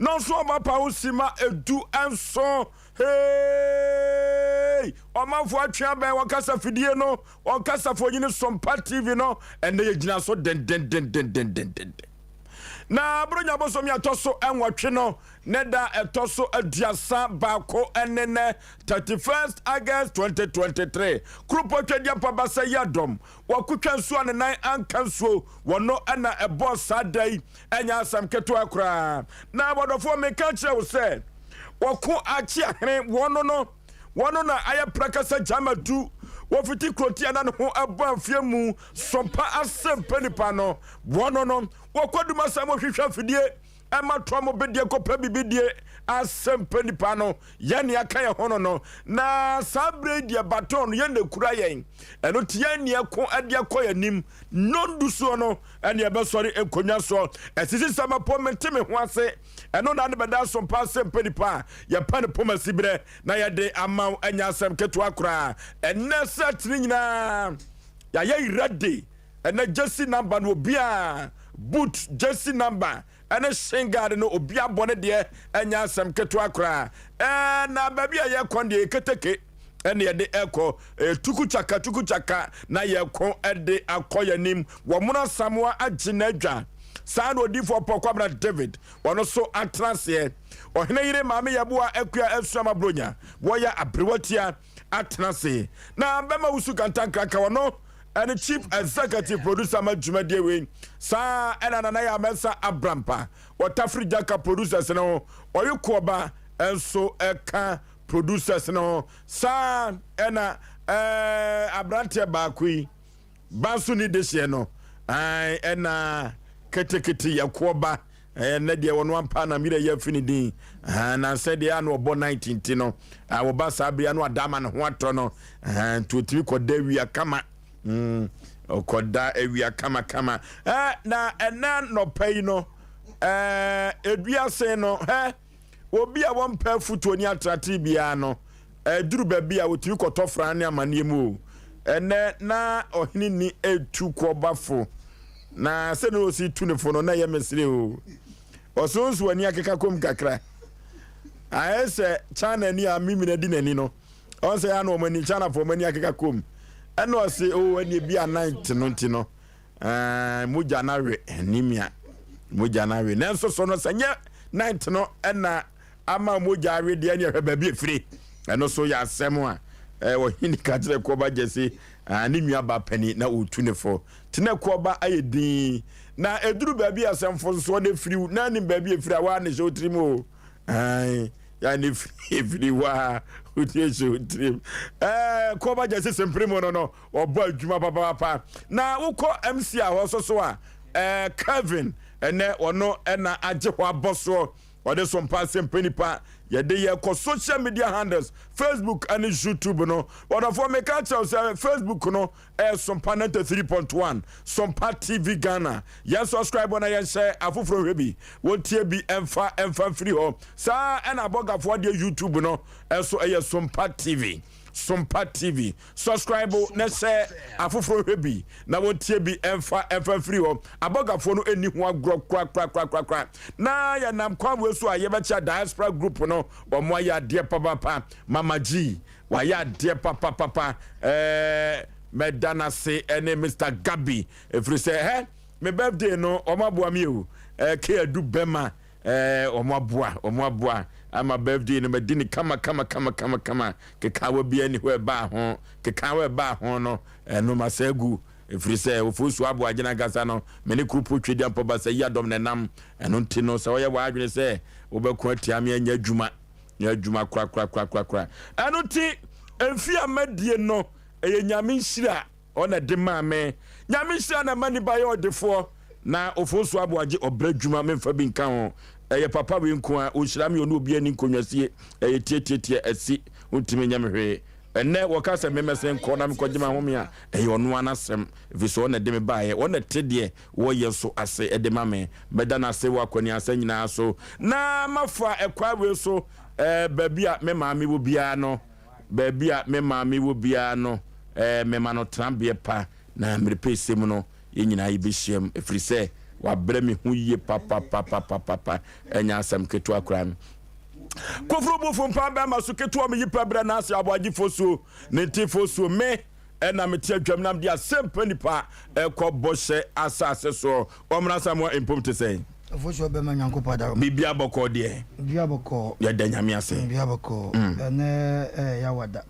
Nɔnso ɔba pa ho sima 17. Hey! Ɔmanfoɔ atwe abɛn wɔn kasa fidie no, wɔn kasa fonyini Sompa TV no, ɛnɛ yɛgyina so dendendendendendenden. Na Buronya bosom yɛ ɛtɔ so 8 no, ne da ɛtɔ so 31 ɛne nɛ 31st August 2023. Kuropɔ Twedeɛ Mpabasa yi adɔm, wɔkotwa nsuo a ne nan anka nsuo, wɔno ɛna ɛbɔɔ saa da yi, ɛnyɛ asɛm ketewa koraa. Na wɔdɔfoɔ meka kyerɛ wo sɛ, wɔko akye ahene wɔno no, wɔno na ayɛ prakasa gyama du, wɔfiti kurotia na ne ho ɛbɔ afie mu, Sompa asɛmpa nipa no, wɔno no, wɔkɔ duma sɛ mohwehwɛ afidie, ɛma toa mo bedie kɔpɛ bibidie, asɛmpa nipa no, yɛn ne aka yɛn ho no no, na saa berɛ yi deɛ baton no yɛn na ekura yɛn, ɛno nti yɛn ne ɛko ɛde akɔ yɛn anim, nondu soɔ no, ɛne ɛbɛsɔre nkonnwa soɔ, ɛsisi sɛ mɛpɔ mente me ho ase, ɛno na ne bɛda Sompa asɛmpa nipa a yɛpɛ ne poma si berɛ na yɛde ama wo, ɛnyɛ asɛm ketewa koraa. Ɛnɛ sɛ tene nyinaa yɛayɛ ready, ɛnɛ jersey number no obiara boot jersey number ɛne shin guard no obi abɔ ne deɛ, ɛnyɛ asɛm ketewa koraa. Na baabi a yɛkɔ deɛ keteke ɛne yɛde ɛkɔ tuku kyaka tuku kyaka na yɛkɔ ɛde akɔ yɛn anim. Wɔn mo Samoa agye n'adwa saa na odiifoɔ Pɔ Kwabena David ɔno so atena aseɛ. Ɔhene yere maame yɛboa akua asuama Bronya wɔyɛ aberewatia atena ase na bɛma wusu kantankraka wɔno ɛne chief executive producer ma dwumadie wei saa. Ɛna Nana yɛ Amɛnsa Abrampa wɔtafiri Jaka producers no, ɔyɛ koɔba nso ɛka producers no saa. Ɛna aberanteɛ baako yi ba nso ni de hyɛ no ɛna ketekete yɛ koɔba ɛnɛ deɛ wɔn ampa na mmerɛ yɛ afi ne din na sɛ deɛ ano ɔbɔ 19 ti no wɔba saa bere ano adama ne ho atɔ no nti otumi kɔda awia kama, ɔkɔda awia kamakama. Na ɛnɛ nɔpɛ yi no eduase no hɛ obi a wɔmpɛ afutuo ne atrate biara no ɛduru baabi a wotumi kɔtɔ fra ne amanneɛ mu o. Ɛnɛ na ɔhene ni etu kɔbafo na sɛne ɔsi tu ne fo no na ɛyɛ mesere o. Ɔso nso ani akeka kɔm kakra ayɛ sɛ China ni a mimina di n'ani no, ɔn sɛ ya na ɔmo ani China fo ɔmo ani akeka kɔm. Ɛna ɔse o ɛne bi a night no nti no mogya no awe anemia, mogya no awe. Nanso so no sɛ nyɛ night no ɛna ama mogya awe deɛ ne ɛhwɛ baabi efiri. Ɛno so yɛ asɛm a ɔhene ka kyerɛ kɔba gyesi ne nua ba pani na ɔtu ne fo tena kɔba ayɛ din na eduru baabi a sɛ mfonsoɔ no efiri na anim baabi efiri a waa ne hyɛ otirim o ya ne efiri waa wotie hyɛ otirim. Kɔba gyesi sempere mu no ɔbɔ adwuma papaapa. Na wokɔ MC a hɔ so a Kevin ɛnɛ ɔno ɛna agye hɔ abɔ soɔ ɔde so mpa asɛmpa nipa yɛde yɛkɔ social media handles Facebook ɛne YouTube no. Wɔdɔfoɔ meka kyerɛw sɛ Facebook no ɛyɛ Sompa 93.1 Sompa TV Ghana. Yɛn subscribe na yɛnhyɛ afoforɔ hwɛ bi wɔntie bi ɛmfa mfiri hɔ saa. Ɛna abɔgafoɔ deɛ YouTube no ɛso ɛyɛ Sompa TV, Sompa TV. Subscribe na hyɛ afoforɔ hwɛ bi na wɔntie bi ɛmfa mfiri hɔ. Abɔgafoɔ no ɛnni ho agorɔ korakorakorakora. Na yɛnam kwan wei so a yɛbɛkyɛ diaspora group no, wɔn ayɛ adeɛ papapa. Mama G wayɛ adeɛ papapapa. Mɛda n'ase ɛne Mr Gabi ɛfiri sɛ hɛ me birthday no wɔn aboa mi o. Ke adu bɛma wɔn aboa ama birthday no mɛdi ne kama kama kama kama kama. Kekawa bi ani hɔ ɛbaa ho, kekawa ɛbaa ho no ɛno ma sɛ gu ɛfiri sɛ Ofosu abo agyina nkasa no me ne kurupo twedi ampɔba sɛ yi adɔm nenam. Ɛno nti no sɛ wɔyɛ w'adwene sɛ wobɛko atia me, anyɛ adwuma, nyɛ adwuma korakorakorakora. Ɛno nti mfi a madie no ɛyɛ Nyame nhyira ɔna de maa me. Nyame nhyira na ma nipa yɛ ɔdefoɔ. Na Ofosu Aboagye ɔbrɛ adwuma memfa bi nka ho. Ɛyɛ papa wei nko a ɔnhyira me. Ɔne obi ani nkonnwasie ɛyɛ tietietie asi wontumi nyɛ me hwee. Ɛnɛ wɔka sɛ memɛsɛ nkɔ na mekɔgye ma home a ɛyɛ ɔno ara n'asɛm ɛfiri sɛ ɔna de me baeɛ, ɔna te deɛ wɔyɛ so ase ɛde ma me. Mɛda no ase wɔ akwaniasa nyinaa so na mafa ɛkwan wei so. Baabi a me maame wɔ biara no, baabi a me maame wɔ biara no, mema no tenabeɛ pa na mmerepɛ mu no yɛn nyinaa yɛbɛhyiam ɛfiri sɛ Wabrɛ me ho yie papapapapapa. Ɛnyɛ asɛm ketewa koraa. Koforo bufo mpa bɛrima so ketewa me yi pɛ brɛ n'ase aboagye fosuo ne nti fosuo me ɛna mete adwam nam de asɛmpa nipa ɛkɔ bɔhyɛ asase soɔ. Wɔmmra Samoa mpom te sɛn? Ofosuo bɛma Nyankopɔn adaroma. Biribiara bɔkɔɔ deɛ. Biribiara bɔkɔɔ. Yɛda Nyame ase. Biribiara bɔkɔɔ. Ɛnɛ ɛyɛ Yawada.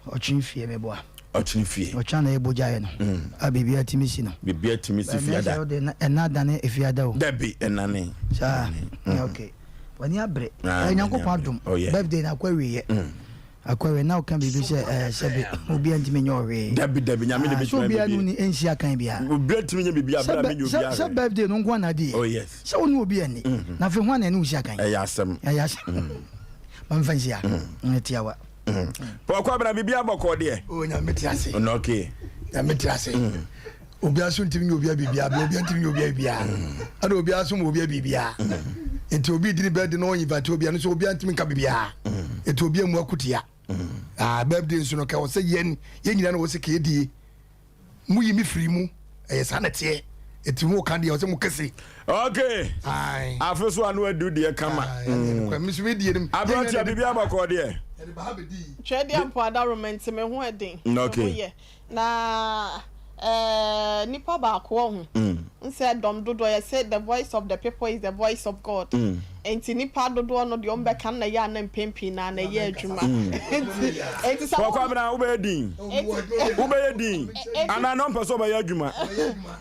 Ɔkyene fie meboa. Ɔkyene fie. Ɔkyena na yɛbɔ gyaeɛ no. A biribiara tumi si no. Biribiara tumi si fiada. Ɛnɛ sɛ wode ɛna adane efiada o. Dabi ɛnane. Saa. Okay. W'ani abere. Ɛyɛ Nyankopɔn adom. Oh yeah. Birthday no akɔ awieɛ. Akɔ awieɛ na woka biribi sɛ ɛɛ sɛbe obiara ntumi nyɛ ɔhwee. Dabi dabi Nyame na Ah, sɛ ebetumi ayɛ obiara ne biribi. wo ni nsi akan biara. Obiara ntumi nyɛ biribi Sɛ abere a bɛ menyɛ sɛ obiara sɛ hwee. birthday no nko ara na adi yɛ. Oh yes. Sɛ wo ne obi anni. Na afei hwan na ɛne wo si akan? Ɛyɛ asɛm. Ɛyɛ asɛm. Ma memfa nsi ha. Ɛyɛ tiawa. Paul Kwabena biribiara bɔkɔɔ deɛ? Oh Nyame te ase. No okay. Nyame te ase. Obiara so ntumi nyɛ obiara biribiara, bia obiara ntumi nyɛ obiara biribiara. Ɛna obiara so ma obiara biribiara. Nti obi di ne birthday na ɔnyi invite obiara no so obiara ntumi nka biribiara. Nti obiara mu akutia. Ah birthday nso no ka wɔ sɛ yɛn yɛn nyinaa na wɔ sɛ ka yɛdie. Mo yi me firi mu. Ɛyɛ saa na ɛteɛ. Nti mo ka deɛ ɔsɛ mo kɛse. Okay. Aye. Afe so ano adu deɛ kama. Aye. Mm. Me so me die no. Aberanteɛ biribiara bɔkɔɔ deɛ. Twɛdeɛ mpo adaworoma nti me ho ɛden. Okay. Me ho yɛ. Na eh, nipa baako wɔ ho. Nsɛ dɔm dodoɔ yɛ sɛ the voice of the people is the voice of God. Nti nipa dodoɔ no deɛ wɔn bɛka no na ɛyɛ a na mpɛn pii na na ɛyɛ adwuma. Nti nti sɛ Kɔkɔ abena wobɛyɛ din. Wobɛyɛ din. Anaa na ɔmpɛ sɛ ɔbɛyɛ adwuma.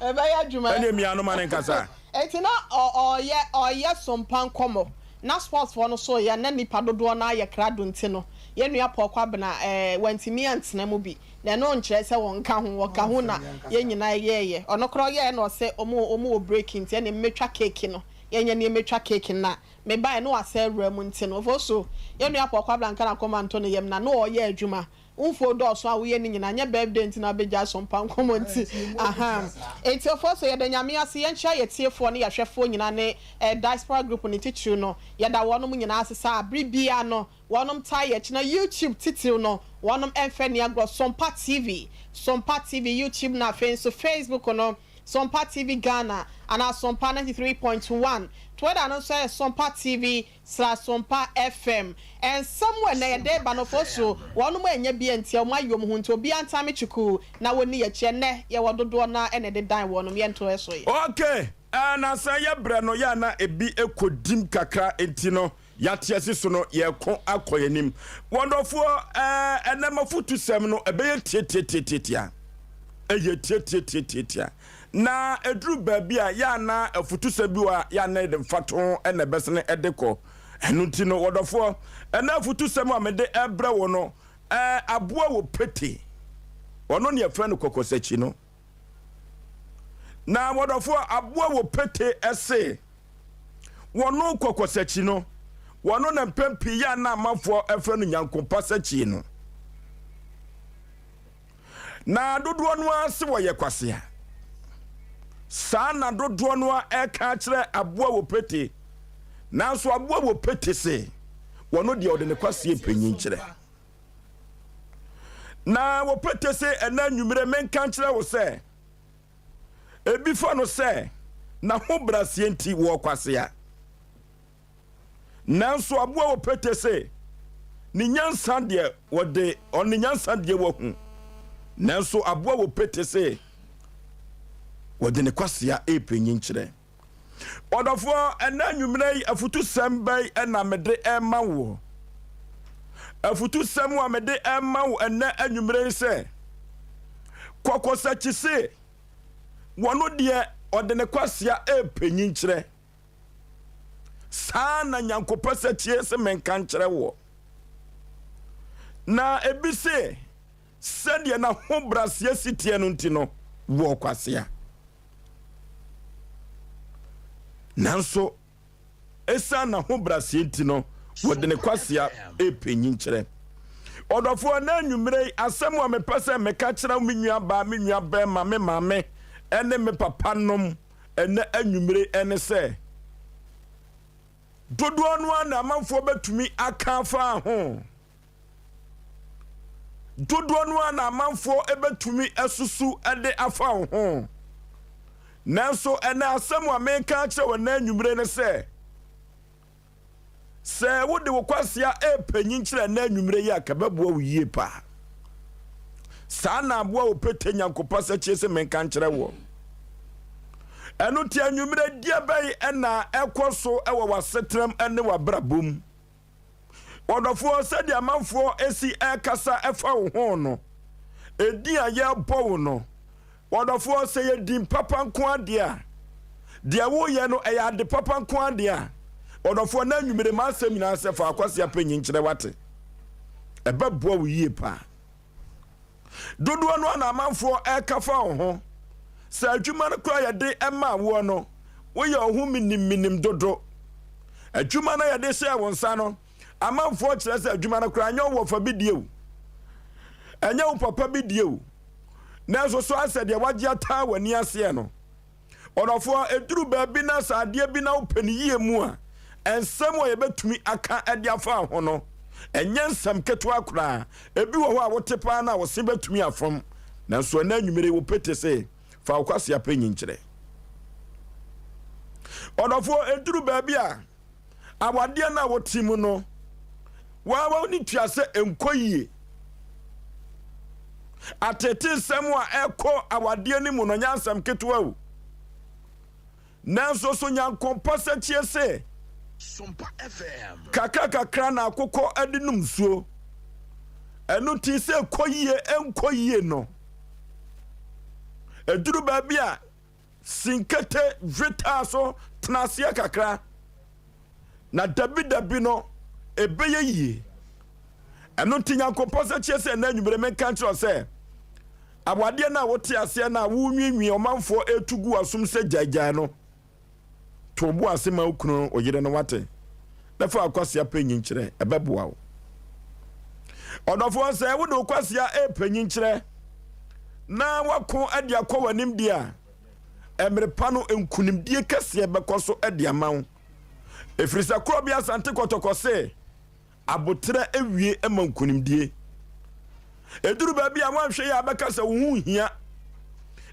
Ɛbɛyɛ adwuma. Ɛne mmea no ma ne nkasa. Nti na ɔyɛ ɔyɛ sompa nkɔmɔ na sports foɔ no so yɛ na nipa dodoɔ no ayɛ krado nti no yɛn nua Paul Kwabena eh wantumi antena mu bi. Na ɛno nkyerɛ sɛ wɔnka ho, wɔka ho na yɛn nyinaa yɛɛyɛ. Ɔno koraa ɔyɛɛ na ɔsɛ ɔmo ɔmo wɔ break nti ɛneɛ mɛtwa cake no, yɛnyɛ neɛ mɛtwa cake no na mebaeɛ na wasan awura mu nti no ofosu yɛn nua Paul Kwabla nka n'akoma nto ne yam na na ɔɔyɛ adwuma. Wo mfuo dɔɔso a woyɛ ne nyinaa nyɛ birthday nti na wabɛgyae sompa nkɔmmɔ nti ahaa. Nti ofosu yɛda Nyame ase, yɛnkyea yɛn atiefoɔ ne yɛahwɛfoɔ nyinaa ne eh diaspora group no titiriw no, yɛda wɔnom nyinaa ase saa bere biara no Wɔnom taa yɛ kyena YouTube titiriw no wɔnom ɛnfɛ nni agorɔ Sompa TV Sompa TV YouTube na afei nso Facebook no Sompa TV Ghana anaa Sompa 93.1 Twitter no nso ɛyɛ Sompa TV slash Sompa FM Nsɛm wɔ ɛnɛ yɛde ba no fosu wɔnom ɛnyɛ bi ɛntia wɔn ayɛ wɔn ho nti obiara ntaa me kyukuu na wɔnni yɛkyi ɛnɛ yɛwɔ dodoɔ no ara ɛna ɛde dan wɔnom yɛnto ɛso yɛ. Ok eh na sɛ yɛ brɛ no yɛ a na ebi kɔ dim kakra nti no Yɛate ase so no, yɛreko akɔ yɛn anim. Wɔdɔfoɔ, ɛɛ, ɛnɛ m'afotusɛm no, ɛbɛyɛ tiatiatiatiatia. Ɛyɛ tiatiatiatiatia. Na ɛduru baabi a, yɛ a na afutusɛm bi wɔ a, yɛ a na yɛde mfatoho na ɛbɛsene ɛde kɔ. Ɛno nti no, wɔdɔfoɔ, ɛnɛ afutusɛm a mede ɛbrɛ wo no, ɛɛ, aboa wɔ pete. Ɔno ne yɛfrɛ no kɔkɔsakyi no. Na wɔdɔfoɔ, aboa wɔ pete ɛse. Wɔno kɔkɔsakyi no, wɔno na mpɛn pii yɛ a na amanfoɔ frɛ no nyankompasakyi no. Na dodoɔ no ara se wɔyɛ kwasea. Saa na dodoɔ no ara ɛka akyerɛ aboa wɔ pete. Nanso aboa wɔ pete se wɔno deɛ ɔde ne kwaseɛ panyin kyerɛ. Na wɔ pete se ɛna anwummerɛ menka nkyerɛ wo sɛ Ebi fa no sɛ n'ahobrɛaseɛ nti wɔrekwasea. Nanso aboa wɔ pete se ne nyansa deɛ wɔde ɔne nyansa deɛ wahu. Nanso aboa wɔ pete se wɔde ne kwasea repɛ nyinkyerɛ. Ɔdɔfoɔ, ɛnɛ anwummerɛ yi afutusɛm bɛn na mede rema woɔ? Afutusɛm a mede rema wo ɛnɛ anwummerɛ yi sɛ, kɔkɔsakyi se wɔno deɛ ɔde ne kwasea repɛ nyinkyerɛ. Saa na nyankopɛ sɛkyie se menka nkyerɛ woɔ. Na ebi se sɛdeɛ n'ahobraseɛ si teɛ no nti no, wɔ kwasea. Nanso, esiane n'ahobrɛaseɛ nti no, wɔde ne kwasea repɛ nyinkyerɛ. Ɔdɔfoɔ, ɛnnɛ anwummerɛ yi, asɛm a mepɛ sɛ meka kyerɛ me nuabaa, me nuabarima, me maame, ne me papa nom ɛnnɛ anwummerɛ yi ne sɛ, dodoɔ no ara na amanfoɔ bɛtumi aka afa ho. Dodoɔ no ara na amanfoɔ bɛtumi asusu de afa wo ho. Nanso ɛnnɛ asɛm a mereka akyerɛ wo ɛnnɛ anwummere ne sɛ, Sɛ wode wo kwasea repanyin kyerɛ ɛnnɛ anwummere yi a, ka ɛbɛboa wo yie paa. Saa na aboa wo pete nyankopa sɛkyie se menka nkyerɛ woɔ. Ɛno nti anwummere deɛ bɛn na ɛkɔ so wɔ w'asetenam ne w'abrabɔ mu? Ɔdɔfoɔ, sɛdeɛ amanfoɔ si rekasa fa wo ho no, edin a yɛrebɔ wo no, ɔdɔfoɔ, sɛ yɛ din papa nko ara deɛ a, deɛ woreyɛ no, ɛyɛ ade papa nko ara deɛ a, ɔdɔfoɔ, na anwummere m'asɛm nyinaa sɛ fa Akwasi Apanyin kyerɛ wate. Ɛbɛboa wo yie paa. Dodoɔ no ara na amanfoɔ reka fa wo ho. Sɛ adwuma no koraa yɛde maa woɔ no, woyɛ wo ho minimminim dodo. Adwuma no a yɛde hyɛɛ wo nsa no, amanfoɔ kyerɛ sɛ adwuma no koraa ɛnyɛ wo wɔfa bi deɛ o, ɛnyɛ wo papa bi deɛ o. Nanso so asɛ deɛ wagye ataa w'ani aseɛ no. Ɔdɔfoɔ, ɛduru baabi na sɛ adeɛ bi na wopɛ no yie mu a, nsɛm a yɛbɛtumi aka de afa ho no, ɛnyɛ nsɛm ketewa koraa. Ebi wɔ hɔ a wote paa no a wo se bɛtumi afom. Nanso ɛnnɛ anwummere yi, wo pete se, fa wo kwasea pɛ nyinkyerɛ. Ɔdɔfoɔ, ɛduru baabi a awadeɛ no a wote mu no, waa w'ani tua sɛ ɛnkɔ yie. Atete nsɛm a ɛkɔ awadeɛ no mu no nyɛ asɛm ketewa o. Nanso so Nyankopɔn sɛkyie se, kakra kakra na akokɔ de nom nsuo. Ɛno nti sɛ ɛkɔ yie ɛnkɔ yie no, ɛduru baabi a Sinkete dwetaa so tena aseɛ kakra, na dabidabi no ɛbɛyɛ yie. Ɛno nti Nyankopɔn sɛ kyeɛ sɛ ɛnɛ anwummere menka nkyerɛ sɛ awadeɛ no a wote aseɛ no a wonwiinwii ɔmanfoɔ ɛtu gu asom sɛ gyaegyae no, to wo bo ase ma wo kunu wo yere no wate, na fa akwasea pɛ nyinkyerɛ, ɛbɛboa wo. Ɔdɔfoɔ, sɛ wode wo kwasea ɛrepɛ nyinkyerɛ na wako de akɔ w'anim deɛ a, mmerɛ pa no nkunimdie kɛseɛ bɛkɔ so de ama wo. Ɛfiri sɛ korɔbea Asante Kɔtɔkɔ se, Aboterɛ awie ma nkunimdie. Ɛduru baabi a woanhwɛ yie a bɛka sɛ wo ho nhia.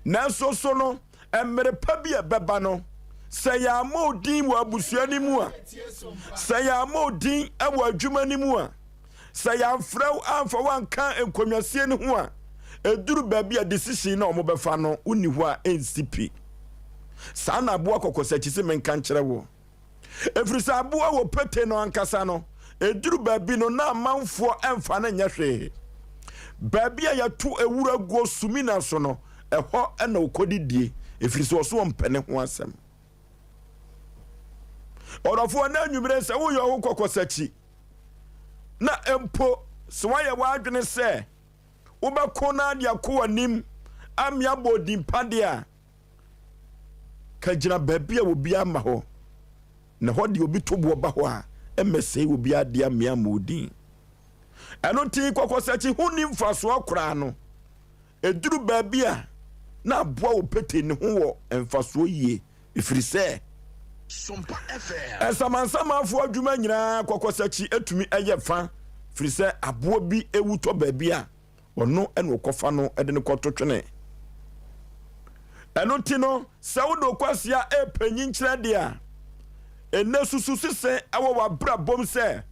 Nanso so no, mmere pa bi a ɛbɛba no, sɛ yɛammɔ wo din wɔ abusua no mu a, sɛ yɛammɔ wo din wɔ adwuma no mu a, sɛ yɛamfrɛ wo amfa wo anka nkonnwasie no ho a, ɛduru baabi a decision na wɔbɛfa no, wonni hɔ a ɛnsi pi. Saa na aboa kɔkɔsakyi se menka nkyerɛ wo. Ɛfiri sɛ aboa wɔ pete no ankasa no, ɛduru baabi no na amanfoɔ mfa no nyɛ hwee. Baabi a yɛto ewura guo sumina so no, ɛhɔ na ɔkɔdidie, ɛfiri sɛ ɔso ɔmpɛ ne ho asɛm. Ɔdɔfoɔ, na anwummerɛ sɛ woyɛ wo kɔkɔsakyi, na mpo sɛ woayɛ w'adwene sɛ wobɛko na ade akɔ w'anim amea bɔ odin pa deɛ a, Ka gyina baabi a obiara mma hɔ, na hɔ deɛ obi to boɔ ba hɔ a, ɛmmɛsɛe obiara adeɛ ammea ammɔ wo din. Ɛno nti kɔkɔsakyi ho nni mfasoɔ koraa no, ɛduru baabi a na aboa wo pete ne ho wɔ mfasoɔ yie, ɛfiri sɛ nsamansamanfoɔ adwuma nyinaa kɔkɔsakyi tumi yɛ fa, firi sɛ aboa bi wu tɔ baabi a, ɔno na ɔkɔfa no de no kɔto twene. Ɛno nti no, sɛ wode wo kwasea repɛ nyinkyerɛ deɛ a, ɛnnɛ susu sese wɔ w'abrabɔ mu sɛ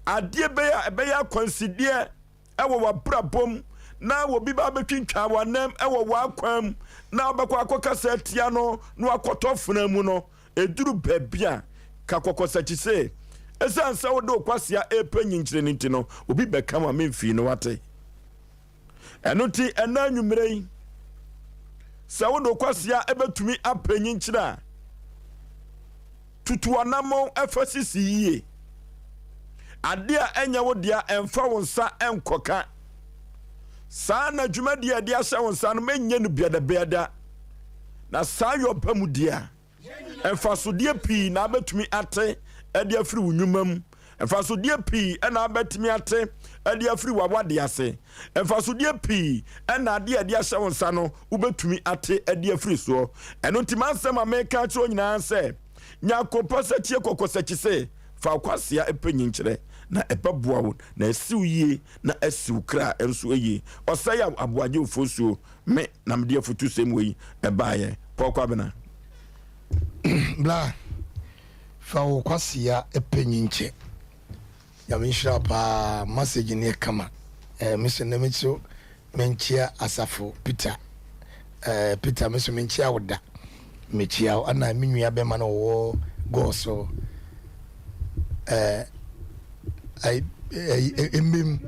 adeɛ bɛyɛ a ɛbɛyɛ akwansideɛ wɔ w'abrabɔ mu na obi ba abɛtwintwa w'anam wɔ w'akwan mu na wobɛkɔ akɔkasa atia no na wakɔtɔ fena mu no, Ɛduru baabi a, ka kɔkɔsakyi se, Ɛsiane sɛ wode wo kwasea repɛ nyinkyerɛ no nti no, obi bɛka wo a memfii no wate. Ɛno nti, ɛnnɛ anwummerɛ yi, sɛ wode wo kwasea bɛtumi apɛ nyinkyerɛ a, tutu anammɔn fa sisi yie. Adeɛ a ɛnyɛ wo dea, ɛmfa wo nsa nkɔka. Saa na dwumadie a ɛde ahyɛ wo nsa no, menyɛ no biadabiada. Na saa yɛ ɔba mu deɛ a, Mfasodeɛ pii na abɛtumi ate de afiri wo nnwuma mu. Mfasodeɛ pii na abɛtumi ate de afiri w'awadeɛ ase. Mfasodeɛ pii na adeɛ a ɛde ahyɛ wo nsa no wobɛtumi ate de afiri soɔ. Ɛno nti m'asɛm a meka akyerɛ wo nyinaa sɛ, nya akopa sɛ tie kɔkɔsakyi se, fa wo kwasea pɛ nyinkyerɛ na ɛbɛboa wo na asi wo yie na asi wo kra nso yie. Ɔsɛe a aboagye ofosuo me na mede afutusɛm wei baeɛ. Paul Kwabena. Bla, fa wo kwasea pɛ nyinkyɛ. Nyame nhyira wo paa message no yɛ kama eh, me so nɛ me so menkyea asafo Peter eh, Peter me so menkyea wo da mekyea wo ana me nua bɛma no wɔwɔ gɔɔ so eh, eh, eh, mmem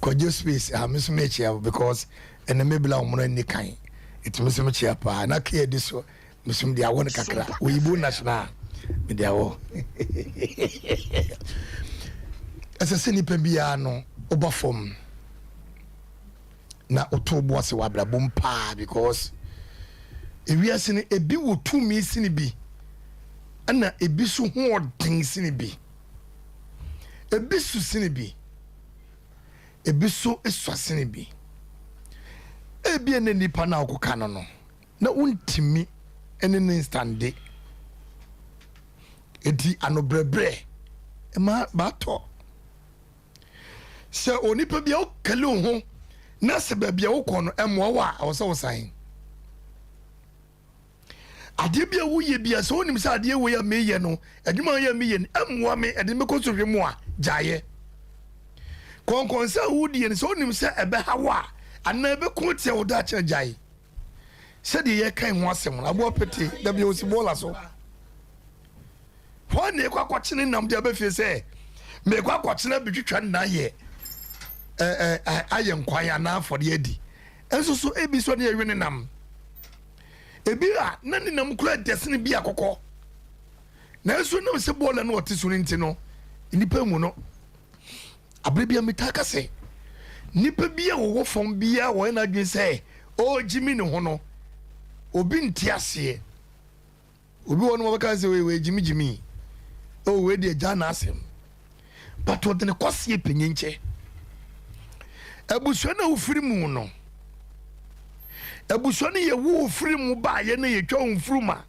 kwadwo space ah, me so mekyea wo because ɛnɛ mebla wo mono anni kan ɛtumi so mekyea paa na kea di so Meso mede awɔ no kakra. Oyibo national mede awɔ. Ɛsɛ sɛ nipa biara no woba fam na woto bo ase wɔ abrabɔ mu paa because ewiase no ebi wɔ tumi sini bi ɛna ebi so ho ɔden sini bi ebi so sini bi ebi so esua sini bi ebi ɛna nipa na ɔkɔka no no na wontumi ne no nstande. Enti anobrɛbrɛ ma batɔ. Sɛ onipa bi a wokali wo ho na sɛ baabi a wokɔ no ɛmmoa wo a, ɛwɔ sɛ wosan. Adeɛ bi a woyɛ bi a sɛ wonim sɛ adeɛ wei a meyɛ no, adwuma a yɛ meyɛ no ɛmmoa me, ɛde mekɔ sɔhwɛ mu a, gyaeɛ. Kɔnkɔnsa a wodie no sɛ wonim sɛ ɛbɛha wo a, anaa ɛbɛko atia wo daakye a, gyae. Sɛdeɛ yɛka ho asɛm no, aboa pete da bi ɔsi bɔɔla so. Hwan na ɛkɔ akɔkyene nam de aba fie sɛ mekɔ akɔkyene abɛtwitwa nna ayɛ ayɛ nkwan anaa afɔdeɛ adi. Nso so ebi so ne ɛwe ne nam. Ebi a na ne nam kura dɛsene bi akɔkɔ. Nanso nam sɛ bɔɔla no ɔte so no nti no, nnipa nhu no. Abere biara metaa ka sɛ, nipa bi a wɔwɔ fam biara wɔyɛ n'adwene sɛ ɔregyimi ne ho no, obi nte aseɛ. Obi wɔ no wɔbɛka sɛ wei wei gyimigyimi, oh wei deɛ gyaa n'asɛm. But ɔde ne kɔseɛ panyin kyɛ. Abusua no a wofiri mu no, abusua no yɛ wo wofiri mu baayɛ na yɛtwa wo mfuruma.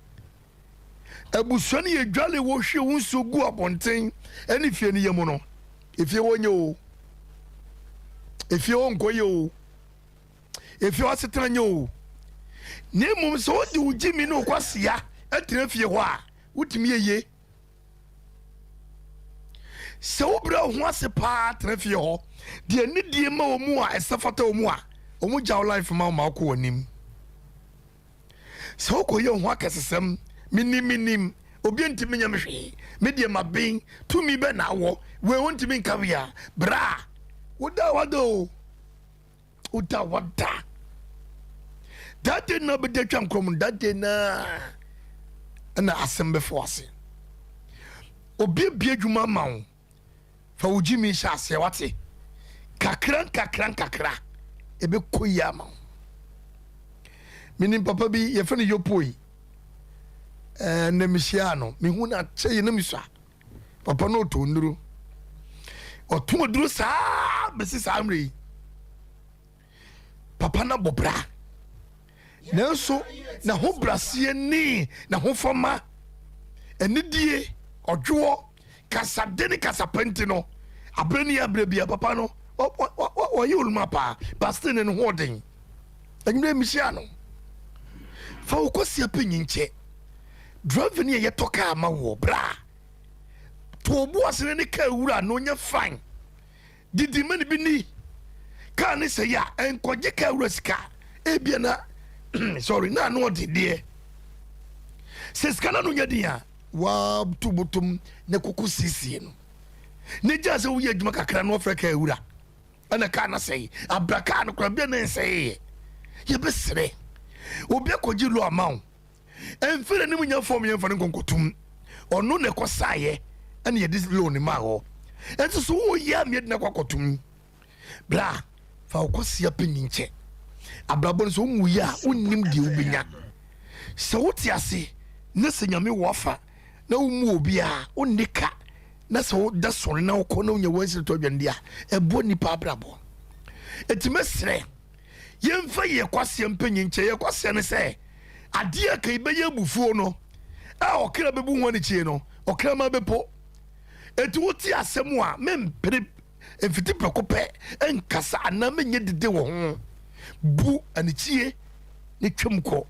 Abusua no yɛ dwale wɔ hwie wo nsuo gu abɔnten ɛne fie no yɛ mu no efie hɔ nyɛ o efie hɔ nkɔ yɛ o efie hɔ asetena nyɛ o na mmom sɛ wode wo gyimi ne wo kwasea atena fie hɔ a wotumi yɛ yie sɛ wobrɛ wo ho ase paa tena fie hɔ deɛ nidie ma wɔ mu a ɛsɛ fata wɔ mu a wɔn gya wo life ma wo ma wokɔ wɔ anim. Sɛ wokɔyɛ wo ho akɛsesɛm, menim, menim, obi ntumi nyɛ me hwee, me deɛ maben, tumi bɛ na awɔ, wei wontumi nka wei a, bra, woda wada o, woda wada. That day na bɛda twa nkorɔ mu, that day na ɛna asɛm bɛfo ase. Obi abie adwuma ama wo. Fa wo gyimi hyɛ aseɛ wate. Kakra nkakra nkakra ɛbɛkɔ yie ama wo. Menim papa bi yɛfrɛ no Yopoi. Ɛɛ na mehyiaa no mehu no akyɛ yɛ na mesua. Papa no ɔtɔ nnuro. Ɔtɔn aduro saa bɛsi saa mmerɛ yi. Papa no abɔ bra. Nanso n'ahobraseɛ ne n'ahofama, anidie, ɔdwoɔ, kasade ne kasapa nti no, aberɛ ne aberɛ bia papa no ɔyɛ oluma paa, but still ne ho ɔden. Anwummerɛ mehyia no. Fa wo kɔsia panyin kyɛ. Driver ni a yɛtɔ kaa ma woɔ, bra. To wo bo ase ne kaa wura no nyɛ fine. Didi ma no bi ni. Kaa ne sɛe a, nkɔgye kaa wura sika. Ebia na sorry na ano ɔden deɛ. Sɛ sika no ano nyɛ den a, wato botom na koko siesie no. Ne gyaa sɛ woyɛ adwuma kakra na wɔfrɛ kaa wura. Ɛna kaa no asɛe. Abra kaa no koraa bia na ɛnsɛeɛ. Yɛbɛsrɛ. Obi akɔgye lo ama wo. Ɛmfa n'anim nyɛ fam yɛmfa no nkɔnkɔtum. Ɔno na ɛkɔsaeɛ ɛna yɛde loan maa hɔ. Ɛnso so woyɛ a meɛde no akɔ akɔtum. Bra, fa wo kɔsia panyin kyɛ. Abrabɔ no sɛ wonwui a wonnim deɛ wobɛnya. Sɛ wote ase na sɛ Nyame wɔ afa na wommu obiara, wonni ka na sɛ woda sɔre na wokɔ na wonya wansiri tɔ adwane deɛ a, ɛboa nnipa abrabɔ. Enti mɛsrɛ Yɛmfa yɛn kwasea mpanyin nkyɛ. Yɛn kwasea ne sɛ, adeɛ a kan bɛyɛ abufuo no, a ɔkra bɛbu ho anikyie no, ɔkraman bɛpo. Enti wote asɛm a, mempere mfiti prɛko pɛ nkasa anaa menyɛ dede wɔ ho. Bu anikyie na twam kɔ.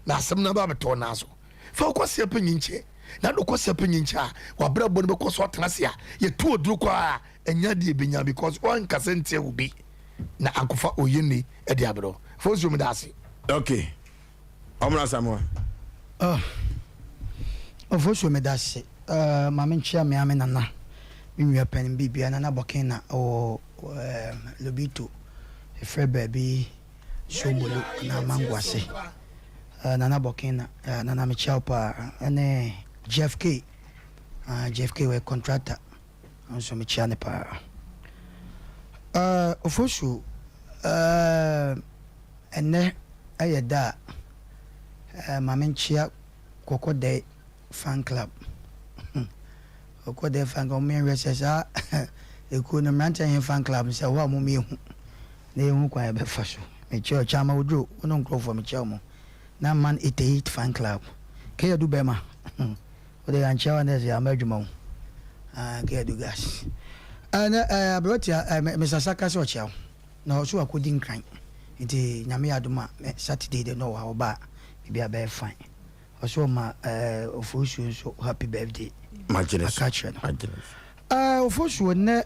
Na asɛm no aba abɛtɔ wo nan so. Fa wo kwasea panyin kyɛ, na de wo kwasea panyin kyɛ a, w'abrabɔ no bɛkɔ so atena ase a yɛtu aduro koraa a, ɛnyɛ adeɛ ɛbɛnya because woankasa ntia obi na ankɔfa oyenni de abrɛ wo. Fonsuo meda ase. Ok, Ɔmena Asamoah. Oh, Ofosuo meda ase. Uh, ma menkyea me ara me nana, me nua panin biribia, Nana Bɔkena ɔwɔ uh, Lobito, yɛfrɛ baabi Somolu anaa Mango ase. Uh, Nana Bɔkena, uh, Nana mekyea wo paa, ɛne Jeff K. Uh, Jeff K ɔyɛ contractor, ɔno nso mekyea no paa. Uh, Ofosuo, uh, ɛnnɛ ɛyɛ da a, uh, ma menkyea Kɔkɔdɛɛ fan club. Kɔkɔdɛɛ fan club, wɔn yɛnhwɛ sɛ saa ekuo no mmeranteɛ he fan club sɛ hɔ a wɔn yɛhu na yɛhu kwan yɛbɛfa so. Mekyɛ Ɔkyama Oduro, wo ne nkurɔfoɔ mekyɛ wɔn. Na Man 88 fan club. Keyadu bɛrima, wode yɛankyɛ wo a na ɛsɛ yɛama adwuma wo. Ah, Keyadu gas. Ɛnɛ eh, aberanteɛ eh, Mr. Saka sɛ ɔkyea wo. Na ɔso wakɔdi nkran nti Nyame yɛ adom a Saturday deɛ na ɔwɔ ha ɔba a biribiara bɛyɛ fine. Ɔso ɔma eh, Ofosuo nso happy birthday. Magyene so. Aka akyerɛ no. Magyene so. Eh, Ofosuo nnɛ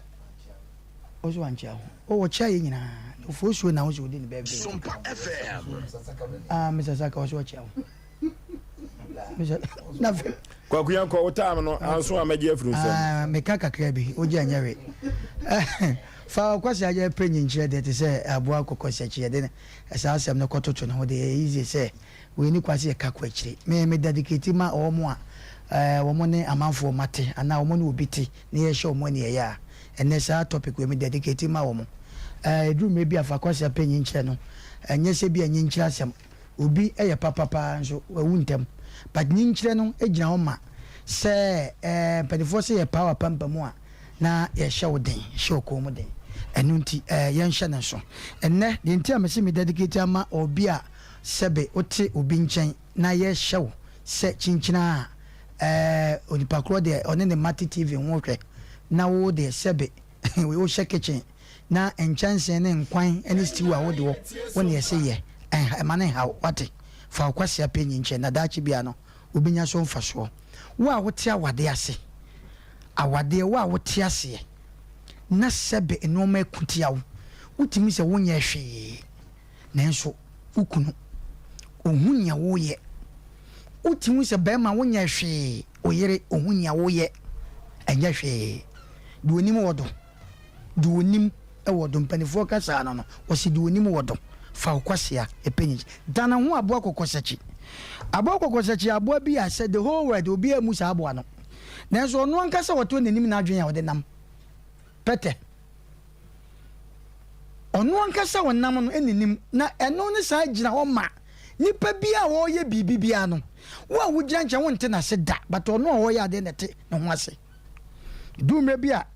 ɔso wankyea ho. Oh, ɔkyea yɛ nyinaa. Na Ofosuo na wo sɛ ɔdi ne birthday. Sompa FM. Ah, Mr. Saka ɔso ɔkyea ho. Mr. Na fe. Kwaku yɛn kɔ wo time no anso a mɛgye afiri nsam. Ah, meka kakra bi, wogye anyɛ we. Fa ɔkwasi ayɛ pɛ nyinkyerɛ deɛ te sɛ aboa kɔkɔ sɛkyi yɛde saa asɛm no kɔtoto ne ho deɛ ɛyɛ easy sɛ wei ne kwan sɛ yɛka kɔ akyire. Me me dedicate ma wɔn a wɔn ne amanfoɔ ma te anaa wɔn ne obi te na yɛhyɛ wɔn aniɛyɛ a ɛnɛ saa topic wei me dedicate ma wɔn. Ɛduru mmerɛ bi a fa kwasi apɛ nyinkyerɛ no ɛnyɛ sɛ bi a nyinkyerɛ asɛm obi yɛ papa paa nso wawu ntɛm but nyinkyerɛ no gyina hɔ ma sɛ mpaninfoɔ sɛ yɛ paa wɔ apampamu a na yɛhyɛ wo den, hyɛ wo kɔn mu den. Ɛno nti eh, yɛnhyɛ no nso. Ɛnnɛ, deɛ nti a mese me dedicate ama obi a sɛbe wote obi nkyɛn na yɛhyɛ wo sɛ kyinkyin a eh, onipa korɔ deɛ ɔne ne mma te TV ho hwɛ na wo deɛ sɛbe wohyɛ kitchen na nkyɛnsee ne nkwan ne stew a wode wɔ wo ne ɛse yɛ, ɛnha, ɛma no nhaw, wate? Fa wo kwasea pɛ nyinkyɛ na daakye biara no wobɛnya so mfasoɔ. Wo a wote awadeɛ ase, awadeɛ, wo a wote aseɛ na sɛbe nnoɔma aku tia wo, wotumi sɛ wonyɛɛ hwee nanso wo kunu ɔhu nea woyɛ. Wotumi sɛ bɛrima wonyɛɛ hwee, wo yere ɔhu nea woyɛ, ɛnyɛ hwee. Deɛ ɔnim wɔ do. Deɛ ɔnim wɔ do. Mpanifoɔ ka saa no no, wɔse deɛ ɔnim wɔ do. Fa wo kwasea pɛ nyinkyɛ. Dane ho aboa kɔkɔsakyi. Aboa kɔkɔsakyi yɛ aboa bi a sɛ the whole world obiara mmu saa aboa no. Nanso ɔno ankasa ɔte hɔ na nim n'adwene a ɔde nam. Pɛtɛ. Ɔno ankasa ɔnam no na nim. Na ɛno ne saa gyina hɔ ma nipa biara a ɔreyɛ biribi biara no, wo a wogyina nkyɛn wonte n'ase da but ɔno a ɔreyɛ adeɛ na ɛte ne ho ase. Ɛduru mmerɛ bi a,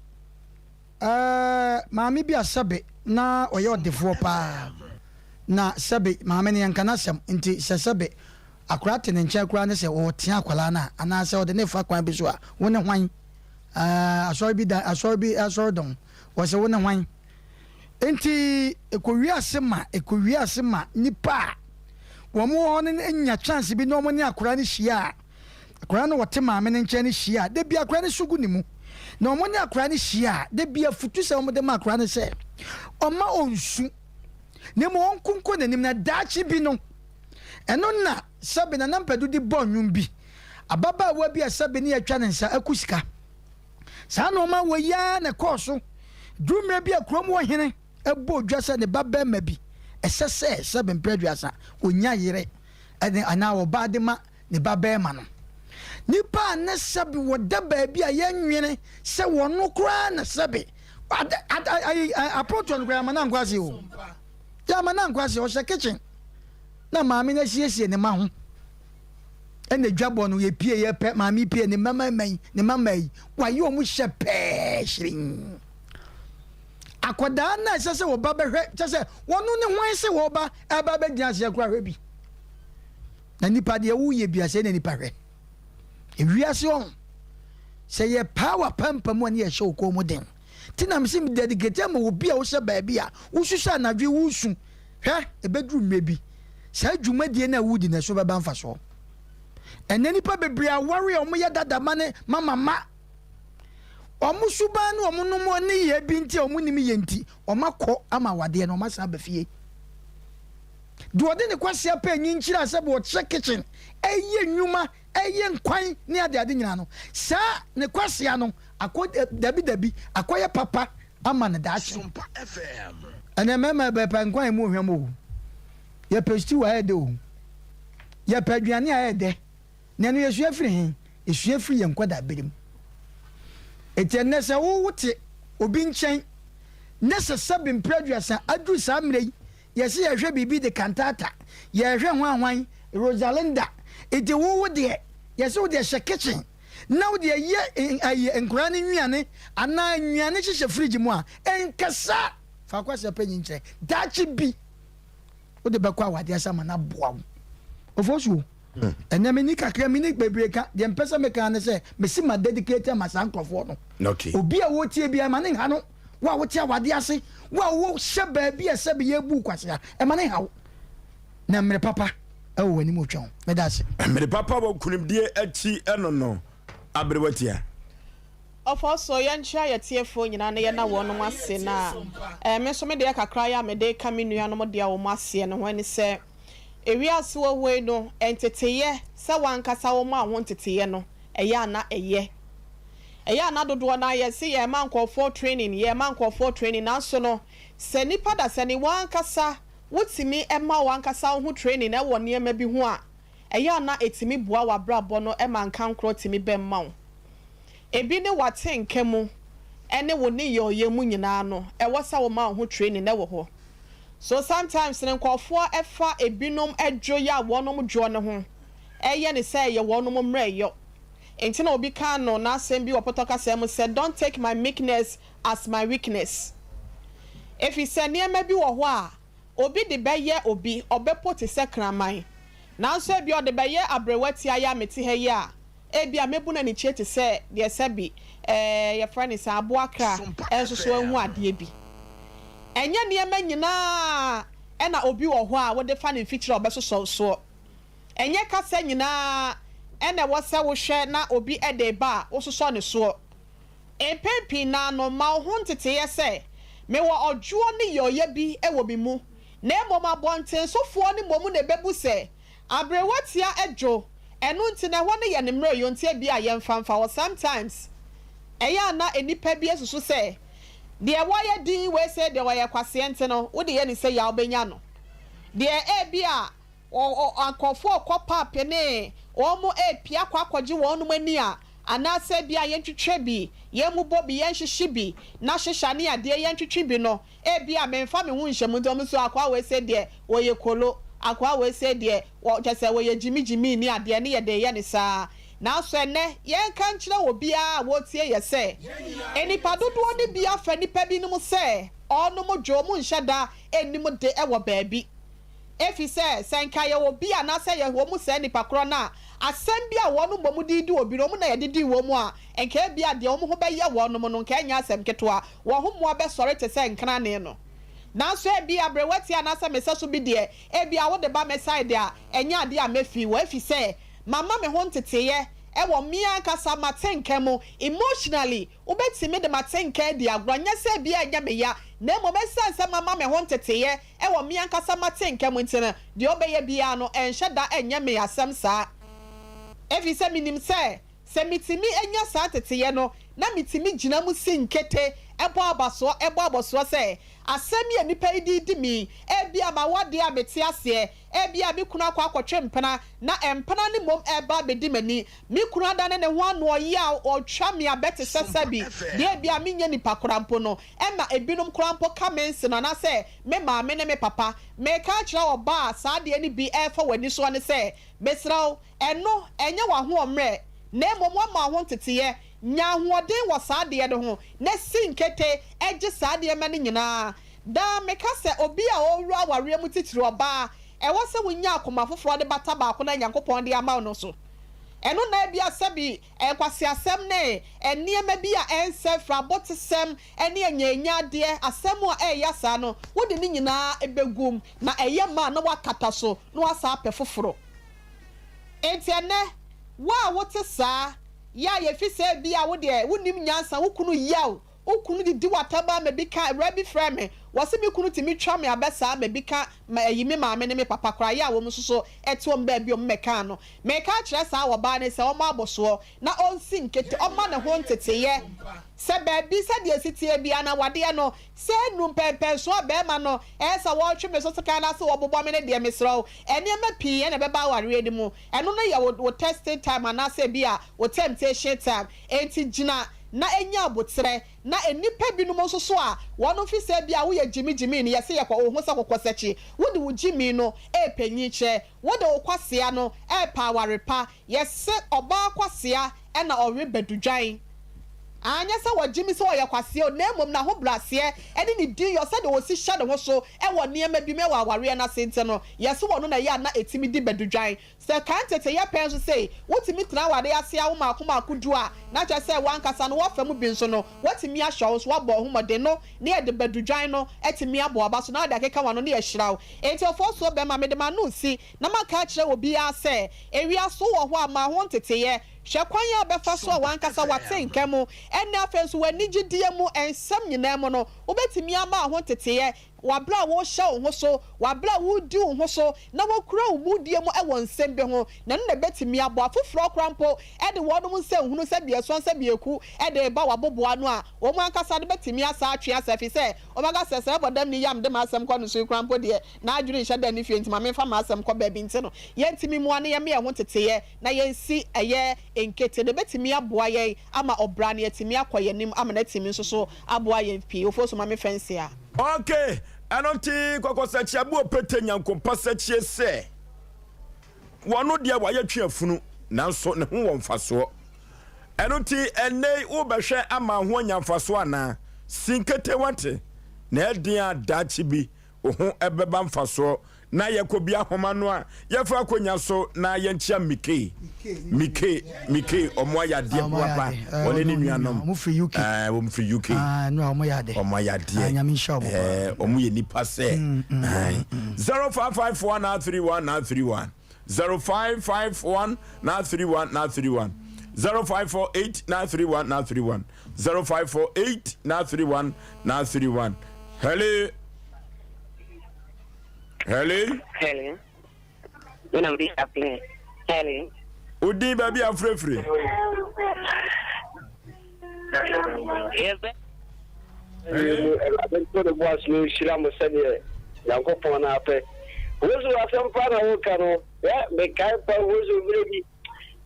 ɛɛ, maame bi a sɛbe na ɔyɛ ɔdefoɔ paa, na sɛbe maame no yɛnka n'asɛm, nti sɛ sɛbe akwadaa te ne nkyɛn koraa ne sɛ ɔretea akwadaa no a, anaasɛ ɔde no refa kwan bi so a, wo ne hwan? Ɛɛ, asɔre bi da, asɔre bi asɔredɔm, wɔse wo ne hwan? Nti ɛkɔwie ase ma, ɛkɔwie ase ma nnipa a wɔn wɔ hɔ no nya chance bi na wɔn ne akwadaa no hyia a, Akwadaa no wɔte maame no nkyɛn no hyia a, da bi akwadaa no su gu ne mu. Na wɔn ne akwadaa no hyia a, da bi afutusɛm wɔde ma akwadaa no sɛ, ɔmma ɔnsu, na mmom ɔnko nkɔ n'anim na daakye bi no, ɛno na sɛbe Nana Mpadu de bɔ nnwom bi. Ababaawa bi a sɛbe ne yɛatwa ne nsa aku sika. Saa nnoɔma wɔ yi ara na ɛkɔɔ so duru mmerɛ bi a kurom hɔ hene bɔɔ dwa sɛ ne ba barima bi, ɛsɛ sɛ sɛbe mprɛ aduasa ɔnya yere anaa ɔbaa de ma ne babarima no. Nnipa a na sɛbe wɔda baabi a yɛnnwene sɛ wɔno koraa na sɛbe ade ade ayi apontoɔ no koraa yɛama no ankɔ ase o. Yɛama no ankɔ ase, ɔhyɛ kitchen na maame no asiesie ne ma ho. Ɛna dwabɔ no yɛpie yɛpɛ maame pie ne mma yi ne mma yi wayɛ wɔn hyɛ pɛɛ hyirin. Akwadaa no a ɛsɛ sɛ wɔba bɛhwɛ kyɛ sɛ wɔno ne hwan sɛ wɔba ɛba bɛgyina aseɛ koraa hwɛ bi. Na nipa deɛ woyɛ bia sɛ na nipa hwɛ ewiase ɔho sɛ yɛ paa wa pampa mu a ne yɛhyɛ wo kɔn mu den ti na mese me dedicate ama obi a wohyɛ baabi a wosusu anadwo wosu hwɛ ebeduru mmerɛ bi. Saa dwumadie no a wodi no ɛso bɛba mfasoɔ. Ɛnnɛ nnipa bebree aware a wɔyɛ dada ma ne mama ma. Wɔn suban ne wɔn nom nneyɛɛ bi nti a wɔn nim yɛ nti, wɔn akɔ ama awadeɛ no wɔn asan aba fie. Deɛ ɔde ne kwasea pɛ nyinkyerɛ a sɛbi ɔkyerɛ kitchen, ɛyɛ nnwuma, ɛyɛ nkwan ne adeade nyinaa no, saa ne kwasea no akɔ dabi dabi akɔyɛ papa ama no daakye. Ɛnɛ mmarima yɛpɛ nkwan a emu hwam o, yɛpɛ stew a ɛyɛ dɛ o, yɛpɛ aduane a ɛyɛ dɛ. Na ɛno yɛsua firi he? Yɛsua firi yɛn nkwadaa-bere mu. Enti ɛnnɛ sɛ wo wote obi nkyɛn na sɛ sɛbe mprɛ aduasa aduru saa mmerɛ yi, yɛse yɛhwɛ biribi de kantaata, yɛhwɛ hwanhwan, Rosalinda, enti wo wo deɛ, yɛse wo deɛ hyɛ kitchen na wo deɛ yɛ ayi nkoraa no nnuane anaa nnuane hyehyɛ fridge mu a, ɛnkasa! Fa kwasea panyin kyerɛ. Daakye bi, wode bɛkɔ awadeɛ ase ama no aboa wo. Ofosuo, ɛnɛ menni kakra, menni bebree ka, deɛ mpɛ sɛ meka ne sɛ, mesi ma dedicate ama saa nkurɔfoɔ no. Obi a wɔtie biara, ma ne nha no. Wo a wote awadeɛ ase, wo a wohyɛ baabi a sɛbe yɛbu wo kwasea, ɛma ne nha wo. Na mmerɛ papa ɛwɔ w'anim retwɛn wo. Meda ase. Mmere papa wɔ nkunimdie akyi ɛno no aberewa tia. Ɔfɔ so yɛnkyea yɛ tiefoɔ nyinaa na yɛna wɔnom ase na eh, me nso me deɛ kakra yɛ a mede reka me nuanom deɛ a wɔn aseɛ no ho ɛne sɛ ewiase wɔ hɔ yi no nteteyɛ sɛ wankasa wo ma wo ho nteteyɛ no ɛyɛ a na ɛyɛ ɛyɛ a na dodoɔ no ara yɛse yɛrema nkorɔfoɔ training yɛrema nkorɔfoɔ training nanso no sɛ nipa dasani wankasa wotumi ma wankasa wo ho training wɔ nneɛma bi ho a ɛyɛ a na ɛtumi boa w'abrabɔ no ma nkankorɔ tumi bɛm ma wo. Ebi ne w'atenka mu ne wo nneyɔeɛ mu nyinaa no, ɛwɔ sɛ woma wo ho training wɔ hɔ. So sometimes no nkorɔfoɔ fa ebinom dwoyɛ a wɔnom dwoɔ no ho yɛ no sɛ ɛyɛ wɔnom mmerɛyɔ. Nti na obi kaa no n'asɛm bi wɔ pɔtɔ kasa mu sɛ don't take my meekness as my weakness. Efisɛ nneɛma bi wɔ hɔ a Obi de bɛyɛ obi, ɔbɛpo te sɛ kraman. Nanso ebia ɔde bɛyɛ aberewa tiaa yi a mete ha yi a, ebia mɛbu no anikyie te sɛ deɛ sɛbi ɛɛ yɛfrɛ no sɛn, aboa kra nso so ahu adeɛ bi. Ɛnyɛ nneɛma nyinaa na obi wɔ hɔ a wode fa no mfikyire a ɔbɛsosɔ wo soɔ. Ɛnyɛ kasa nyinaa na ɛwɔ sɛ wohwɛ na obi de reba a wososɔ ne soɔ. Mpɛn pii no ara no, ma wo ho nteteeɛ sɛ, 'Mewɔ ɔdwoɔ ne yɔeɛ bi wɔ me mu, na mmom abɔntensofoɔ no mmom na ɛbɛbu sɛ, Aberewa tia dwo, ɛno nti na ɛhɔ no yɛ ne mmerɛyɔ nti ebia yɛmfa mfa hɔ. Sometimes, ɛyɛ a na nnipa bi asusu sɛ, deɛ wayɛ din wei sei deɛ ɔyɛ kwaseɛ nti no, wode yɛ no sei a wobɛnya no. Deɛ ebia Nkurɔfoɔ rekɔ pub ne wɔn repia akɔ akɔgye wɔn ani a, anaasɛ ebia yɛntwitwa bi, yɛmmobɔ bi, yɛnhyehye bi, na hyehya ne adeɛ yɛntwetwe bi no, ebia memfa me ho nhyɛ mu nti wɔn nso akoa wei sei deɛ wɔyɛ kolo, akoa wei sei deɛ wɔ kyerɛ sɛ wɔyɛ gyimi gyimi ne adeɛ ne yɛde reyɛ no saa. Nanso ɛnnɛ yɛnka nkyerɛ obiara a ɔretie yɛ sɛ, nnipa dodoɔ no bi afa nnipa binom sɛ wɔnom dwo, wɔnhyɛ da nnim de wɔ baabi. Efisɛ sɛ nka yɛwɔ obi anaasɛ yɛwɔ mu saa nnipa korɔ no a, asɛm bi a wɔnom mmom de redi obi no, wɔn na yɛde dii wɔn a, nka ebia deɛ wɔn ho bɛyɛ wɔnom no, nka ɛnyɛ asɛm ketewa. Wɔn ho mmoa bɛsɔre te sɛ nkrane no. Nanso ebia aberewatia anaasɛ me sɛso bi deɛ, ebia wode ba me side a, ɛnyɛ adeɛ a mɛfii wɔ, efisɛ mama me ho nteteeɛ wɔ me ankasa m'atenka mu, emotionally, Wobɛtumi de m'atenka adi agorɔ, nyɛ sɛ ebia ɛnyɛ me ya, na mmom ɛsiane sɛ mama me ho nteteeɛ wɔ me ankasa m'atenka mu nti no, deɛ ɔbɛyɛ biara no, ɛnhyɛ da nyɛ me asɛm saa. Ɛfiri sɛ menim sɛ, sɛ metumi nya saa nteteeɛ no, na metumi gyina mu si nkete bɔ abasoɔ, bɔ abɔsoɔ sɛ, asɛm yi a nnipa yi de redi me yi, ebia m'awadeɛ a mete aseɛ, ebia me kunu akɔ akɔtwe mpena, na mpena no mmom reba abɛdi m'ani, Me kunu adane ne ho ano ɔyea a ɔtwa me abɛ te sɛ sɛbi deɛ ebia menyɛ nipa koraa mpo no, ɛma ebinom koraa mpo ka me nse no anaasɛ me maame ne me papa. Mereka akyerɛ ɔbaa a saa adeɛ no bi refa w'ani soɔ ne sɛ, mesrɛ wo, ɛno ɛnyɛ w'ahoɔmmerɛ na mmom woama wo ho nteteeɛ. Nya ahoɔden wɔ saa adeɛ no ho na si nkete gye saa nneɛma no nyinaa. Daa meka sɛ obi a ɔrewura awareɛ mu titire ɔbaa, ɛwɔ sɛ wonya akoma foforɔ de bata baako no a Nyankopɔn de ama wo no so. Ɛno na ebia sɛbi nkwaseasɛm ne nneɛma bi a ɛnsɛ, frabɔtesɛm ne anyaanyadeɛ, asɛm a ɛyɛ saa no, wode ne nyinaa bɛgu mu, na ɛyɛ ma a na woakata so na woasan apɛ foforɔ. Enti ɛnnɛ, wo a wote saa, yɛ a yɛfi sɛ ebia wo deɛ wonnim nyansa, wo kunu yaw, wo kunu didi w'atam ara ma bi ka, awuraa bi frɛɛ me, wɔse me kunu tumi twa me abɛ saa ma bi ka ma ayi me maame ne me papa koraa, yɛ a wɔn nso so ɛte wɔn baabi a wɔn mmɛkaa no. Meka akyerɛ saa ɔbaa no sɛ ɔmmɔ abɔsoɔ na ɔnsi nkete, ɔmma ne ho nteteeɛ sɛ baabi sɛdeɛ ɛsi teɛ biara na awadeɛ no sɛ ɛnnu mpɛnpɛnsoɔ a barima no ɛyɛ sɛ wɔretwe me so sekan anaasɛ wɔbobɔ me no deɛ mesrɛ wo, nneɛma pii na ɛbɛba awareɛ no mu. Ɛno no yɛ wo wo testing time anaasɛ ebia wo temptation time. Enti gyina na nya aboterɛ. Na nnipa binom nso so a wɔn fi sɛ ebia woyɛ gyimi gyimi no, yɛse yɛkɔ wo ho sɛ kɔkɔsakyi. Wode wo gyimi no repɛ nyikyerɛ. Wode wo kwasea no repɛ aware pa. Yɛse ɔbaa kwasea na ɔwe badudwan. Anyɛ sɛ wɔgye me sɛ ɔyɛ kwasea o, na mmom n'ahobrɛaseɛ ne ne dinyɔ, sɛdeɛ ɔsi hyɛ ne ho so wɔ nneɛma bi mu wɔ awareɛ no ase nti no, yɛse ɔno na ɛyɛ a na ɛtumi di badudwan. Sɛ kan teteyɛ pɛn nso sei, wotumi tena awareɛ ase awo mmaako mmaako du a, na kyerɛ sɛ w'ankasa no w'afa mu bi nso no, woatumi ahyɛ wo nso woabɔ wo ho mmɔden no na yɛde badudwan no atumi abɔ w'aba so na wode akeka w'ano na yɛahyira wo. Enti ɔfɔɔsoɔ bɛma mede m'ano resi na maka akyerɛ obiara sɛ, ewiase wɔ hɔ a ma ho nteteyɛ. Hwɛ kwan a wobɛfa so a w'ankasa w'atenka mu ne afei nso w'anigyedeɛ mu nsɛm nyinaa mu no, wobɛtumi ama wo ho nteteeɛ wɔ berɛ a worehyɛ wo ho so, wɔ berɛ a woredi wo ho so na woakura wo mudie mu wɔ nsɛm bi ho, na ɛno na ɛbɛtumi aboa afoforɔ koraa mpo de wɔnom nsɛnhunu sɛ biason sɛ biaku de reba w'aboboano a, wɔn ankasa no bɛtumi asa atwe asa ɛfiri sɛ wɔbɛka sɛ, Sɛ ɛbɔ dam ne yam de m'asɛm kɔ no so yi koraa mpo deɛ, n'adwene nhyɛ da nni fie nti ma memfa m'asɛm kɔ baabi nti no, yɛntumi mmoa na yɛmmɛ yɛn ho nteteeɛ na yɛnsi ɛyɛ nkete no, ɛbɛtumi aboa yɛn ama ɔbra no yɛatumi akɔ yɛn anim ama no atumi nso so aboa yɛn pii. Ofosu ma me fɛnse a. Ok, ɛno nti kɔkɔsakyi aboɔ pete nyankompa sakyie sɛ wɔno deɛ wayɛ twe afunu nanso ne ho wɔ mfasoɔ. Ɛno nti ɛnnɛ yi wobɛhwɛ ama ho anya mfasoɔ anaa? Si nkete wate, na ɛden a daakye bi wo ho bɛba mfasoɔ na yɛkɔ bi ahoma no a yɛfa akonya so na yɛnkyia Mike Mike Mike ɔmo ayɛ adeɛ papa ɔne ne nuanom ɔmo firi UK ɛɛ ɔmo firi UK no a ɔmo yɛ ade ɔmo ayɛ adeɛ nyame nhyira ɔmo ɛɛ ɔmo yɛ nipa sɛ 0554 931 931 0551 931 931 0548 931 931 0548 931 931 Hello. Hello. Hello. Mena mdi aple. Hello. Odin baabi afrɛfrɛ. Awurade nto ne bo ase na ɔnhyira mo sɛdeɛ Nyankopɔn no apɛ. Wosu asɛm pa na woka no. Hwɛ, mekae pa wosu mmerɛ bi,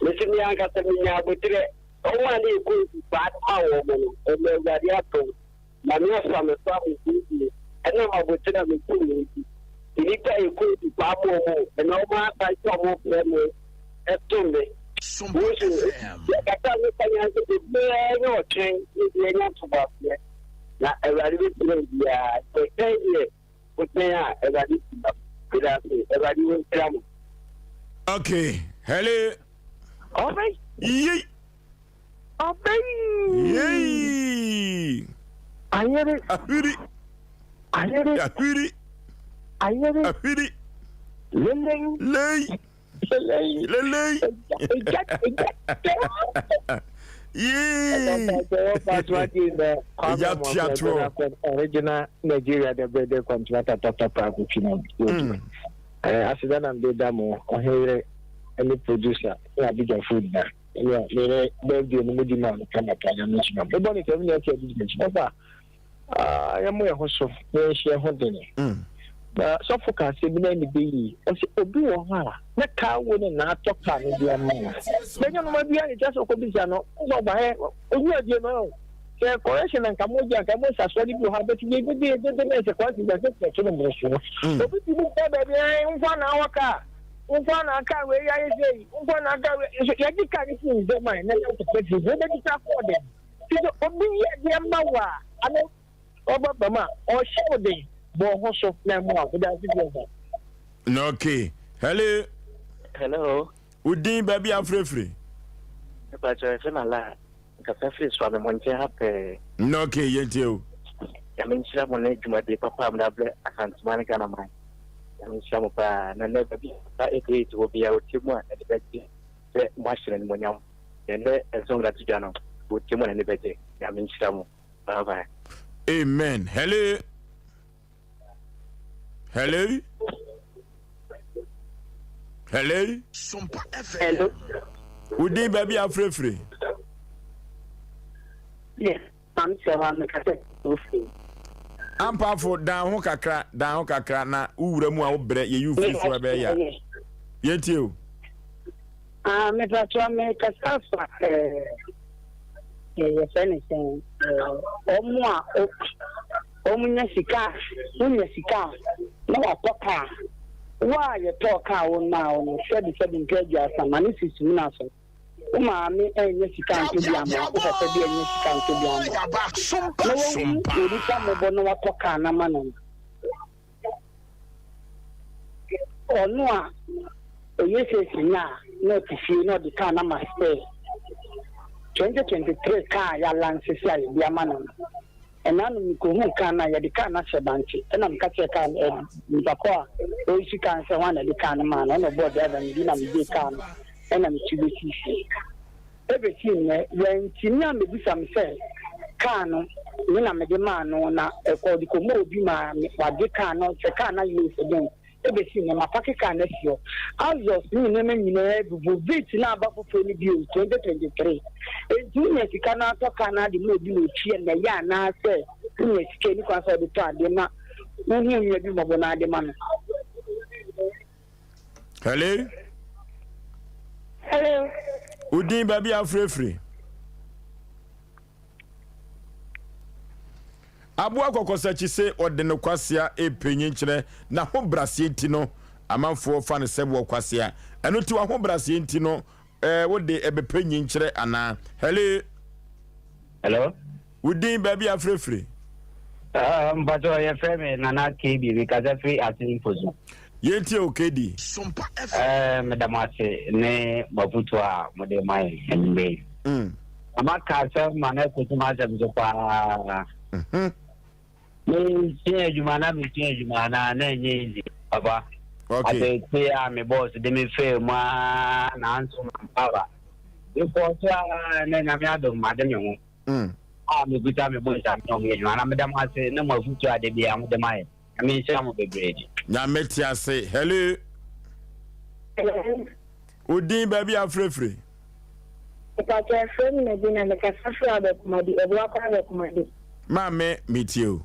mese me ankasa menya aboterɛ. Wɔn a na ɛkɔ nsukwaa de ma wɔn no, ɛnna Awurade adom. Nyame afa me so abosiesie ɛnam abotire a mesi no nti. Nnipa a ɛkɔ nsukwaa ma wɔn o, ɛnna wɔn asan sɛ wɔn frɛ me ɛto me. Wosu, yɛkasa ne ka nyinaa sɛ obiara nyɛ ɔtwɛn na obiara nya ntoboaseɛ na Awurade bɛhyira obiara. Sɛ ɛtwɛn deɛ wotwɛn a Awurade hyira wo. Meda ase. Awurade wɔnhyira mo. Okay, hello. Ɔbɛn. Yei. Ɔbɛn. Yei. Ayere. Ahwiri. Ayere. Ahwiri. Ayere. Ahwiri. Lelei. Lei. Lelei. Lelei. Eja eja. Yee. Eja tuato. Original Nigeria the birthday contractor Dr. Pragu Chino. Aseda na mde da mo ɔhene ne producer ne abidjanfoɔ nyinaa. Ɛnna me ne birthday no mudi maa me kama paa Nyame nhyira mo. Mebɔ ne sɛ me nua tia didi m'akyi. Papa, ah, yɛmmɔ yɛn ho so na yɛnhyɛ yɛn ho den. Na sɔfo ka asɛm bi na ɛne bɛ yie. Ɔsɛ obi wɔ hɔ a na kaa wo ne na atɔ kaa no de ama wo. Bɛnyɛ noma bi a ne kyɛ sɛ ɔkɔbisa no, sɛ ɔba hɛ, ohu adie no sɛ correction na nka mogya nka mo nsasoɔ no bi wɔ hɔ a bɛti yɛ dede dede na ɛsɛ correction sɛ sɛ ɛto no mmorosoɔ. Obi ti mu ba baabi ɛn mfa na awɔ kaa. Wo nko na aka wei ayɛ sei, wo nko na aka wei nso yɛgye kaa no si nsam a na yɛ kɔpɛ fi wobɛgye sa kɔɔ den. Ti sɛ obi yɛ adeɛ ma wo a ano ɔba fam a ɔhyɛ wo den bɔ ho so na ɛmoa wo. Meda ase fi ɔfa. Okay. Hello. Hello. Wo din baabi afirefire. Mepakyɛw yɛfrɛ me Alaa, mekasa firi Suame mo nkyɛn ha pɛɛ. Nna okay yɛntie o. Nyame nhyira mo ne dwumadie papa a mode abrɛ Asanteman ne Ghana man. Nyame nhyira mo paa. Na nnɛ baabi a Papa 88 wɔ biara ɔtie mu a n'ani bɛgye sɛ moahyɛ no animuonyam. Na nnɛ nso mode ato dwa no ɔtie mu a n'ani bɛgye. Nyame nhyira mo. Bye bye. Amen. Hello. Hello. Hello. Hello. Wodin baabi afirafiri. Yes, maame sɛ hɔ a meka sɛ ofiri. Ampafo dan ho kakra dan ho kakra na wowura mu a wobrɛ yɛyi wo firi so ɛbɛyɛ ya. Yɛntie o. Ah, mepatwa mekasa afa eh, eh, yɛfrɛ ne sɛn eh, ɔmo a ɔmo nya sika a wonya sika a na watɔ kaa wo a yɛtɔɔ kaa wo maa wo no sɛbi sɛbi mpɛ aduasa ma ne sisi mu na so wo maame ɛnyɛ sika ntɔ bi ama wo papa bi ɛnyɛ sika ntɔ bi ama na wahu onipa mmɔbɔ na watɔ kaa na ma no no Ɔno a ɔyɛ seesei no a na ɔte fie na ɔde kaa no ama spare. 2023 kaa a yɛalansese a yɛde ama no no, ɛna no mekɔhuu kaa no a yɛde kaa no ahyɛ bankye ɛna meka kyerɛ kaa no ɛ nipa ko a ɔresi kaa no sɛ hwan na ɛde kaa no maa no ɛna ɔbɔɔ driver no din na megyee kaa no ɛna metu bɛsii fie. Ebesi nnɛ, wantumi ammebisa me sɛ kaa no me na mede maa no na ɛkɔ ɔde kɔmaa obi ma wagye kaa no, sɛ kaa no ayɛ o sɛ dɛn. Ebesi nnɛ, mapake kaa no asi hɔ. Axles ne nneɛma nyinaa abubu. Vitz no aba foforo no bio, 2023. Enti wonya sika no atɔ kaa no ade ma obi na otua na ɛyɛ anaasɛ wonya sika a ɛni kwan sɛ wode tɔ adeɛ ma wohu nua bi mmɔbɔ na ade ma no. Hello. Hello. Udin baabi afirafiri. Aboa kɔkɔsakyi se ɔde no kwasea epanyin kyerɛ n'ahobraseɛ nti no amanfoɔ fa no sɛ wɔ kwasea ɛno ti w'ahobraseɛ nti no ɛɛ wode ɛbɛpɛ nyin kyerɛ anaa hello. Hello. Wo din baabi a frɛfiri? Uh, mpatsɔ yɛfrɛ me Nana KB mekasa firi Asen Mposo. Yɛntie o KD. Uh, meda mo ase ne mo afutuo a mode ma yɛn anwummerɛ yi. Mm. Na maka asɛm ma no akɔsi m'asɛm so paa. Mm-hmm. Mesua adwuma na mesua adwuma na na ɛnyɛ easy papa. Okay. Atete a me boss de me faa mu a nanso mampa aba. Mekɔɔ so a na Nyame adom made me ho. Mm. A mekuta me boys a me ne wɔn yɛ adwuma na meda mo ase ne mo afutuo a da biara mode ma yɛn. Nyame nhyira mo bebree. Nyame te ase. Hello. Hello. Wo din baabi a frɛfiri? Mepakyɛ frɛ me Medina mekasa firi Abɛkomade, Abuakwa Abɛkomade. Maame metie o.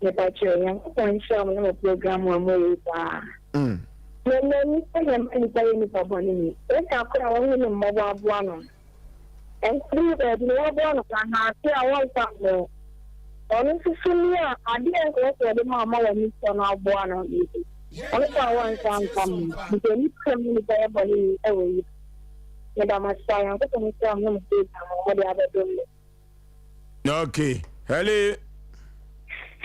Mepakyɛ Nyankopɔn nhyira mo ne mo program a moyɛ yi paa. Mm. Na m'ani sɔ nea ɛma nnipa yɛ nnipa bɔne yi. Esa koro a wahu no mmɔbɔ aboa no no, ɛnkɔduru baabi no waboa no koraa na ase a wɔmfa mmrɛ wo. Ɔno nso so ni a ade a ɛnkɔyɛ sɛ ɔde ma ama w'ani sɔ no aboa no no nti, ɔno koraa wɔnsa mfa mmrɛ no. Nti nnipa a ɛma nnipa yɛ bɔne yi wɔ wiase. Meda mo ase paa. Nyankopɔn nhyira mo ne mo program a mode abɛdom me. Okay. Hello.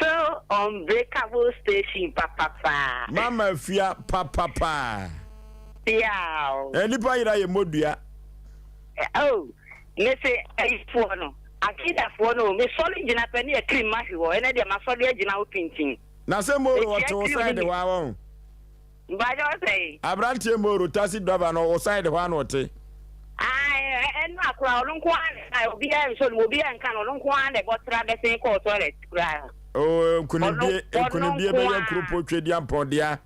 So unbreakable station papapa. Mama Afia papapa. Yeah. Eh, nipa yera yɛ modua. Eh, oh, me se ayifoɔ no, akidafoɔ no, me sɔre gyina pɛ ne akiri ma hwe hɔ, ɛnɛ deɛ ma sɔre agyina hɔ pintin. Na sɛ Moro ɔte wo side hɔ a wɔn. Mpakyɛ ɔsɛe. Abranteɛ Moro taxi driver no wo side hɔ a na ɔte. Ae ɛno akora ɔno nko ara na ɛbae obiara nsɔ ne mu obiara nka no ɔno nko ara na ɛbɔ tra bɛsen kɔɔ toilet koraa. Oh nkunimdie Ɔno nkunimdie nko bɛyɛ ara. nkuropo Tweduampɔn dea.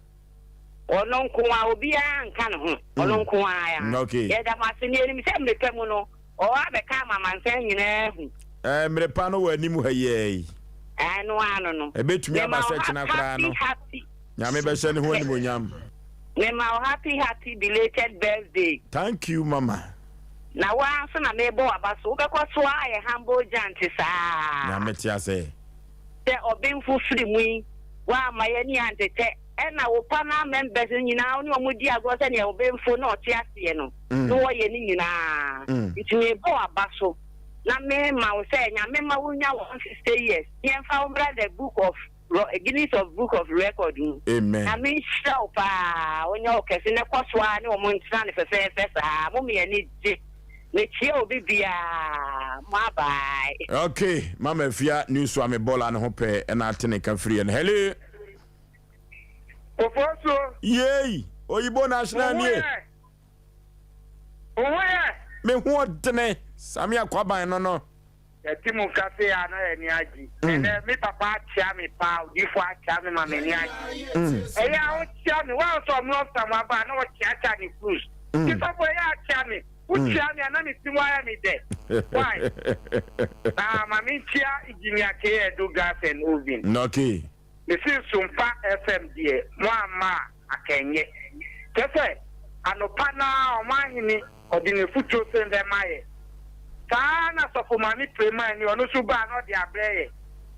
Ɔno nko ara obiara nka ne ho ɔno nko ara. Mm, okay. Yɛda mo ase ne yɛnim sɛ mmere pa mu no ɔwɔ abɛka ama amansan nyinaa ahu. Eh, mmere pa no wɔ anim ha yi. Ɛno ano no. Ɛbɛtumi aba Mema sɛ wo kyena koraa happy no. happy. Nyame bɛhyɛ ne ho animonyam. Mema wo happy happy belated birthday. Thank you mama. Na wo ara nso na mebɔ w'aba so. Wobɛkɔ so ara ayɛ humble giant saa. Nyame te ase. Sɛ ɔbenfo firi mu yi, woamma yɛn ani antetɛ. Ɛna wo panel members no nyinaa wo ne wɔn di agorɔ sɛdeɛ ɔbenfo na ɔte aseɛ no na wɔyɛ ne nyinaa. Nti mebɔ w'aba so na mema wo sɛ Nyame ma wo nya 160 years. Yɛmfa wo mmra the book of Guinness of Book of Record mu. Amen. Nyame nhyira wo paa, ɔnyɛ wo kɛse na kɔ so ara ne wɔn ntena no fɛfɛɛfɛ saa. Mo me ani gye. Mekyia obi biara. Mo abae. Okay, Mama Afia news wa me bɔla ne ho pɛɛ ɛna ate ne ka firi yɛn. Hello. Ofosuo. Yei, Oyibo national nie. Wo ho yɛ? Me ho ɔdene. Samia Kwaban no no. Yɛte mo nka sei a na yɛn ani agye. Ɛnɛ me papa akyea me paa, odiyifo akyea me ma m'ani agye. Ɛyɛ a ɔkyea me, woahu sɛ ɔno ɔfta mu aba a na ɔkyeakyea ne cruise. Nti sɔfo ɛyɛ a kyea me, wokyea me a na me ti mu ayɛ me dɛ. Why? Ah, ma menkyea Engineer K. Edu Gas and Oven. Okay. Mese Sompa FM deɛ mo amma a anka ɛnyɛ. Kyerɛ sɛ anɔpa no ara ɔmanhene ɔde n'afutuo sene bɛma yɛ. Saa ara na Sɔfo Maame Premani ɔno nso ba a na ɔde abrɛ yɛ.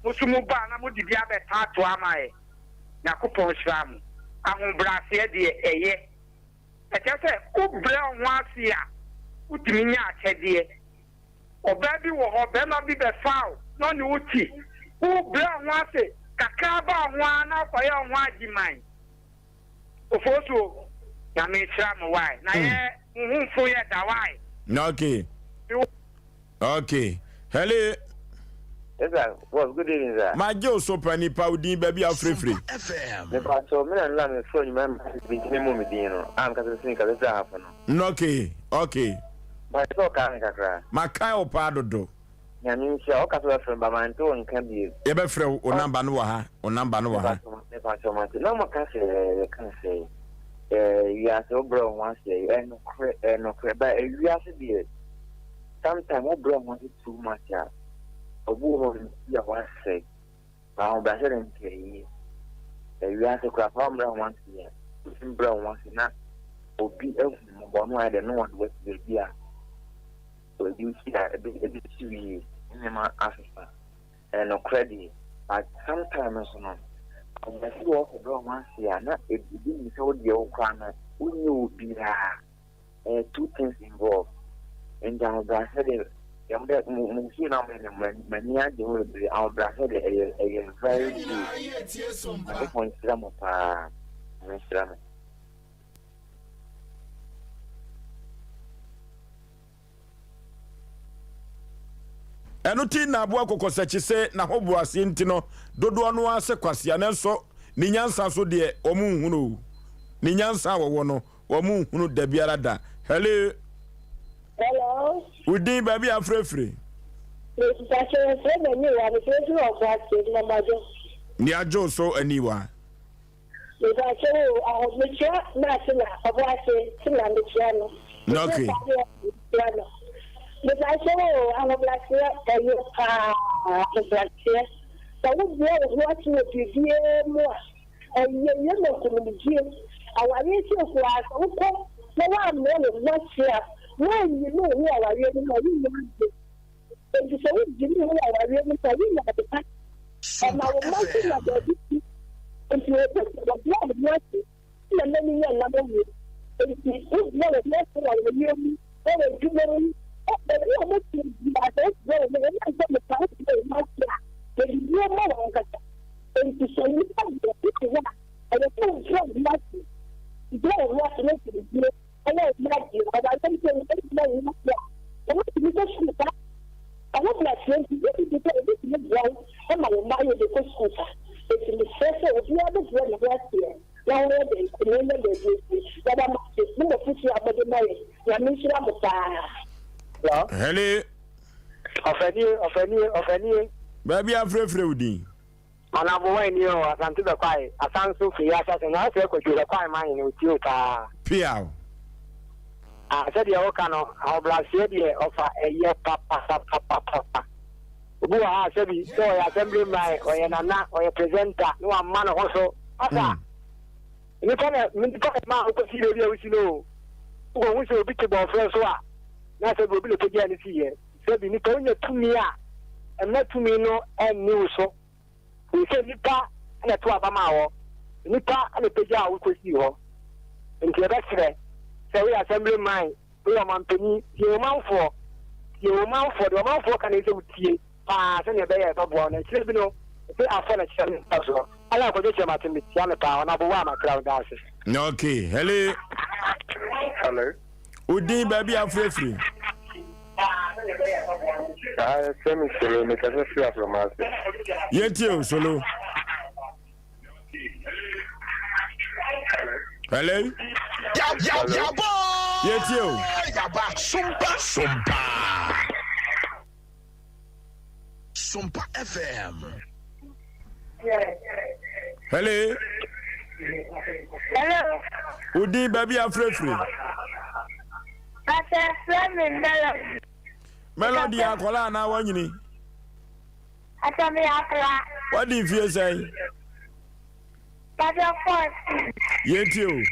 Mo nso mo ba a na mode bi abɛtaatoa ama yɛ. Nyankopɔn nhyira mo. Ahobraseɛ deɛ ɛyɛ. Ɛkyerɛ sɛ wobrɛ wo ho ase a wotumi nya akyɛdeɛ. Ɔbaa bi wɔ hɔ, barima bi bɛfaa wo na ɔne wo te. Wobrɛ wo ho ase kakra ba wo ho ara na wokɔyɛ wo ho agyeman. Ofosuo, Nyame nhyira mo wai. Na yɛ mo ho mfo yɛ da wai. Okay. Okay. Hello. Yes sir, boss, good evening sir. Magye wo so pa nipa wo din baabi a wofirifiri. Me pa so me na nla me fro nyuma ma bi ntumi mu me din no. A mkasa sini kasa firi ahafo no. Okay, okay. Mpakyɛ sɛ ɔkaa me kakra. Makae wo paa dodo. Nyame nhyira wo, woka sɛ wobɛfrɛ me but mante wo nka bio. Yɛbɛfrɛ wo, wo number no wɔ ha, wo number no wɔ ha. Mepakyɛw mate. Na moka sɛ yɛka sɛ wiase wobrɛ wo ho ase ɛyɛ nokorɛ ɛyɛ nokorɛ but wiase deɛ sometime wobrɛ wo ho ase too much a obi wɔ hɔ no bi a wasɛe. Ahobrɛase de nka eye. Na wiase koraa fa wommrɛ wo ho ase a, wotumi brɛ wo ho ase na obi ahu mmɔbɔ no ayɛ dɛ na wɔde wo asi baabi a baabi si a ɛbɛsi wo yie. Nneɛma asesa. Ɛyɛ nokorɛ deɛ, but sometimes nso no, ahobrɛase wɔ hɔ sɛ brɛ wo ho ase a na ebi nim sɛ wo deɛ wo koraa no wonyɛ obiara. Ɛyɛ two things involved. Nti ahobrɛase de, yɛn dɛ mo mo fie na mo yɛ no m'ani agye ho bebree. Ahobrɛase de ɛyɛ ɛyɛ very good. Nyankopɔn nhyira mo paa. Nyame nhyira mo. Ɛno ti na aboa kɔkɔsakyi se n'ahoboaseɛ nti no dodoɔ no ara se kwasea nanso ne nyansa so deɛ wɔn nhunu o. Ne nyansa a wɔwɔ no wɔn nhunu dabiara da. Hello. Hello. Wo din baabi a afrɛfiri? Mepakyɛ yɛfrɛ me Aniwa mefrɛfiri Ɔboase Mmɔmɔdwo. Nea adwo so Aniwa? Mepakyɛ wo aho mekyia naase na Ɔboase te na mekyia no. Okay. Mekyia no. Mepakyɛ wo ahobraseɛ ɛyɛ paa ahobraseɛ. Sɛ wobrɛ wo ho ase wɔ biribiara mu a ɛyɛ yɛ ma nkunimdie. Awareɛ sei koraa sɛ wokɔ na woammrɛ wo ho ase a woannyimi wo ho wɔ awareɛ no mu a wonnya ade. Enti sɛ wugyina wo awareɛ no mu a, wunya ade pa. Ɛma wo mma nso nya baabi si. Enti obi sɛ wɔbrɛ wo ho ase na n'ani nyɛ nnam awie. Enti wobrɛ wo ho ase wɔ awareɛ mu, wɔ w'adwuma mu, wɔ baabi a wobɛtumi biara, sɛ wobrɛ wo ho, ɛnam sɛ mepa wobrɛ wo ho ase a, yɛde buo ma w'ankasa. Enti sɛ nnipa deɛ wote hɔ a, ɛyɛ sɛ wobrɛ wo ho ase. Brɛ wo ho ase na gyina yie. Ɛyɛ adwuma deɛ, ɔwareɛ mpo no, ɛntumi nyɛ yie a, wɔtumi kɔ sukuu pa. Ahobrɛaseɛ nti, wogye di sɛ wɔbɛtumi boa wo ma wo mma ayɛ de kɔ sukuu pa. Enti mesrɛ sɛ obiara bɛbrɛ ne ho aseɛ na wayɛ dɛn na wanya baabi asie. Yɛda mo ase ne mo afotuo a mode ma yɛn. Nyame nhyira mo paa. Hello. Hello. Ɔfɛnie, ɔfɛnie, ɔfɛnie. Baabi afrɛfrɛ wo din. Anabo wine ni o Asante bɛkwae Asanso firi ahyɛse no asɛ kwadwo bɛkwae man hene otie wo paa. Piaw. Ah sɛdeɛ woka no ahobraseɛ deɛ ɔfa ɛyɛ papapapapapa obi wɔ ha a sɛbi sɛ ɔyɛ assembly man ɔyɛ nana ɔyɛ presenter na wama ne ho so asa nipa na nipa na ma wokɔsi baabi a wosi no o wokɔhu sɛ obi te bɔɔfrɛ so a na sɛbi obi na pagyaa ne siiɛ Sɛbi nipa wonya tumi a, mma tumi no nni wo so. Ɛfiri sɛ nipa na ɛto aba maa wɔ, nipa na ɛpagyaa wo kɔsii hɔ. Nti yɛbɛsrɛ sɛ woyɛ assembly man, woyɛ ɔmanpanin, tie wo manfoɔ, tie wo manfoɔ, deɛ ɔmanfoɔ ka no ɛsɛ sɛ wotie paa sɛdeɛ ɛbɛyɛ a ɛbɛboa wo. Na akyire bi no, ɛsɛ afɔ na kyerɛ no mfasoɔ. Ala Kwadwo Kyerematen mekyia no paa, Ɔnabo wo a makra wo, daase. Okay, hello. Hello. Wo din baabi a wofrɛfiri? Ah, yɛfrɛ me Solo, mekasa firi Afrɔmase. Yɛntie o, Solo. Hello? Yɛntie o. Sompa Sompa Sompa FM. Hello? Hello. Wodin baabi afirafiri. Pastor, frɛ me Melody. Melody akwadaa anaa wanyini? Pastor, me akwadaa. Wadi mfie sɛn? Pastor, 14. Yɛntie o.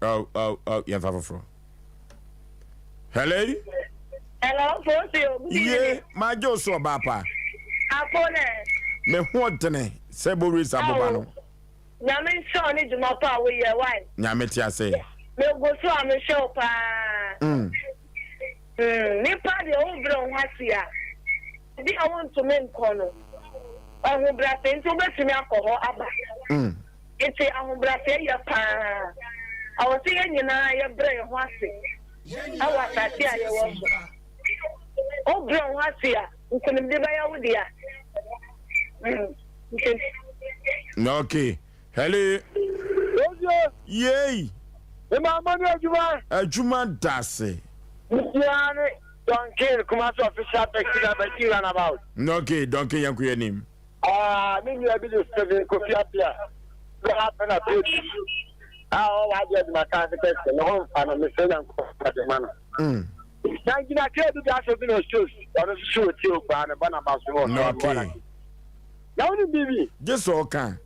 Oh, oh, oh, yɛmfa foforɔ. Hello? Hello, Fosi o. Good evening. Ye, magye wo so ɔbaa pa. Apo ne. Me ho ɔdene sɛ bowiri sa boba no. Nyame nhyira wo ne dwuma pa a woyɛ wai. Nyame te ase. Me gu so a me hwɛ wo paa. Mm. Mm, nipa deɛ wo brɛ wo ho ase a, bi a wontumi nkɔ no, ahobrɛase nti wobɛtumi akɔ hɔ aba. Mm. Nti ahobrɛaseɛ yɛ paa. Ɛwɔ sɛ yɛn nyinaa yɛbrɛ yɛn ho ase wɔ asase a yɛwɔ so. Wobrɛ wo ho ase a, nkonimdi bɛyɛ wo dea. Mm. Nti. Okay. Hello. Oye. Yei. Mma ne adwuma. Adwuma da ase. Media ne Duncan Kumasi official taxi driver runabout. Okay, Duncan yɛn ko yɛ nim. Ah, me nua bi de Stephen Kofi Appiah na wapɛ na page a ɔwɔ adeɛ adwuma kan ase kɛse ne ho mfa no mesrɛ Nyankopɔn de ma no. Mm. Na gyina kra bi da so bi na ɔstos ɔno nso so ɔtie o paa mebɔ n'aba so wɔ so Okay. Na wonim biribi? Gye sɛ ɔka.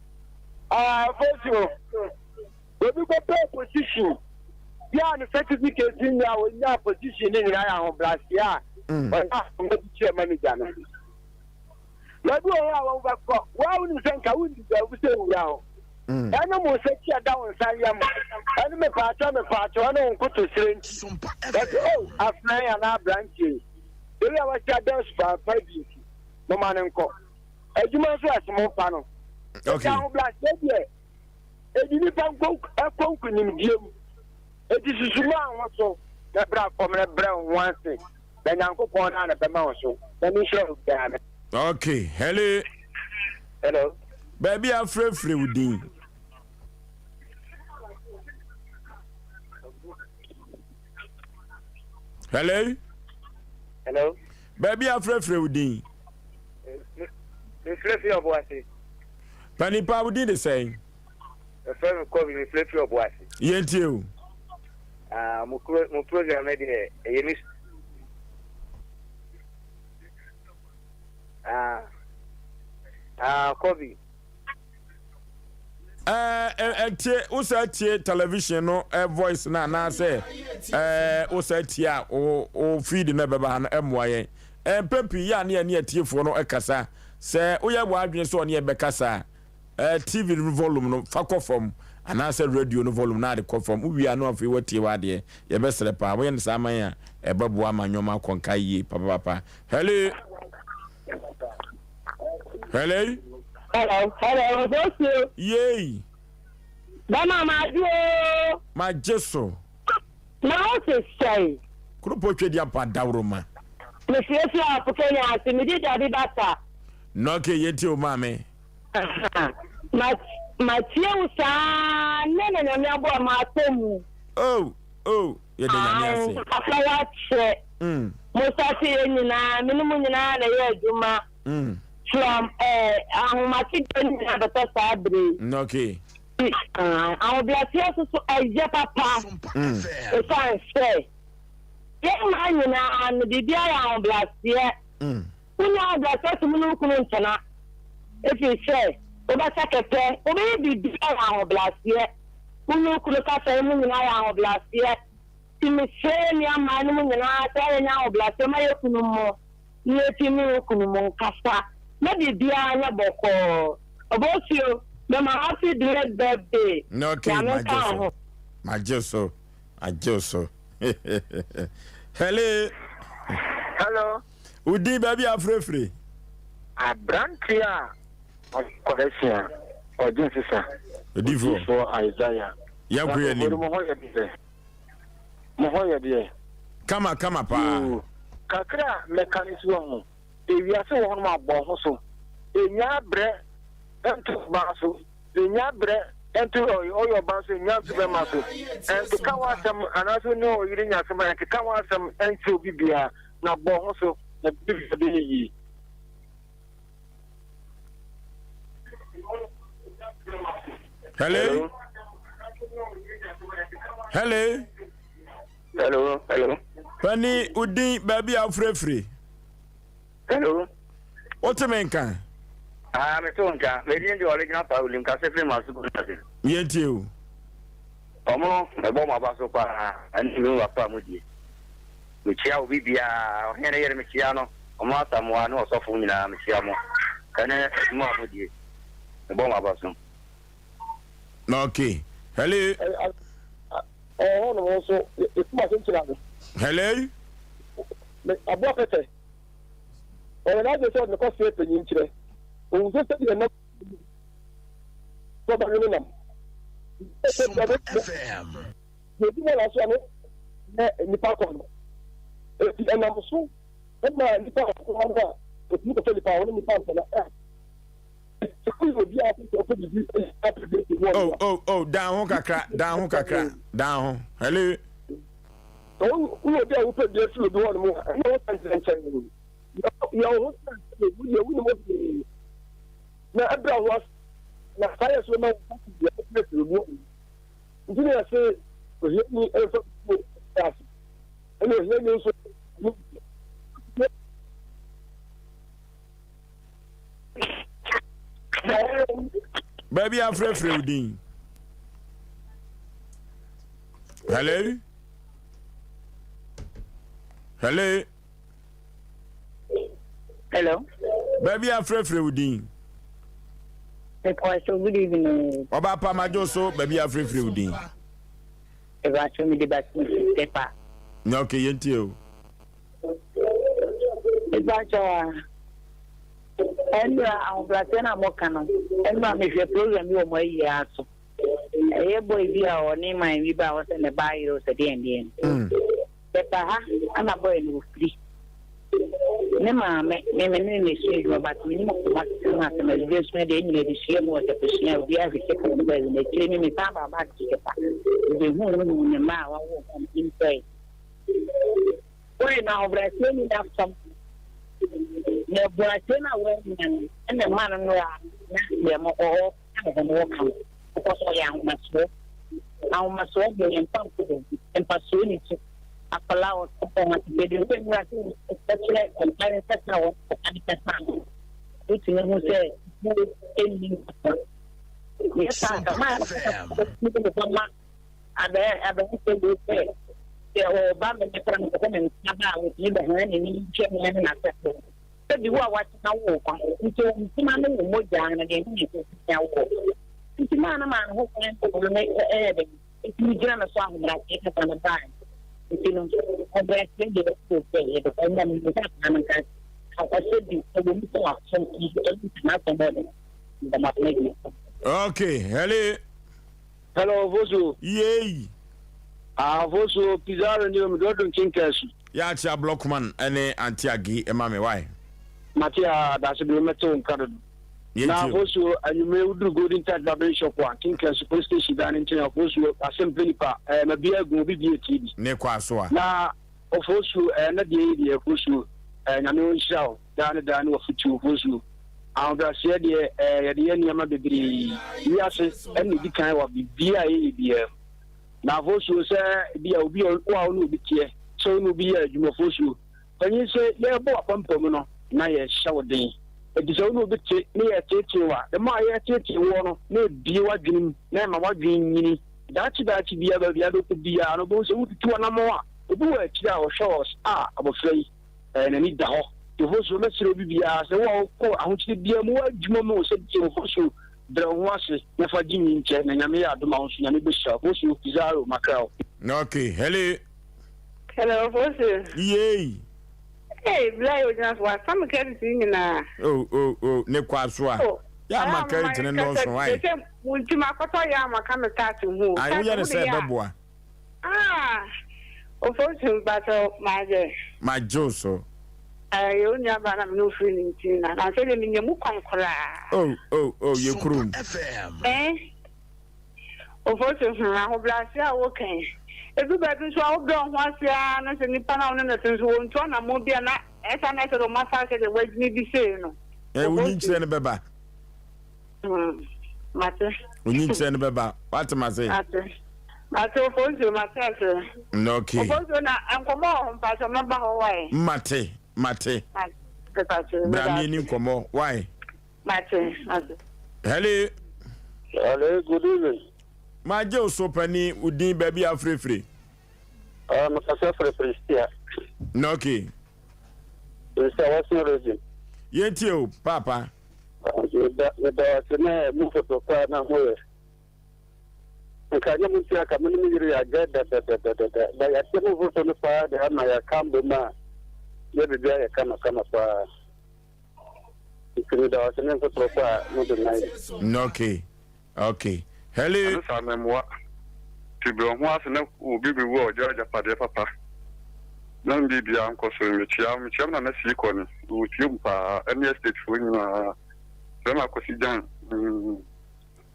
Ah, Fosio, obi kɔpɛ position bi a ne certificate nni a ɔnya position ne nyinaa yɛ ahobrɛaseɛ a ɔyɛ ahomadi kyerɛ manager no. Baabi wɔ hɔ a wɔbɛkɔ, wo a wonim sɛ nka wonni baabi sɛ wura hɔ. Mm. Ɛne mo nsa ti ɛda wo nsa yam, ɛne mepaakyɛw mepaakyɛw, ɛne wo nkotosrɛ nti. Bɛsɛ o, oh, afenaa yi anaa aberanteɛ yi, ebi a wɔasi adan suban pa bi nti, moma no nkɔ. Adwuma nso ɛse mo mfa no. Okay. Ahobrɛaseɛ deɛ, ɛdi nipa nkɔ ɛkɔ nkonimdie mu. Eti susu maa ho so na bra fam na brɛ wo ho ase. Na Nyankopɔn na na bɛma wo so. Nyame nhyira obiara. Okay, hello. Hello. Baabi a frɛfrɛ wo din. Hello. Hello. Baabi a frɛfrɛ wo din. Mefrɛfrɛ ɔbo ase. Panipa wo din de sɛn? Mefrɛ me Kobi, mefrɛfrɛ ɔbo ase. Yɛntie o. Ah, mo mo program no deɛ ɛyɛ me Ah, ah, Kobi. Ɛtie wosa tie television no voice no anaasɛ wosa tie a wo feed no ɛbɛba ha no ɛmmoa yɛn. Mpɛn pii yɛ a ne yɛne atiefoɔ no kasa. Sɛ woyɛ w'adwene sɛ ɔne yɛbɛkasa a, Eh, TV no volume no fa kɔ fam anaasɛ radio no volume no ade kɔ fam. Wowie a na afei woatie w'adeɛ. Yɛbɛsrɛ paa. Woyɛ no saa ma yɛn a, ɛbɛboa ma nneɛma akɔ nka yie papaapa. Hello. Hello. Hello, hello, Obosuo. Yei. Bɛma magye o. Magye so. Na wo te sɛn? Kuropɔ twɛdi apa dawuroma. Mesuasua Apokenya ase, medi dabi basa. Nɔke yɛntie wo maame. Ma matie wo saa nnɛ na Nyame aboa matɔ mu. Oh oh yɛda Nyame ase. Papa wakyɛ. Mm. Mo sase yɛ nyinaa me ne mo nyinaa na ɛyɛ adwuma. Mm. From eh, ahomakye deɛ nyinaa bɛtɔ saa bere yi. Okay. Ahobrɛaseɛ nso so ɛyɛ papa. Mm. Ɛsiane sɛ yɛn mmaa nyinaa no biribiara yɛ ahobrɛaseɛ. Mm. Wo ne ahobrɛaseɛ ne wo kunu ntena, ɛfiri sɛ wobɛsa kɛtɛ, wobɛyɛ biribiara wɔ ahobrɛaseɛ. Wo ne wo kunu kasa mu nyinaa yɛ ahobrɛaseɛ. Nti mesrɛ yɛn nua mmaa no mu nyinaa sɛ yɛnyɛ ahobrɛaseɛ ma yɛn kunu mo na yɛtumi ne wo kunu mo nkasa na biribiara nyɛ bɔkɔɔ. Ɔbɔsuo, mema happy delayed birthday. Okay, Nyame nka wo ho. Magye so, magye so. Hello. Hello. Wo din baabi a afirafire. Aberanteɛ a ɔkɔrɛ sia ɔgye nsesa. Odifoɔ. Odifoɔ Isaiah. Yɛnkɔ yɛn anim. Na ɔhɔ yɛ dɛ. Mo ho yɛ deɛ? Kama kama paa. Yoo, kakra a mɛka ne si wɔ ho. Ewiase wɔ hɔnom a bɔ ho so. Enya brɛ nto ɔbaa so. Enya brɛ nto ɔyɛ ɔbaa so, enya nto bɛma so. Ɛnkeka ho asɛm anaasɛ wo ne ɔyere nya asɛm a, ɛnkeka ho asɛm nkyerɛ obi biara na bɔ ho so na biribiara bɛyɛ yie. Hello. Hello. Hello, hello. Pani udin baabi a wofirafiri. Hello. Wote me nka? Ah, me to nka. Me din de original Paul nkasa firi ma so ase. Yɛntie o. Ɔmo mebɔ mo aba so paa ɛne me wura pa mu die. Mekyia obi biara, ɔhene yere mekyia no. Ɔmo Asamoah ne ɔsɔfo nyinaa mekyia mo ɛne adwuma a mo die mebɔ mo aba so. Ok hello. Ɛhɔ nom nso yɛkum ase nkyina no. Hello. Aboa pɛtɛ ɔyɛ n'adwene sɛ ɔde ne kɔseɛ panyin kyerɛ ohun sɛ sɛdeɛ nam sɛ ɔbɛnwene nam. Sompa FM. Deɛ odi wɔn aso ano yɛ nipa kɔ no eti ɛnam so. Ɛma nnipa a wɔwɔ hɔ no a wɔtumi kɔtɔ nnipa a wɔne nnipa ntena ɛ. Ɛsɛ obi a ɔpɛ sɛ ɔpɛ biribi apɛ bi afi mu Oh, oh, oh, dan ho kakra, dan ho kakra, dan ho. Hello. Sɛ woyɛ obi a wopɛ bi afiri obi hɔ nom a, ɛna wo sɛ nkyɛnkyɛn. Yɛ wo ho sɛ wodeɛ wonim hwee na ɛbrɛ ho ase na saa yɛ so ma wo deɛ wopɛ afiri obi hɔ nom. Nti na yɛse ohiani mfa buo ase ɛna ohiani nso Baabi afrɛfrɛ wo din. Hello? Hello? Hello. Baabi afrɛfrɛ wo din. Mepɔso good evening. Ɔba pa madwo so baabi afrɛfrɛ wo din. Ebaso mi de ba si pepa. Na okay yɛntie o. Mepakyɛw a, ɛnora ahobrɛaseɛ no a moka no, ɛnora mehwɛ program bi wɔ mo ayi ara so. Ɛyɛ boy bi a ɔne man bi ba hɔ sɛ ne ba ayere sɛ deɛn deɛn. Bɛba ha ana boy no ofiri. Ne maame, me me ne ne sua adwuma but me nim koma sɛm asɛm adwuma sua deɛ nyina de sua mu wɔ sɛ kosua obi ahwɛ sɛ kɔn bɛɛ na akyire me me san ba back to Tepa. Mebehu no hu ne mma a wawo wɔn nim sɛ Boy no ahobrɛaseɛ nni n'afam, na abuaseɛ no a wannya no na ɛma no nnora na deɛ mo ɔwɔ ka ne ho no wɔka no because ɔyɛ ahomasoɔ. Ahomasoɔ deɛ yɛmfa nkɔ baabi, mfasoɔ nni so. Akwadaa a ɔtɔ fam ase deɛ deɛ wobɛnwura sɛ wɔkyerɛ mpa ne sɛsɛ a wɔka ne kasa no, wotumi hu sɛ buo nni n'afa. Yɛ saa nka maa no kasa ma Aberanteɛ wei sɛ, sɛ ɔba me mɛkora no kɔkɔ me nsa ba a ɔtumi bɛhana n'anim hwɛ me ne n'asɛfoɔ. Sɛ bi wo a woatena wo kwa nti wo ntoma ne wo mogyaa no deɛ ne ne sɛ wo. Nti maa no maa no ho kwan ma ɔno ne ɛyɛ dɛn ɛtumi gyina no so ahobrɛaseɛ kasa no baeɛ. Nti no ahobrɛaseɛ deɛ ɛwɔ sɛ yɛde kɔ na menim sɛ akwadaa no nka ɔsɛ bi ɛwɔ mu sɛ wasom nso ɛno nti n'asɛm ɔde ndɔmatena gyina. Okay, hello. Hello, Ofosu. Yei. Ah, Ofosu, Pizarro ni omi dodo nkinka su. Ya akyea Blockman ne Auntie Agi ma me wai. Mate a dase bere mɛte wo nka dodo. Na Ofosu, anwummere woduru Golden Touch Barbering Shop a, Kinka su police station dan no nkyɛn Ofosu, asɛm pɛ nipa, eh, ma bia agu obi bie tie bi. Ne kɔ aso a. Na Ofosu, eh, na deɛ yi deɛ Ofosu, eh, nyame ɔnhyira wo. Daa ne daa ne w'afotuo ho nso. Ahobrɛaseɛ deɛ, ɛɛ, yɛde yɛ nneɛma bebree. Wiase ɛna ɛdi kan wɔ biribiara a yɛyɛ biara mu. Na afosuo sɛ ebi a obi a wo a wo ne obi teɛ, sɛ wo ne obi yɛ adwuma fosuo. Panyin sɛ yɛrebɔ w'apampam no na yɛrehyɛ wo den. Enti sɛ wo ne obi te ne yɛreteetee wo a, the more a yɛreteetee woɔ no na ebie w'adwene mu na ɛma w'adwene nyini. Daakye daakye biara baabi a wobɛkɔ biara no wobɛhu sɛ wotutu w'anammɔn a, obi wɔ akyire a ɔhwɛ wo sɛ ah abɔfra yi. Ɛɛ, n'ani da hɔ. Yehosu, mɛsrɛ obi biara sɛ, wo a wokɔ ahokyere biara mu, w'adwuma mu o, sɛ Yehosu, brɛ wo ho ase na fa gye nyi nkyɛ, na Nyame yɛ adom a, wo nso Nyame bɛhyira wo. Hosu, Pizarro, makra wo. Ok, hello. Hello, Hosu. Yay. Hey, Bla yɛ ogyina so wasa me credit yi nyinaa. Oh, oh, oh, ne kwa so a. Oh, Yɛ ama credit ne nnɔɔso, why? Sɛ mo nti makɔtɔ yɛ ama ka me start ho. Ayi, woyɛ ne sɛ ɛbɛboa. Ah! Ofosu mpakyɛw magye. Magye wo so. Ɛyɛ wo nua baa na me ne wo firi ne nti na na sɛ deɛ menya mu kwan koraa. Oh oh oh yɛ kurom. Eh Ofosu hmm ahobrɛase a woka yi edu baabi nso a wobrɛ wo ho ase ara na sɛ nipa no a wo ne no te nso wɔntu anammɔn bi a na ɛsa na ɛsɛ dɛ wɔn afa sɛ deɛ wagyimi bi sei no. Eh wo nyinkyerɛ no bɛba. Hmm mate. Wo nyinkyerɛ no bɛba wate mase. Mate. Mate Ofosuo mate aseɛ. Okay. Ofosuo na nkɔmɔ wɔ hɔ mpakyɛ mɛba hɔ wae. Mate mate. Mate Bra mi ni nkɔmɔ wae. Mate mate. Hello. Hello, good evening. Magye wo so pani wo din baabi a frefre. Uh, mekasa frefre stia. Na okay. Nsa Western region. Yɛntie o paapa. Meda meda ase na mu foto paa na moyɛ. Nka nyɛ mo nti anka me ne me yere yɛagyae dadadadada. Ba yɛakyɛ mo mfomso no paa de ama yɛaka mbom a yɛ biribi ayɛ kamakama paa. Nti meda wo ase ne mfotoro pa a mode ma yɛn. Okay, okay. Hello. Ɛno saa no ɛmmoa. Nti brɛ wo ho ase na obi bɛwu a ɔgya agyapadeɛ papa na ne biribiara nkɔ so. Mekyia wo, mekyia me nana sii kɔ ne, mewɔ tie mu paa ɛne estate foɔ nyinaa. Frɛ me Akwasi Gyan. Mm.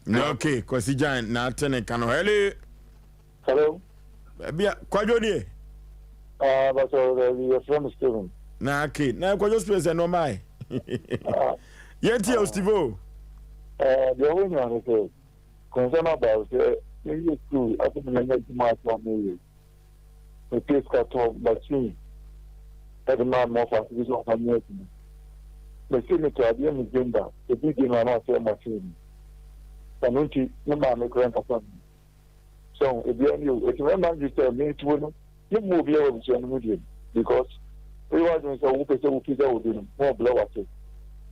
Na okay, Kwasi Gyan na ate ne ka no. Hello. Hello. Baabi a Kwadwo nie. Ah, bàtà ọ̀rẹ́ yẹ fẹ́ mi Steven. Na okay, na Kwadwo space ẹ̀ nọ́ọ̀mà ẹ̀. Yẹn ti yẹ o Steve o. Ẹ deɛ wɔn nyinaa no sɛ concern about sɛ meyɛ school afei na manya adwuma ase a meyɛ. Mepɛ sika tɔ machine ɛde maa me ɔfa bi sɛ ɔfa nyɛ adwuma. Mese metɔ adeɛ me December ebi di no a na ɔsɛ machine no. Ɛno nti me maame koraa nkasa me. So ebiara ni o eti mɛma ndwi sɛ me tuo no me mmu obiara wɔ abusua no mu deɛ because woyɛ w'adwene sɛ wopɛ sɛ wopagya obi no na ɔbrɛ w'ase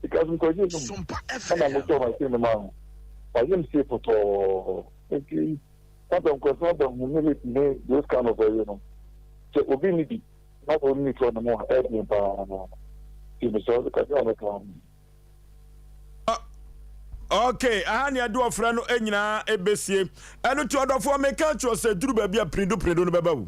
because mekɔgye no mu ɛna motɔ machine no maa no wayɛ me sei pɔtɔɔ nti sɛ nkurɔfoɔ aba humility ne those kind of ɛyɛ no sɛ obi ni bi na sɛ ɔne ne no mu a ɛyɛ paa nti mesɛ ɔde kakra a mɛka ho. Ok, aha ne ɛde ɔfrɛ no nyinaa ɛbɛsie. Ɛno nti ɔdɔfoɔ meka kyerɛ sɛ duru baabi a piridu piridu no bɛba wo.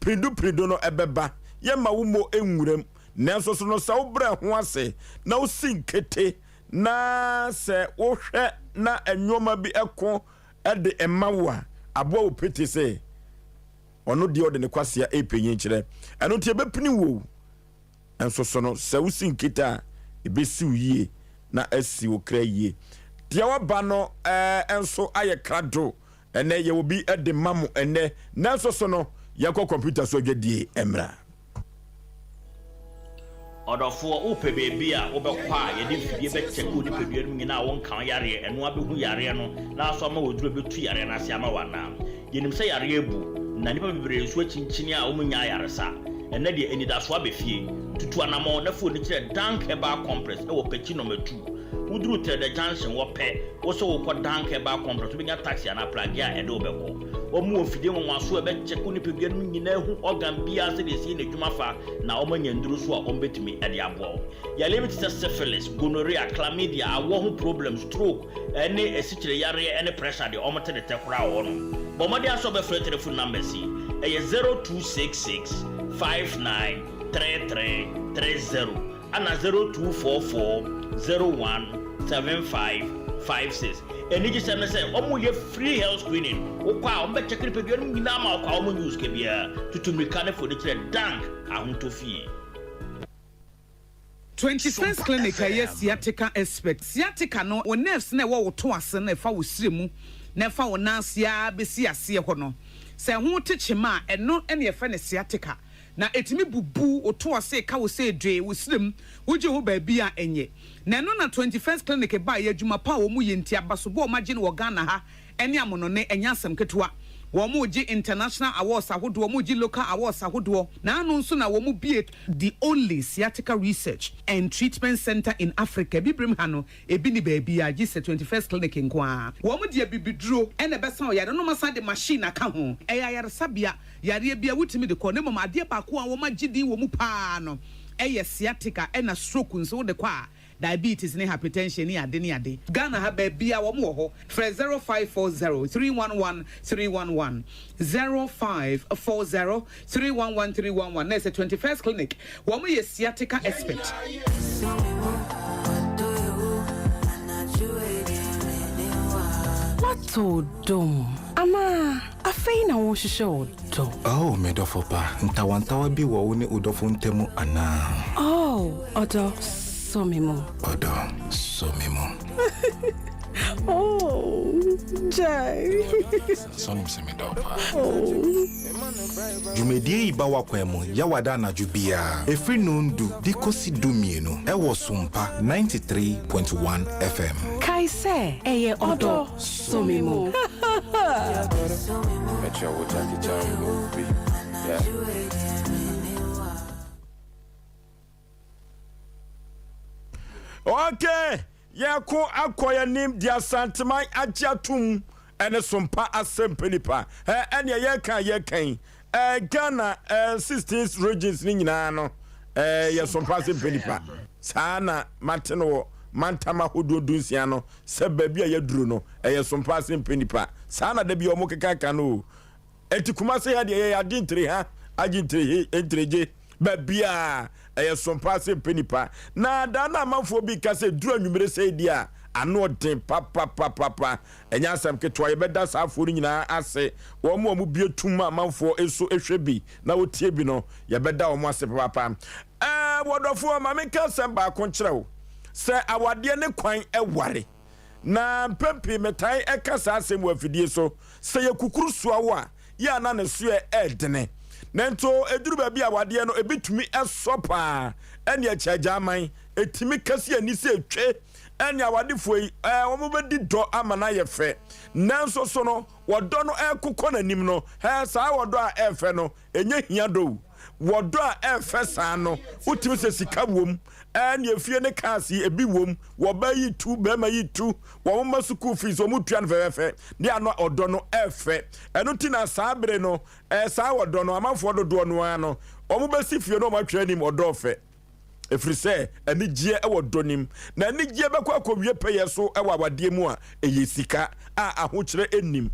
Piridu piridu no ɛbɛba. Yɛmma wo mmɔ nwuram. Nanso so no sɛ wobrɛ ho ase na wosi nkete na sɛ wohwɛ na nneɛma bi ɛko ɛde ɛma wo a, aboa wo pete sɛ ɔno deɛ ɔde ne kwasea ɛrepanyin kyerɛ. Ɛno nti ɛbɛpini wo. Nso so no, sɛ wosi nkete a, ebesi wo yie na asi wo kra yie. Deɛ waba no eh, nso ayɛ krado. Ɛnɛ yɛwɔ bi de ma mo ɛnɛ. Nanso so no, yɛnkɔ kɔmputa so adwadie mmra. Ɔdɔfoɔ, wopɛ baabi a wobɛkɔ a yɛde mfidie bɛkyɛke wo nipadua no mu nyinaa a wonka wo yareɛ, ɛno ara bɛhu yareɛ no na aso ama wo aduro a ɛbɛtu yareɛ no ase ama wo anaa? Yɛnim sɛ yareɛ abu, na nnipa bebree nso akyinkyini a wɔnnya ayaresa. Ɛnnɛ deɛ, anidasoɔ aba fie. Tutu anammɔn na fa w'ani kyerɛ Dank Herbal Complex wɔ Pekyi Nɔma Tu. Woduru Trɛdɛ Junction hɔ pɛ, wo sɛ worekɔ Dank Herbal Complex, wobɛnya taxi anaa pragea a ɛde wo bɛkɔ. Wɔwɔ mfidie nwanwasoɔ a ɛbɛkyɛke wo nipadua no mu nyinaa ahu organ biara sɛdeɛ ɛsi yɛ n'adwuma fa, na wɔanya nnuro nso a wɔbɛtumi de aboa wo. Yareɛ bi te sɛ syphilis, gonorrhea, chlamydia, awɔ ho problems, stroke, ne asikyire yareɛ ne pressure deɛ wɔn te detɛ koraa wɔ hɔ nom. Bɔ mmɔden ara sɛ wobɛfrɛ telephone numbers yi, ɛyɛ 0266 59 33 30 ɛna 0244 01 75 56. Anigyesɛm ne sɛ wɔyɛ free health screening, wokɔ a wɔbɛ check nipadua no mu nyinaa ma wokɔ a wɔnnye wo sika biara. Tutu mmirika ne fa w'ani kyerɛ Dank Ahotɔ Fie. 21st Clinic a ɛyɛ sciatica expert. Sciatica no, wo nerves no a ɛwɔ wo to ase no a ɛfa wo srɛ mu na ɛfa wo nan ase ara bɛsi aseɛ hɔ no, sɛ ɛho te kyema a, ɛno na yɛfrɛ no sciatica. Na ɛtumi bubu wo to ase, ɛka wo sɛ dwee, wo srɛ mu, wogye ho baabi a ɛnyɛ. Na ɛno na 21st Clinic baeɛ, adwuma pa a wɔyɛ nti, abasobɔ a wɔagye no wɔ Ghana ha ne amonone, ɛnyɛ asɛm ketewa. Wɔregye international awards ahodoɔ, wɔregye local awards ahodoɔ, na ano nso na wɔbue the only sciatica research and treatment centre in Africa, Abibirem ha no, ebi nni baabiara gye sɛ 21st Clinic nko ara. Wɔde abibiduro na ɛbɛsa ɔyare no na wɔasan de machine aka ho. Ɛyɛ ayaresabea, yareɛ biara wotumi de kɔ, na mmom adeɛ baako a wɔagye din wɔ mu pa ara no yɛ sciatica ɛna stroke nso wode kɔ a. Diabetes ne hypertension ne ade ne ade. Ghana ha baabiara wɔn wɔ hɔ. Frɛ 0540 311 311, 0540 311 311 na ɛsɛ 21st Clinic. Wɔn yɛ sciatica expert. Woatɔ ɔdɔ mu anaa afei na worehwehwɛ ɔdɔ? Oh, me dɔfo pa, ntawantawa bi wɔ wo ne wo dɔfo ntam anaa? Oh, ɔdɔ, sɔ me mu. Ɔdɔ, sɔ me mu. Oh, gyae. Sɛ wonim sɛ medɔ wo paa. Oh. Dwumadie yi ba w'akwan mu Yawada anadwo biara ɛfiri nondu de kɔsi dumienu ɛwɔ Sompa 93.1 FM. Kae sɛ, ɛyɛ ɔdɔ sɔ me mu. Okay, yɛko akɔ yɛnim de Asanteman agye atom ɛne sompa asɛmpɛ nipa ɛ ɛneɛ yɛka yɛka yi ɛ Ghana ɛ 16 regions ne nyinaa no ɛ yɛ sompa asɛmpɛ nipa saa na mate no wɔ mantam ahodoɔ dunsia no sɛ baabi a yɛaduru no ɛyɛ sompa asɛmpɛ nipa saa na da bi ɔmo keka ka no o Enti Kumase ha deɛ yɛyɛ agye ntire ha, agye ntire he, ntire gye, baabiaa ɛyɛ sompa ase mpɛ nipa. Na daa na amanfoɔ bi ka sɛ duru anwummere sei deɛ a, ano ɔden papapapapa. Ɛnyɛ asɛm ketewa, yɛbɛda saa afoɔ no nyinaa ase. Wɔn a wɔbue tum ma amanfoɔ nso hwɛ bi na wɔtie bi no, yɛbɛda wɔn ase papaapa. Ɛɛ, wɔdɔfoɔ, ma menka asɛm baako nkyerɛ wo, sɛ awadeɛ ne kwan ware, Na mpɛn pii metae ka saa asɛm wɔ afidie so, sɛ yɛ kukuru soa wo a, yɛ a na ne soɛ ɛɛdene. Nanso ɛduru baabi a awadeɛ no ebi tumi sɔ paa, ɛne akyagya-aman, ɛtumi ka si ani sɛ twe, ɛne awadefoɔ yi, ɛɛ wɔn bɛdi dɔ ama no ayɛ fɛ. Nanso so no, wɔdɔ no ɛrekokɔ n'anim no, hɛɛ saa wɔdɔ a ɛɛfɛ no, Ɛnyɛ hia dɔ o. Wɔ dɔ a ɛfɛ saa no, wotumi sɛ sika wom, ɛne efie ne cars yi ebi wom, wɔ ɔbaa yi tu, bɛrima yi tu, wɔn mma sukuu fees wɔn tua no fɛfɛɛfɛ, ne ano a ɔdɔ no ɛfɛ. Ɛno ti na saa bere no, ɛɛ saa ɔdɔ no, amanfoɔ dodoɔ no ara no, wɔn bɛsi fie no wɔn atwerɛ anim ɔdɔ ɔfɛ. Ɛfiri sɛ anigyeɛ wɔ dɔ no mu, na anigyeɛ bɛkɔ akɔwie pɛyɛ so wɔ awadeɛ mu a ɛyɛ sika a ahokyerɛ nnim.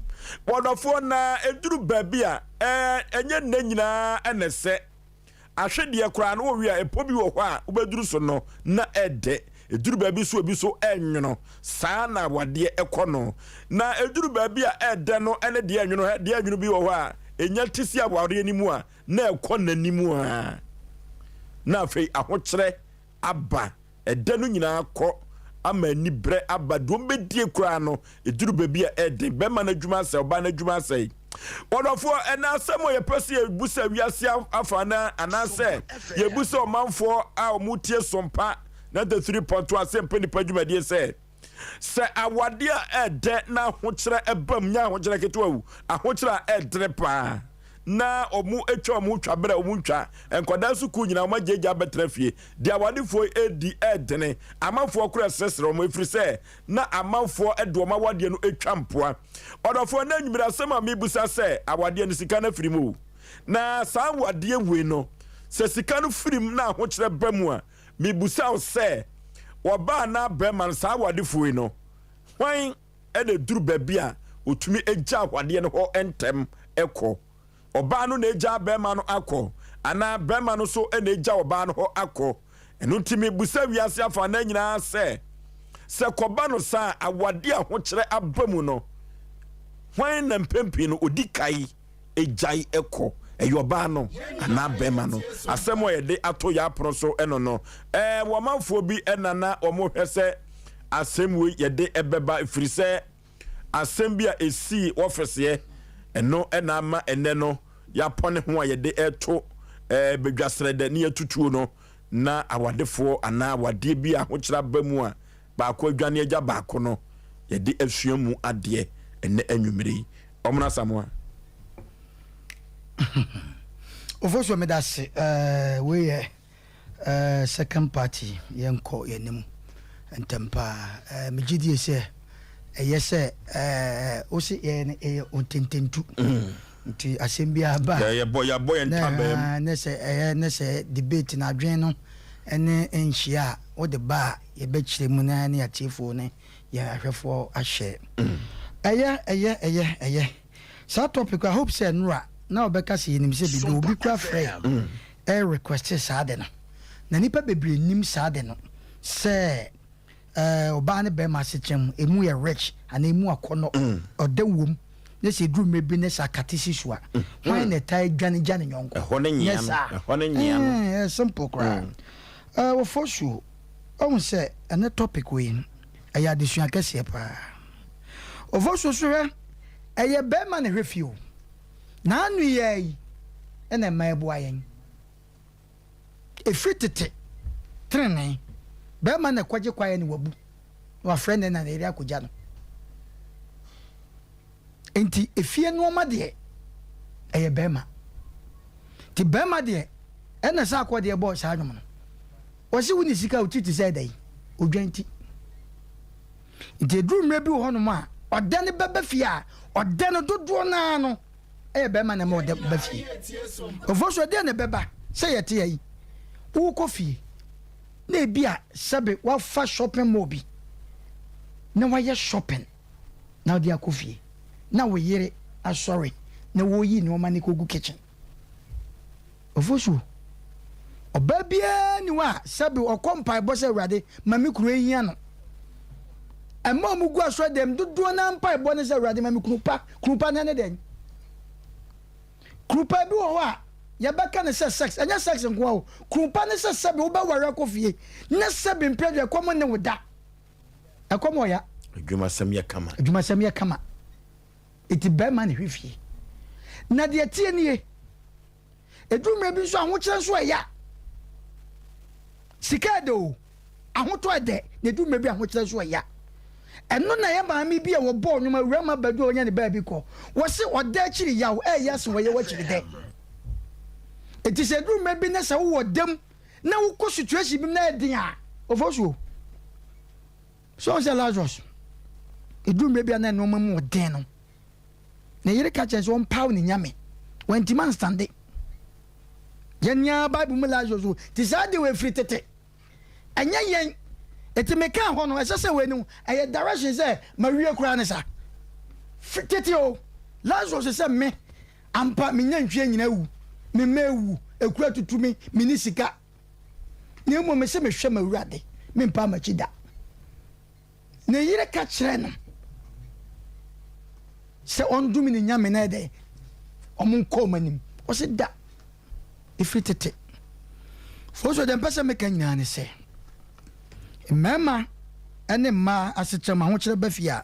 Ɔdɔfoɔ, na ɛduru baabi a, ɛnyɛ nna nyinaa na ɛsɛ. Ahwedeɛ koraa no wowe a, ɛpɔ bi wɔ hɔ a wobɛduru so no na ɛdɛ. Ɛduru baabi nso ebi nso ɛnwono. Saa na awadeɛ kɔ no. Na ɛduru baabi a ɛdɛ no ne deɛ ɛnwono, deɛ ɛnwono bi wɔ hɔ a ɛnya te si awadeɛ no mu a, na ɛkɔ n'anim a, na afei ahokyerɛ aba. Ɛdɛ no nyinaa kɔ ama anibrɛ aba. Deɛ ɔmbɛdie koraa no, ɛduru baabi a ɛden. Bɛrima no adwuma asɛe, ɔbaa no adwuma asɛe. Ɔdɔfoɔ, ɛnɛ asɛm a yɛpɛ sɛ yɛbu sɛ wiase afa anaa anaasɛ yɛbu sɛ ɔmanfoɔ a wɔtie Sompa 93.2 asɛmpa nipa dwumadie sɛ, Sɛ awadeɛ a ɛdɛ na ahokyerɛ ba mu, nyɛ ahokyerɛ ketewa o, ahokyerɛ a ɛdene paa, na wɔatwa wɔn twa berɛ a wɔntwa, nkwadaa sukuu nyinaa wɔagyaagyaa abɛtena fie, deɛ awadefoɔ yi redi ɛdene, amanfoɔ koraa srɛsrɛ wɔn, ɛfiri sɛ na amanfoɔ de wɔn awadeɛ no twa mpoa. Ɔdɔfoɔ, na anwummere asɛm a merebisa sɛ, awadeɛ no sika no afiri mu o? Na saa awadeɛ wei no, sɛ sika no firi mu na ahokyerɛ ba mu a, Mebisa wo sɛ, ɔbaa anaa barima no, saa awadefoɔ yi no, hwan na ɛduru baabi a ɔtumi gya awadeɛ no hɔ ntɛm kɔ? Ɔbaa no na ɛgya barima no akɔ, anaa barima no nso na ɛgya ɔbaa no hɔ akɔ? Ɛno nti mebisa wiase afanan nyinaa sɛ, sɛ kɔba no saa a, awadeɛ a ahokyerɛ aba mu no, hwan na mpɛn pii no ɔdi kae? gyae kɔ. Ɛyɛ ɔbaa no anaa bɛrima no? Asɛm a yɛde ato yɛn apono so no no, ɛɛ wɔ amanfoɔ bi na na wɔhwɛ sɛ asɛm wei yɛde ɛbɛba ɛfiri sɛ asɛm bi a ɛsii wɔfeseɛ ɛno na ama ɛnɛ no yɛapɔne ho a yɛde ɛto ɛɛ badwasrɛdɛ ne yɛtutuo no na awadefoɔ anaa awadeɛ bi a ahokyerɛ aba mu a baako adwane agya baako no, yɛde asua mu adeɛ ɛnnɛ anwummere yi. Ɔmono Asamoah. Ofosuo meda ase eh, wei yɛ eh, second party yɛnkɔ yɛn anim ntɛm paa eh, megye die sɛ ɛyɛ sɛ eh, wo se yɛyɛ no ɛyɛ ontententu mm. nti asɛm biara ba yɛbɔ yɛabɔ yɛn ntabaa mu ne sɛ ɛyɛ ne sɛ debate na adwene no. ne nhyia a wode ba a yɛbɛkyerɛ mu na ne atiefoɔ ne yɛn ahwɛfoɔ ahyɛ. Ɛyɛ, ɛyɛ, ɛyɛ, ɛyɛ. Saa topic I hope sɛ nnora na wɔbɛka sɛ yɛnim sɛ biribi obi kora frɛ ɛ request saa de no. Na nnipa bebree nim saa de no sɛ eh, ɔbaa ne bɛrima asekyerɛ mu emu yɛ rich anaa emu akɔnɔ ɔdɛ wom ne sɛ eduru mmerɛ bi ne sɛ akate si so a hwan na ɛtaa dwane gya ne yɔnko Ɛhɔ ne nyea nyɛ no, saa ɛhɔ ne nyea no. Eh, ɛyɛ simple koraa Eh, wɔfɔ suo ɔhu sɛ ɛnɛ topic wei no ɛyɛ adesua kɛseɛ paa ɔfɔ suo so hwɛ ɛyɛ bɛrima na ɛhwɛ fie o naano yi ara yi ɛna ɛma ɛboa yɛn Ɛfiri tete, tenenee, barima na ɛkɔgye kwaeɛ na wabu, na wafrɛ ne na ne yere akɔgya no. Nti efie nnoɔma deɛ, ɛyɛ barima. Nti barima deɛ, ɛna sɛ akɔ deɛ bɔɔ saa nwom no. Wɔse wo ne sika a wo ti te sɛ ɛdɛn? Odwan ti. Nti ɛduru mmerɛ bi wɔ hɔnom a, ɔdɛ no bɛba fie a, ɔdɛ no dodoɔ no ara no, Ɛyɛ bɛrima na ɛma ɔde ba fie. Ofosu ɛdeɛn na ɛbɛba sɛ yɛte ha yi wokɔ fie na ebi a sɛbe wafa shopping mall bi na wayɛ shopping na wode akɔ fie na wo yere asɔre na wɔreyi nneɛma no kɔgu kitchen. Ofosu ɔbaa biara ni hɔ a sɛbe ɔkɔ mpaebɔ sɛ Awurade ma me kunu ehia no. Ɛma ɔmo gu asɔre dɛm dodoɔ naa mpaebɔ ne sɛ Awurade ma me kunu pa. Kunu pa no ɛne dɛn? Kunu pa bi wɔ hɔ a yɛbɛka ne sɛ sex, ɛnyɛ sex nko ara o. Kunu pa ne sɛ sɛbe wobɛware akɔ fie ne sɛbe mpɛ deɛ ɛkɔm ne wo da. Ɛkɔm ɔya. Adwumasɛm yɛ kama. Adwumasɛm yɛ kama. Eti bɛrima na ɛhwɛ fie. Na deɛ ɛteɛ nie. Ɛduru mmerɛ bi nso ahokyerɛ nso ɛya. Sika ɛdɛ o, ahotɔ ɛdɛ, na ɛduru mmerɛ bi ahokyerɛ nso ɛya. Ɛno na yɛ maame bi a wɔbɔɔ nnwom awura ma badu a ɔnya ne baabi kɔ. Wɔse ɔdɛ akyiri yaw ɛyɛ sen ɔyaw akyiri dɛ. Enti sɛ ɛduru mmerɛ bi na sɛ wowɔ dɛm na wokɔ situation bi mu na ɛden a, ɔfɔ suo. So ɔn sɛ Lazarus, ɛduru mmerɛ bi a na nneɛma mu ɔden no, Ne yere ka kyerɛ sɛ ɔmpaw ne nyame. Wantumi anstande. Yɛn nea Bible mu Lazarus o, te saa de wɔ tete. Ɛnyɛ yɛn. Eti meka hɔ no, ɛsɛ sɛ wei no, ɛyɛ direction sɛ mawie koraa ne sa. Tete o, Lazarus sɛ me, ampa menya ntwie nyina awu, me mma awu, ekura tutu me, menni sika. Na mmom me sɛ mehwɛ m'awurade, mempa m'akyi da. Ne yere ka kyerɛɛ no sɛ ɔndome ne nyame na ɛdɛn ɔmo nkɔ ɔmo anim. Ɔse da ɛfiri tete. Fo so deɛ mpɛ sɛ meka nyinaa ne sɛ mmarima ne mmaa asekyerɛm ahokyerɛ ba fie a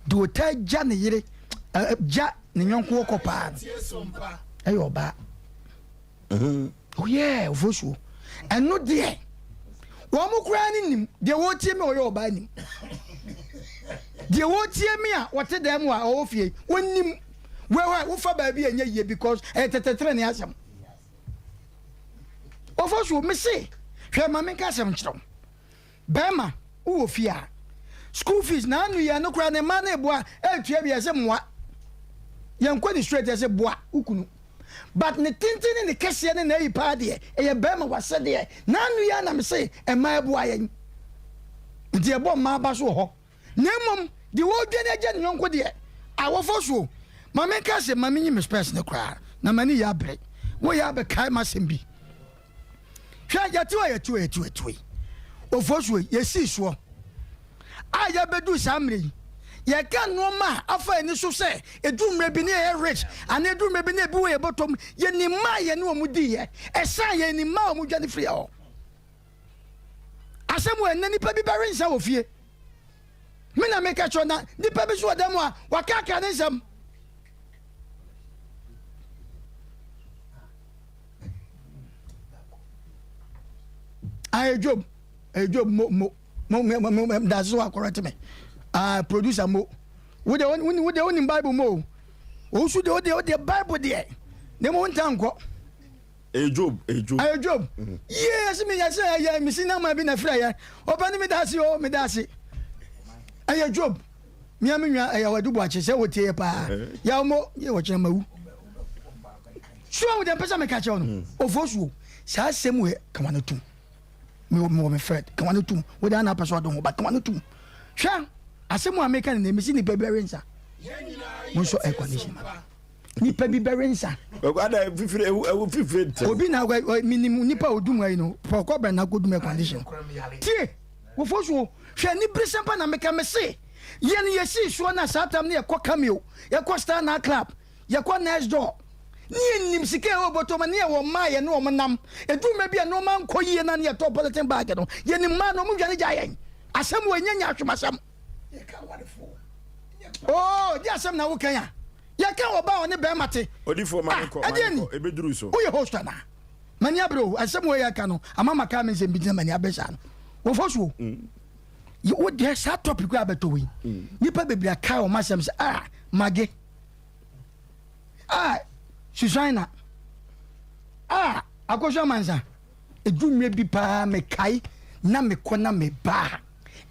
deɛ ɔtaa gya ne yere gya ne yɔnko kɔ paa no ɛyɛ ɔbaa. Oh yeah, ofosuo. Ɛno deɛ, wɔn mo koraa ne nim deɛ wɔretie me a ɔyɛ ɔbaa nim. Deɛ wɔretie me a wɔte dan mu a ɔwɔ fie wɔnim. Wɛwɛ wofa baabi a ɛnyɛ yie because ɛyɛ tɛtɛtɛrɛ ne asɛm. Ofosuo, me se, hwɛ ma menka asɛm nkyerɛ wo. Bɛɛma wo wɔ fie a school fees na ano yi ɛno koraa ne mma no eboa ɛtua bi ɛsɛ moa yɛn kɔ ne straight ɛsɛ boa wo kunu but ne tenten ne ne kɛseɛ ne n'ayi paa deɛ ɛyɛ bɛɛma wasɛdeɛ na ano yi anam se ɛma ɛboa yɛn nti ɛbɔ mmaa aba so wɔ hɔ na mmom deɛ wɔredwane agya ne yɔnko deɛ awɔfɔ soɔ ma menka sɛ ma menyi me spɛs ne koraa na m'ani yɛ abere woyɛ abɛkae m'asɛm bi Hwɛ, yɛte hɔ, yɛte hɔ, yɛte hɔ, yɛte hɔ yi, ofosuo yi, yɛsii soɔ a yɛabɛduru saa mmerɛ yi, yɛka nnoɔma a afa ani so sɛ ɛduru mmerɛ bi ne yɛyɛ rich anaa ɛduru mmerɛ bi ne ebi wɔ yɛn bɔtɔ mu, yɛnim mmaa a yɛne wɔn diiɛ, ɛsan yɛnim mmaa a wɔdwane firi yɛn hɔ. Asɛm wɔ ɛnnɛ nipa bi bɛwe nsa wɔ fie. Me na meka kyerɛ na nipa bi so wɔ dan mu a wakakra ne nsɛm. Ah, Job, Job, mo, mo, mo, mo, mo, mo, that's so correct me. Ah, producer mo. Wo de, wo de, wo nim Bible mo. Wo su de, wo de, wo de Bible de. Ne mo nta nkɔ. Eh, Job, eh, Job. Eh, Job. Mm. Yes, me yes, eh, yeah, me sin na ma bi na frɛ yɛ. Opa ni me dase o, me dase. Eh, Job. Me me nwa eh, wadu bo akye sɛ wotie yɛ paa. Ya mo, ye wo kyerɛ mawu. So ahu deɛ mpɛ sɛ meka kyerɛ wo no? Ofosuo, saa asɛm wei ka w'ano tom. Mewɔ mewɔ me Fred. Ka w'ano tom. Wo deɛ ana apɛ sɛ ɔde ho ba. Ka w'ano tom. Hwɛ asɛm a meka ne nɛ mesi nipa bi bɛwe nsa. Monsɔ air condition ma me. Nipa bi bɛwe nsa. Ada fifire ewu ewu fifire ntɛm. Obi na minim nipa a odum ayi no. Pɔkɔ bɛn na akɔdum air condition. Tie wofo so hwɛ aniberesɛm pa na meka mese yɛn yɛsii soɔ na saa tam no yɛkɔ cameo yɛkɔ star na club Yɛkɔ next door ne yɛnim sika a ɛwɔ bɔtɔ mu ne yɛwɔ mmaa a yɛne wɔn nam. Ɛduru mmerɛ bi a nnoɔma nkɔ yie na ne yɛtɔ polythene bag no, yɛnim mmaa no, wɔn dwane gya yɛn. Asɛm wɔ ɛnyɛ nyaatwom asɛm. Oh, di asɛm na wokan a. Yɛka ɔbaa a ɔne bɛrima te. Odifoɔ ma ne nkɔ, ma ɛdeɛ ne ni? nkɔ, ɛbɛduru so. Woyɛ host anaa? M'ani abere o, asɛm wei yɛka no, ama maka me nsɛm bi nti na m'ani abere saa no. Wɔfɔ so o. Wo deɛ saa topic yi a bɛtɔ wei, nnipa bebree akae wɔn asɛm sɛ ah, mage. Ah, Susanna. Ah, Akosua Mansa. Edu mmerɛ bi paa mekae na mekɔ na meba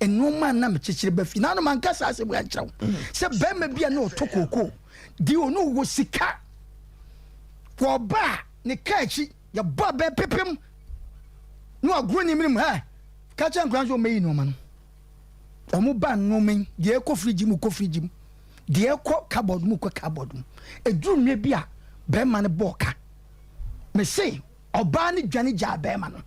a, nneɛma a na mekyekyere ba fie. Nanom anka saa asɛm yi ankyerɛ wo. Sɛ barima bi a na ɔtɔ kookoo, deɛ ɔno wɔ sika, wɔba a ne kaa akyi yɛbɔ abɛn pepem na wagoro ne menem hɛ ka kyerɛ nkwadaa sɛ wɔmmɛyi nneɛma no. Wɔn ba nneɛma yi, deɛ ɛkɔ fridge mu kɔ fridge mu, deɛ ɛkɔ cupboard mu kɔ cupboard mu. Ɛduru mmerɛ bi a bɛrima no bɔɔ ka. Mese ɔbaa no dwane gyaa bɛrima no.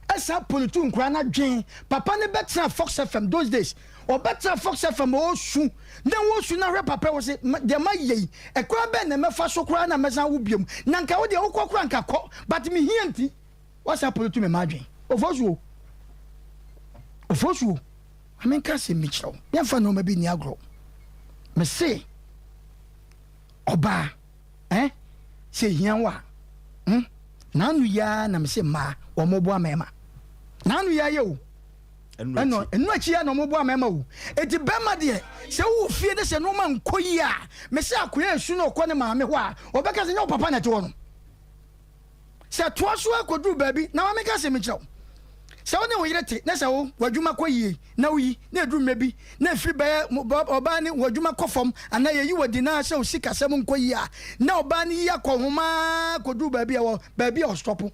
Ɛsan politu nkwadaa no adwen. Papa no bɛtena Fox FM those days. Ɔbɛtena Fox FM ɔresu na ɔresu na hwɛ papa wɔ se deɛ ma yɛ yi ɛkwan bɛn na mɛfa so koraa na mɛsan wo biom. Na nka wo deɛ wokɔ koraa nka kɔ but mehia nti. Wasa polotu me m'adwen. Ofosuo. Ofosuo. Ma menka asɛm bi kyerɛ wo. Yɛmfa nneɛma bi nni agorɔ. Mese ɔbaa eh, sɛ ehia wo a, hmm, n'ano yi ara na mese mmaa wɔn boa mmarima. N'ano yi ara yɛ o. Ɛno ɛno akyi ya na wɔn boa mmarima o. Eti bɛrima deɛ sɛ wowɔ fie de sɛ nneɛma nkɔ yie a, mese akoya esu na ɔkɔ ne maame hɔ a, ɔbɛka sɛ nyɛ wo papa na ɛte hɔ no. Sɛ ɛtoa so ara kɔduru baabi, na ma menka asɛm nkyerɛ wo, sɛ wo ne wo yere te, na sɛ wo, w'adwuma kɔ yie, na woyi, na ɛduru mmerɛ bi, na ɛfiri bɛyɛ, ɔbaa no, w'adwuma kɔ fam, anaa yɛyi wo adi na sɛ wo sikasɛm nkɔ yie a, na ɔbaa no yi akɔ nhoma ara kɔduru baabi a ɛwɔ, baabi a ɔstɔpo.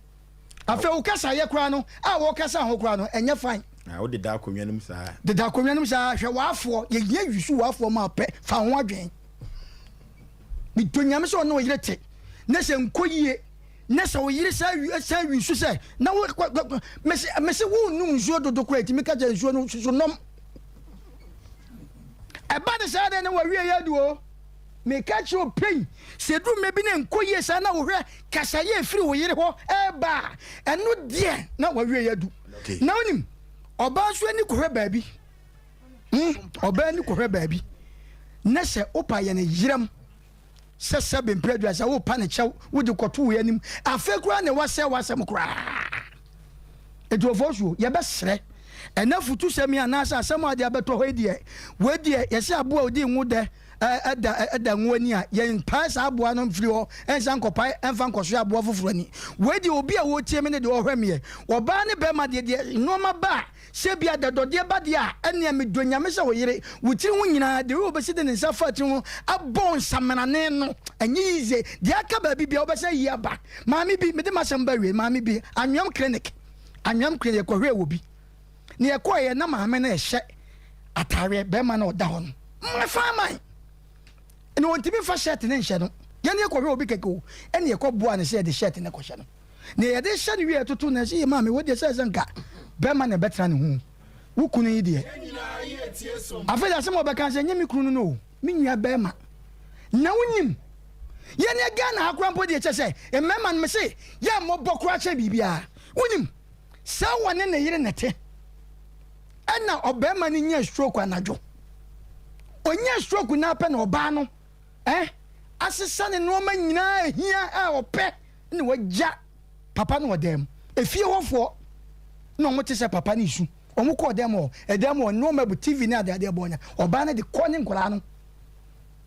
Afei wo kasayɛ koraa no, a wɔkasa ho koraa no, ɛnyɛ fine. Na wo deda akonnwa no mu saa. Deda akonnwa no mu saa, hwɛ w'afoɔ, yɛhia yusu w'afoɔ ma pɛ, fa ho adwene. Medɔ Nyame sɛ ɔne ɔyere te na sɛ nkɔ yie na sɛ ɔyere saa san wi so sɛ na wo mese mese wo num nsuo dodo koraa ɛtumi ka kyɛ nsuo no soso nom ɛba ne saa dɛ na wawie yɛ adu o meka kyerɛ ɔpɛi sɛ duru mmerɛ bi na nkɔ yie saa na wohwɛ kasayɛ ɛfiri wo yere hɔ ɛba a ɛno deɛ na wawie yɛ adu na wonim ɔbaa nso ani kɔhwɛ baabi Hmm, ɔbaa ni kɔhwɛ baabi na sɛ wopa yɛ ne yeram sɛ sɛ bempere adua sɛ wopa ne kyɛw wode kɔto wo anim afei koraa na wasɛ w'asɛm koraa nti wɔfɔ suo yɛbɛsrɛ ɛna futu sɛm yi anaasɛ asɛm a ade abɛtɔ hɔ yi deɛ wei deɛ yɛsɛ aboa odi nwo dɛ ɛda ɛda nwo ani a yɛmpae saa aboa no mfiri hɔ ɛnsa nkɔpae ɛmfa nkɔsoɛ aboa foforɔ ani wei deɛ obi a wɔtie me ne deɛ ɔhwɛ meɛ ɔbaa ne bɛrima deɛ deɛ nnoɔma ba a Sɛ ebia da dɔdeɛ ba deɛ a, ɛnneɛ medɔ Nyame sɛ wo yere, wo tiri ho nyinaa, the way wobɛsi de ne nsa afa tiri ho abɔ wo nsamanane no, ɛnyɛ yize. Deɛ aka baabi biara wobɛsan ayi aba. Maame bi, mede m'asɛm ba awie, maame bi, Anweam clinic, Anweam clinic, yɛkɔhwɛɛ wɔ bi. Na yɛkɔeɛ na maame no rehyɛ ataareɛ, bɛrima no a ɔda hɔ no, mma fine man. Na ɔntumi mfa shirt no nhyɛ no. Yɛn yɛkɔhwɛɛ obi kɛkɛ o, ɛnna yɛkɔboaa no sɛ yɛde shirt no kɔhyɛ no. Nea yɛde hyɛ no wie toto no, ɛsɛ yɛ maame, wo deɛ sɛ sɛ nka bɛrima na ɛbɛtena ne ho, wo kunu yi deɛ. Afei de asɛm a ɔbɛka sɛ nyɛ me kunu no no o, me nua bɛrima. Na wonim, yɛn yɛ Ghana ha koraa mpo deɛ kyɛ sɛ mmarima no mese yɛ mmɔbɔ koraa kyɛn biribiara. Wonim, sɛ wɔne ne yere na ɛte, ɛna ɔbarima no nya stroke anadwo. Ɔnya stroke no apɛ na ɔbaa no eh, asesa ne nneɛma nyinaa ehia a ɔpɛ na wagya papa no wɔ dan mu. Efie hɔfoɔ na wɔn te sɛ papa no resu. Wɔn kɔɔ dan mu hɔ, ɛdan mu hɔ nneɛma bu TV ne adeadeɛ bɔ nya. Ɔbaa no de kɔ ne nkwadaa no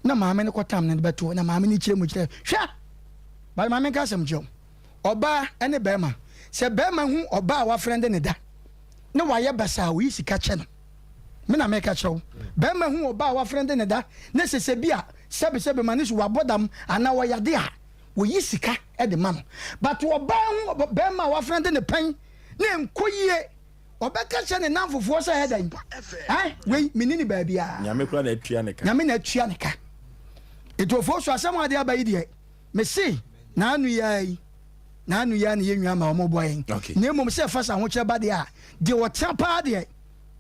na maame no kɔtam no de bɛto na maame no kyerɛ mu kyerɛ hwɛ bade maame nka asɛm kyerɛ wo ɔbaa ne bɛrima sɛ bɛrima hu ɔbaa a wafrɛ de ne da na wayɛ basaa oyi sika kyɛ no me na meka kyerɛ wo bɛrima hu ɔbaa a wafrɛ de ne da na sɛ sɛ bi a sɛbesɛbe ma ne so wabɔ dam anaa ɔyade a Wɔyi sika de ma no but ɔbaa ho bɛɛma a wafrɛnde ne pɛn na ɛnkɔ yie, ɔbɛka kyerɛ ne nnamfofoɔ sɛ ɛyɛ dɛn? Ɛn, wei, menni ne baabiara. Nyame koraa na atua ne ka. Nyame na atua ne ka. Nti Ofosu asɛm a ɔde aba yi deɛ, mese, n'ano yi ara yi, n'ano yi ara na yɛn nwa ma wɔn boa yɛn. Okay. Na mmom sɛ ɛfa sɛ ahokyerɛ ba deɛ a, deɛ ɔtena paa deɛ,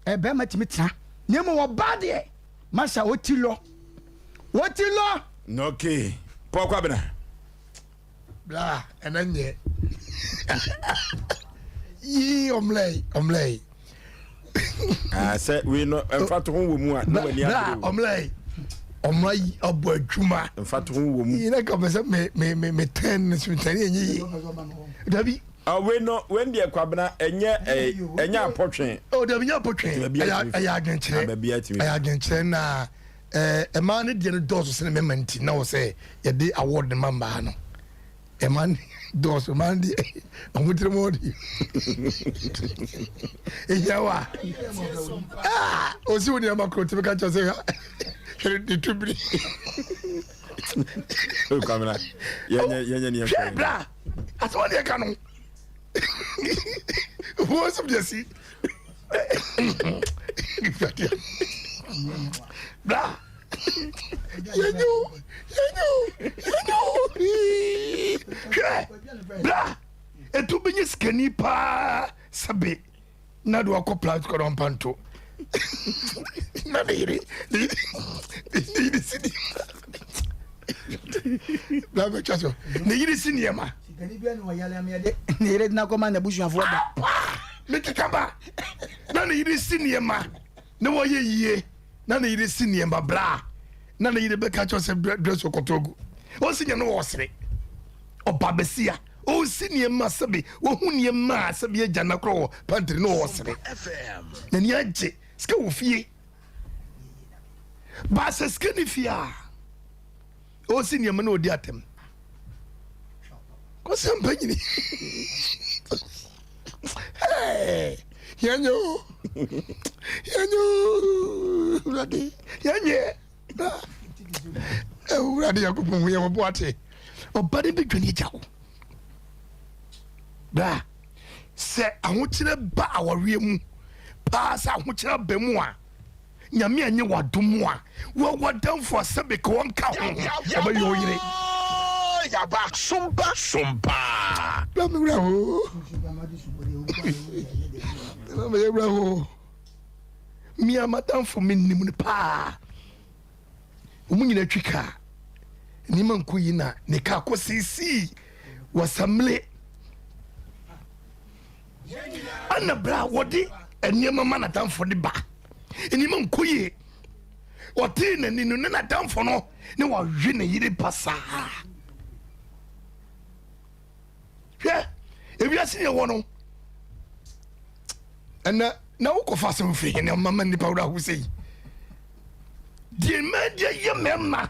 ɛbɛrima tumi tena. Na mmom ɔbaa deɛ, masa ɔti lɔ. Ɔti lɔ! Okay. Paul Kwabena. Bla, ɛnɛ nyɛ. Yii, ɔmlɛ yi, ɔmlɛ yi. Ah, sɛ wei no mfatoho wɔ mu a na w'ani abere o. Ɔmlɛ yi, ɔmlɛ yi ɔbɔ adwuma. Mfatoho wɔ mu. Yii na ka pɛ sɛ me me me me tɛn ne so tɛn yɛ nye yie. Dabi. Ah, wei no wei deɛ Kwabena ɛnyɛ ɛnyɛ apɔtwe. Oh, dabi nyɛ apɔtwe. Ɛyɛ ɛyɛ adwenkyerɛ. Ɛyɛ adwenkyerɛ na. Eh, mmaa no deɛ no dɔɔso sene mmarima nti na wɔ sɛ yɛde award no ma mmaa no. Mmaa no dɔɔso, mmaa no deɛ ɔmo tiri mu ɔde. Ehia wa. Ah, osi wo nneɛma koro tumi ka kyerɛ sɛ hwɛ ne tubiri. Kwamina, yɛnyɛ yɛnyɛ nneɛma. Hwɛ bra, asɛm a deɛ ka no. Wọ́n sọ deɛ si. Bra. Yɛnyɛ o, yɛnyɛ o, yɛnyɛ o. Hwɛ, bra. Etu bi nye sikani paa sɛbe na de wakɔ plant kɔ na ɔmpa nto. Na ne yere, ne yere, ne yere si ni. Bra bɛtwa so. Ne yere si nneɛma. Sikani bi na ɔyare ameɛ de ne yere de n'akɔma n'abusuafoɔ da. Mekeka ba na ne yere si nneɛma na wɔyɛ yie na ne yere si nneɛma bra na ne yere bɛka kyerɛ sɛ dress ɔkɔtɔ agu ɔsi nyɛ no ɔsere ɔba bɛsia ɔsi nneɛma sɛbi wɔhu nneɛma a sɛbi agya na korɔ wɔ pantry na ɔsere n'ani agye sika wɔ fie baasa sika ne fie a ɔsi nneɛma na ɔdi atɛm kɔsɛ mpanyini yɛnyɛ o yɛnyɛ o wurade yɛnyɛ awurade nyankopɔn hu yɛ wɔbo ate ɔba no bɛdwane agya wo bra sɛ ahokyerɛ ba awareɛ mu paa sɛ ahokyerɛ ba mu a Nyame anyɛ w'adom a, wo w'adamfo a sɛbe ka ɔnka ho ho, ɔbɛyɛ wo yere. Yaba sompa sompa. Na me wura hoo. Na me wura hoo. Me a m'adamfo me nim no paa. Wɔn nyinaa twi kaa. Nneɛma nko yi na ne kaa kɔ sisii wɔ samle. Ɛna berɛ a wɔde nneɛma ma n'adamfo de ba, nneɛma nkɔ yie. Ɔtee n'ani no ne n'adamfo no ne wawe ne yere basaa. Hwɛ, ewiase yɛ wɔ no. Ɛnɛ na wokɔfa asɛm firi hene ɔmama nnipa wura ho sɛ yi. Deɛ mmaa deɛ yɛ mmarima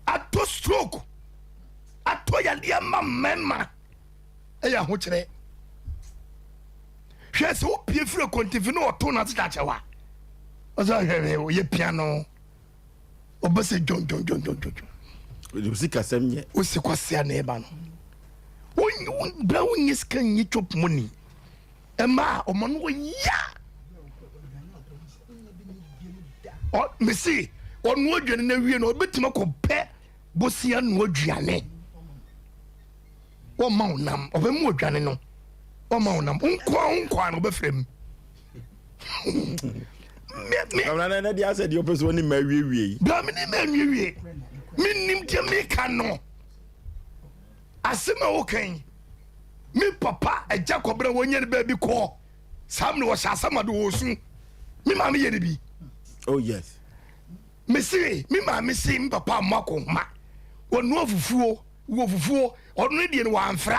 atɔ stroke atɔ yadeɛ ma mmarima. ɛyɛ ahokyerɛ hwɛ sɛ wopie firi akwantifi ne ɔto no ase kyakyɛw a ɔsɛ hwɛ hwɛ ɔyɛ pia no ɔbɛ sɛ dwondwondwondwondwon osi kasɛm nyɛ wosi kwasea na ɛba no bra wonyɛ sika nyɛ chop money ɛma a ɔma no ɔya mese ɔno aduane no awie no ɔbɛtumi akɔpɛ bosia noa aduane wɔmma wo nam ɔbɛmu odwane no wɔmma wo nam nkoa wo nkoa no wɔbɛfrɛ mu na na deɛ asɛ deɛ ɔpɛ sɛ ɔne ma awiewie yi bra me ne ma awiewie menim deɛ meka no asɛm a wokan me papa agya kɔbrɛ wɔnyɛ no baabi kɔɔ saa mene wɔhyɛ asɛm ade wɔ su me maame yɛ no bi oh yes mese me maame se me papa mmɔ akɔnhoma wɔnoa fufuo Wɔ fufuo, ɔno ne deɛ no wamfra.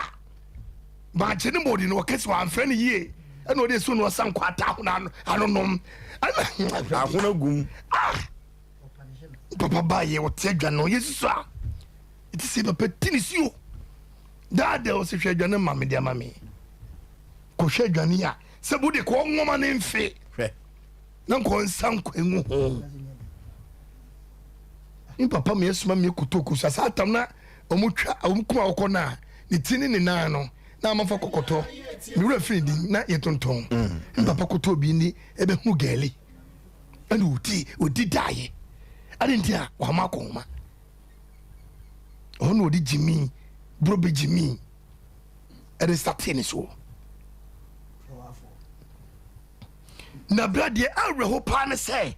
Bankye ne bɔde no ɔka sɛ wamfra no yie ɛna ɔde so no ɔsa nkwata ahono anonom. Ɛna ahono gum. Ah! Papa ba yɛ ɔte adwa no yɛ susu a. Ɛte sɛ papa ti ne suo. Daada ɔsɛ hwɛ adwa no ma me de ama me. Kɔhwɛ adwane a sɛ bode kɔ nwoma ne mfe. Hwɛ. Na nkɔ nsa nkɔ engu ho. Me papa me asuma me kotoko sa saa tam na wɔn twa wɔn kum akokɔ na ne ti ne ne nan no na amafa kɔkɔtɔ. Me wura firi din na yɛtontɔn. Mm. Me papa kɔtɔɔ bi ni ɛbɛhu gɛli. Ɛna ɔdi ɔdi daeɛ. Ade nti a wama akɔnhoma. Ɔno na ɔde gyimi buro bɛ gyimi ɛde satee ne soɔ. Na berɛ deɛ awerɛho paa ne sɛ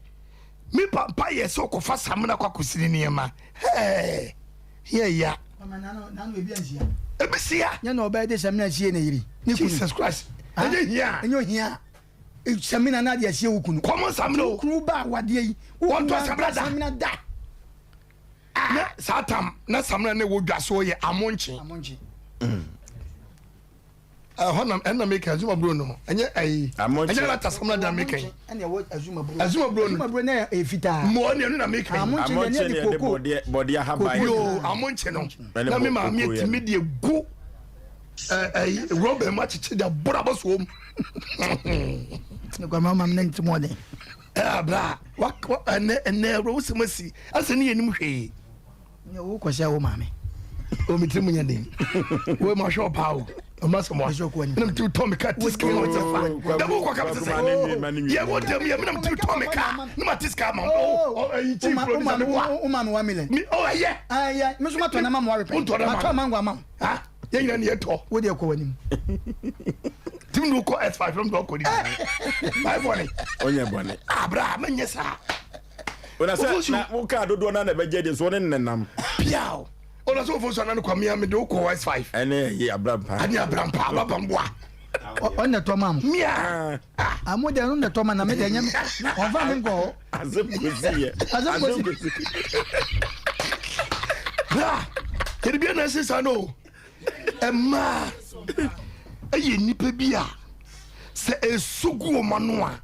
me papa yɛ sɛ ɔkɔfa samina kɔ akɔsi ne nneɛma. Hɛɛ yɛ ya. Ebi sia. Nyɛ na ɔbɛyɛ de samina sie ne yere. Ne kunu. Jesus Christ. Ɛnyɛ hia. Ɛnyɛ ohia. Samina na de asie wo kunu. Kɔmɔ samina o. Kunu ba awadeɛ yi. Wɔntɔ samina da. Samina da. Na saa tam na samina ne wɔ dwa so yɛ amonkye. Amonkye. Ɛhɔ na ɛna meka azuma buro no ɛnyɛ ɛyi ɛnyɛ lata samina da meka yi. Ɛna ɛwɔ azuma buro. Azuma buro no. Azuma buro na ɛyɛ fitaa. Mɔ ɛna ɛno na meka yi. Amonkye deɛ ne yɛde koko. Bɔdeɛ ahaban. Yoo amonkye no na me maame etimi de egu ɛyi rɔba mu akyekye de aboro abɔsoɔ mu. Ne kwa mama ne nti mɔden. Ɛɛ abira wa ɛnɛ ɛnɛ ɛwura wosɛm asi asɛ ne yɛ nim hwee. Nyɛ wo kɔhyɛ wo maame. O mi tiri mu nyɛ den. Wo ma hwɛ ɔpaa o. Ɔma sɛ mo a. Ɛna mi tiri tɔ mi ka ti sika ma ɔte fa. Dɛm wokɔ ka mi sɛ yɛ wɔ dɛm yɛ mi na mi tiri tɔ mi ka ne ma ti sika ma o. Ɔ ɛyi chief producer mi wa. O ma mi wa million. Mi o ɛyɛ. Ɛyɛ mi nso ma tɔ na ma mo arepɛ. O ntɔ na ma. Ma tɔ mango ama wo. Ha yɛn nyina ni yɛ tɔ. Wo deɛ kɔ w'anim. Tim de wokɔ S5 fɛm de ɔkɔ ni. Mayɛ bɔne. Ɔnyɛ bɔne. Abra mɛnyɛ saa. Ona sɛ na wo kaa dodoɔ na na ɛbɛgye de so ne nenam. Piaw. Ona sɛ ofo so anan kwa mia me de wokɔ S5. Ɛne ɛyɛ abrampa. Ɛne abrampa ababamboa. Ɔn na tɔ ma mo. Mia. Amo de ɛno na tɔ ma na me de ɛnyɛ me. Ɔnfa me nkɔ hɔ. Asɛm kosi yɛ. Asɛm kosi. Bra. Yɛde bia na ɛsɛ saa no. Ɛmaa ɛyɛ nnipa bi a sɛ ɛsu gu wɔn ano a.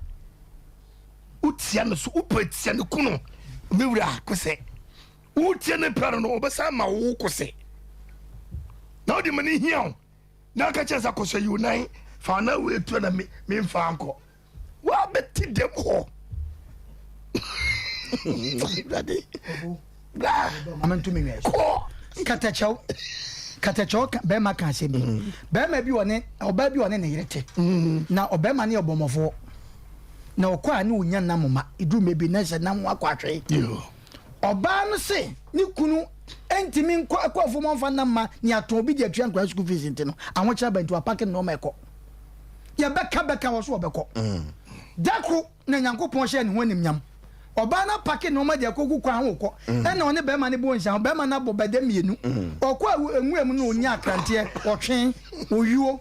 Wotia no so, wopɛ tia ne kunu, me wura kosɛ. Wotia ne pɛ no no, ɔbɛsan ma wo kosɛ. Na wode ma ne hia wo, na aka kyerɛ sɛ kosɛ yi wo nan, fa na wo etua na me memfa nkɔ. Woabɛte dɛm hɔ. Awurade. Bra. Mama ntumi nwɛ. Kɔ. Katakyɛw. Katakyɛw ka bɛrima ka asɛm bi. Mm. Bɛrima bi ɔne ɔbaa bi ɔne ne yere te. Mm. Na ɔbɛrima ne ɔbɔmmɔfoɔ. Na ɔkɔ a ne ɔnya nam ma. Ɛduru mmerɛ bi na sɛ nam akɔ ahwee. Ɔbaa no se ne kunu ntumi nkɔ ɛkɔ afuom ɔmfa nam ma ne atɔn obi de atua nkwadaa school fees nti no ahokyerɛ aba nti wapake ne nneɛma ɛkɔ. Yɛbɛka bɛka wɔ so ɔbɛkɔ. Mm. Dako na Nyankopɔn hyɛɛ ne ho animnyam. Ɔbaa no apake nnoɔma de akɔgu kwan ho rekɔ, ɛna ɔne bɛrima no bɔɔ nsiaho. Bɛrima no abɔ bɛdɛ mmienu. Ɔkɔɔ nwura mu no ɔnyaa akranteɛ, ɔtwe, oyuo,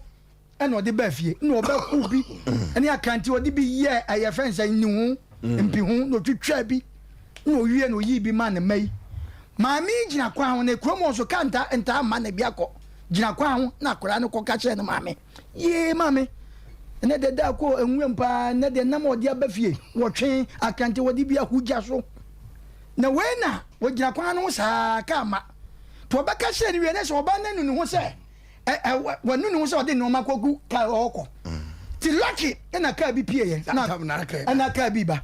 ɛna ɔde baa fie. Ɛna ɔbɛhoo bi ne akranteɛ, ɔde bi yɛɛ ɛyɛ fɛn sɛ nniho, mpiho, na ɔtwitwaa bi, na ɔwie na ɔyii bi maa ne mma yi. Maame yi gyina kwan ho, na kurom hɔ nso kaa ntaa ntaa mma na bi akɔ. Gyina kwan ho na akwadaa no kɔka kyerɛɛ ne maame. Yee maame, ɛnɛ deɛ da kɔ nwuram paa, ɛnɛ deɛ nam a ɔde aba fie, wɔtwe akrante wɔde bi ahu gya so. Na wei na wɔgyina kwan no ho saa kaa ma. To ɔbɛka kyerɛ no wie ne sɛ ɔbaa no anu ne ho sɛ ɛ ɛ wanu ne ho sɛ ɔde nneɛma kɔgu kaa ɔkɔ. Ti lucky ɛna kaa bi pie yɛ na ɛna kaa bi ba.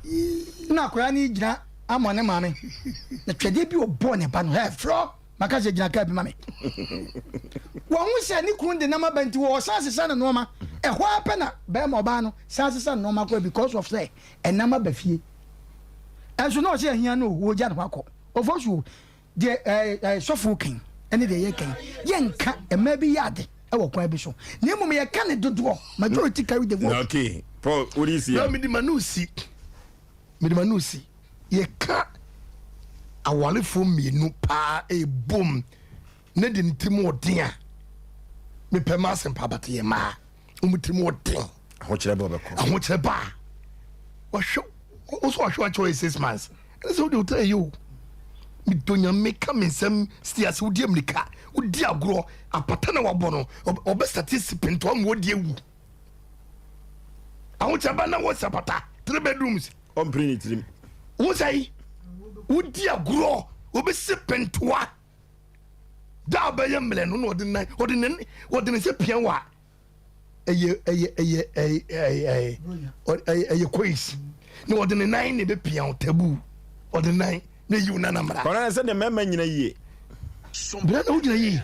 Na akwadaa no gyina ama ne maame. Na twɛdeɛ bi ɔbɔɔ ne ba no hɛ frɔ. Maka sɛ gyina kaa bi ma me. Wahu sɛ ne kunu de nam aba nti ɔsan sesa ne nnoɔma. Ɛhɔ ara pɛ na bɛrima ɔbaa no san sesa ne nnoɔma kɔ because of sɛ ɛnam aba fie. Ɛnso na ɔsɛ ahia no o, ɔgya ne hɔ akɔ. Ofosu o, deɛ ɛɛ ɛɛ sɔfo kan ɛne deɛ yɛ kan yɛnka mmaa bi yɛ ade ɛwɔ kwan bi so na mmom yɛka ne dodoɔ majority carry the vote. Okay, Paul, what do you see? Na mede ma no si. Mede m'ano resi, yɛka awarefoɔ mmienu paa ɛrebom ne de ne tirim ɔden a, mepɛ m'asɛm paa but yɛ mmaa, wɔn tirim ɔden. Ahokyerɛ ba ɔbɛkɔ. Ahokyerɛ ba a, wɔhwɛ, wo so wɔhwɛ wakyɛ wɔyɛ 6 months, ɛne sɛ wode wo tena yɛ o. Medɔ Nyame ka me nsɛm si ase, wodi amirika, wodi agorɔ, apata na wabɔ no, ɔbɛsate si pentoa ma wadi awu. Ahokyerɛ ba na wɔsi apata three bedrooms. Ɔmpere ne tirim. Wo sɛ wodi agorɔ obɛsi pentoa da a ɔbɛyɛ mmerɛ no na ɔde nan ɔde ne ɔde ne nsa pia wɔ a ɛyɛ ɛyɛ ɛyɛ ɛyɛ ɛyɛ ɛyɛ ɛyɛ coins na ɔde ne nan na ɛbɛpia wo tabu ɔde nan na eyi wo nanamra. Kɔnɔ sɛ deɛ mmarima nyina yie. Bra na wogyina yie.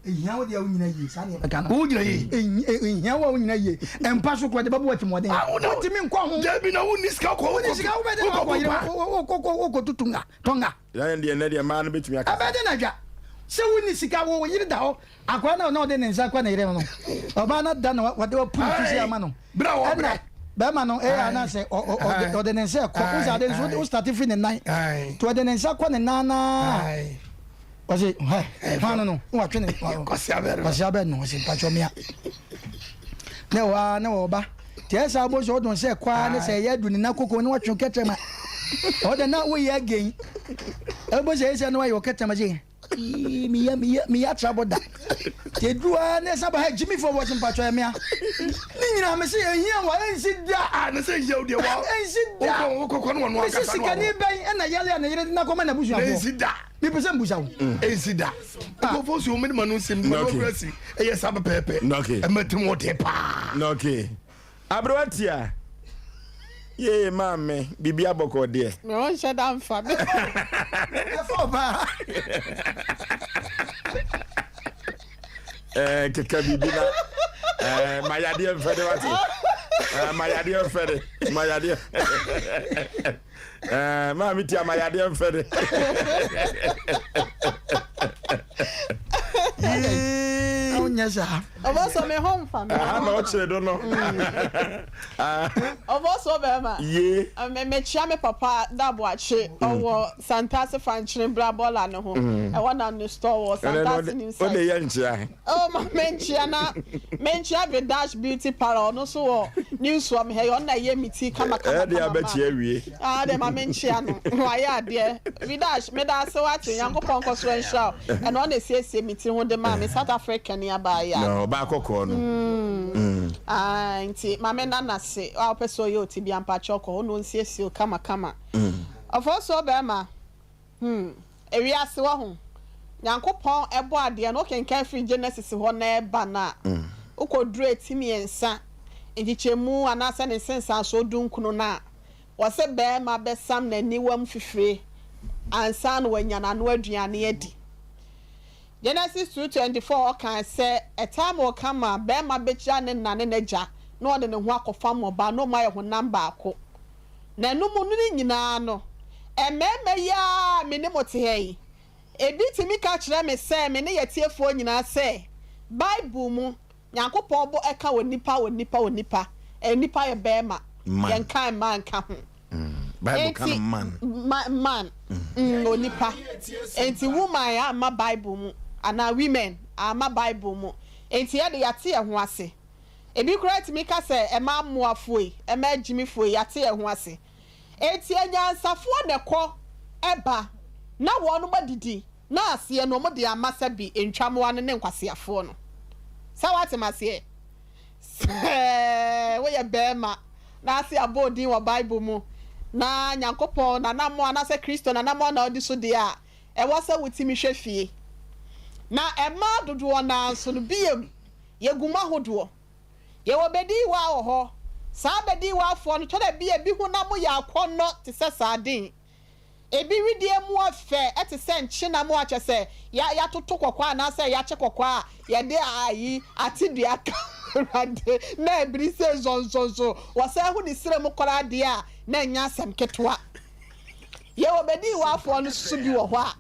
Ehia wo deɛ wonyina yie saa na yɛbɛka no. Wogyina yie. Ehia wo a wonyina yie. Mpa so korɔ de bɛbɔ atirimuɔden. Ah, wo na Wontumi nkɔ ho. Dabi na wonni sika kɔ Wonni sika wobɛde na wakɔ yere wokɔ wokɔ tutu nga tɔnga. Yɛn deɛ nɛ deɛ mmaa no bɛtumi akasa. Ɛbɛde na dwa sɛ wonni sika wo yere da hɔ akwadaa na ɔna ɔde ne nsa kɔ ne yere no no ɔbaa no da na wɔde wapu ne ti si ama no ɛna bɛrima no ɛyɛ anaasɛ ɔde ne nsa ɛkɔ wo sɛ ade nso wo start firi ne nan nti ɔde ne nsa kɔ ne nan naa ɔse hɛ hwan no no na watwe ne kwasia bɛ no ɔse mpakyɛ mea na ɛwɔ a na ɔba nti ɛsɛ abɔ sɛ ɔdɔn sɛ ɛkɔ a ne sɛ ɛyɛ adu ne na koko ne watwe kɛtɛ ma ɔdɛ na woyɛ again ɛbɔ sɛ ɛsɛ na wayɛ ɔkɛtɛ ma sɛ meyɛ meyɛ meyɛ atra bɔ da nti ɛduru a ne ɛsa ba ha gyimi fo wɔ se mpakyɛ ɛmea ne nyinaa me se ɛhia wɔ ɛnsi da a ne sɛ ɛhia wo deɛ wɔ ɛnsi da wokɔkɔ ne wɔno mese ankasa no sikani bɛn ɛna yɛle a ne yere de nakɔma n'abusuafoɔ ɛnsi da Mepɛ sɛ mbusa wo. Ɛnsi da. Nkurɔfoɔ si wɔn ma no nsɛm ma no kura si ɛyɛ saa pɛpɛɛpɛ. Ɛma tirim wɔ den paa. Okay. Aberewa tia. Yee maame biribi abɔkɔ deɛ. Me ho nhyɛ da nfa me. Ɛfa ɔbaa. Ɛɛ keka biribi na ɛɛ ma yadeɛ mfɛ de wate. Ɛɛ ma yadeɛ mfɛ de ma yadeɛ. Eh, maame tia ma yadeɛ mfɛ de. Wonyɛ saa. Ɔbɔsɔ me ho mfa me. Aha na ɔkyerɛ do no. Ɔbɔsɔ bɛrima. Ye. Me mekyia me papa Daboakye ɔwɔ Santase Fankyere bra bɔla no ho. Ɛwɔ na ne store wɔ Santase new site. Ɔde yɛ nkyia. Oh ma menkyia na menkyia Vedash beauty parlour ɔno nso wɔ new suam ha yi ɔno na ɛyɛ me ti kama kama Ɛde kama ma abɛkyia awie. Ah de ma menkyia no wayɛ adeɛ Vedash meda ase wate Nyankopɔn nkɔ so nhyira wo ɛna ɔna esiesie me ti ho de maa me South Africa ni abaayewa No, ɔbaa kɔkɔɔ no. Mm. Ah nti ma me nana se a wopɛ sɛ ɔyɛ oti bia mpakyɛ ɔkɔ hɔ na ɔnsiesie wo kama kama Ɔfɔɔ so bɛrima Hmm, ewiase wahu. Nyankopɔn bɔ adeɛ no, wokenkan firi Genesis hɔ na ɛba no a, wokɔduru eti miensa nkyekyɛmu anaasɛ ne nsensansoɔ dunkunu no a, wɔse barima bɛsam n'aniwam fifire ansa na wanya n'ano aduane adi. Genesis 2:24 ɔkaa sɛ, Ɛtaa ma ɔka ma barima bɛkyira ne na ne n'agya na ɔde ne ho akɔfam ɔbaa na wɔayɛ honam baako. Na ɛno mu no ne nyinaa no, mmarima yi ara a me ne mo te ha yi, ebi tumi ka kyerɛ me sɛ me ne yɛn atiefoɔ nyinaa sɛ, Bible mu, Nyankopɔn bɔ ɛka onipa, onipa, onipa, onipa yɛ barima, Man. yɛnka mmaa nka ho. Bible ka no Enti, man. ma, man, mm, onipa. Enti woman amma Bible mu, anaa women amma Bible mu. Enti yɛde yɛate yɛn ho ase. Ebi koraa tumi ka sɛ ɛma mmoafoɔ yi, ɛma agyimifoɔ yi, yɛate yɛn ho ase. Enti anyansafoɔ na ɛkɔ ba na wɔnom adidi na aseɛ no wɔde ama sɛbe ntwammoa no ne nkwaseafoɔ no. Sɛ woate m'aseɛ? Sɛ woyɛ barima na ase abɔ wo din wɔ Bible mu na Nyankopɔn n'anammɔn anaasɛ Kristo n'anammɔn na wodi so deɛ a, ɛwɔ sɛ wotumi hwɛ fie. Na mmaa dodoɔ no ara nso no, biom, Yɛgu mu ahodoɔ. Yɛwɔ bɛdiiwaa wɔ hɔ. Saa bɛdiiwaafoɔ no, tɔ da bi a ebi honam yɛ akɔnnɔ te sɛ sardine. Ebi wedeɛ mu ɔfɛ te sɛ nkyenam a kyerɛ sɛ ya yɛatoto kɔkɔɔ anaasɛ yɛakye kɔkɔɔ a yɛde ayi atedua aka ho Awurade na ɛbiri sɛ nzɔnzɔnzɔn. Wɔsan hu ne srɛ mu koraa deɛ a na ɛnyɛ asɛm ketewa. Yɛwɔ bɛdiiwaafoɔ no nso bi wɔ hɔ a.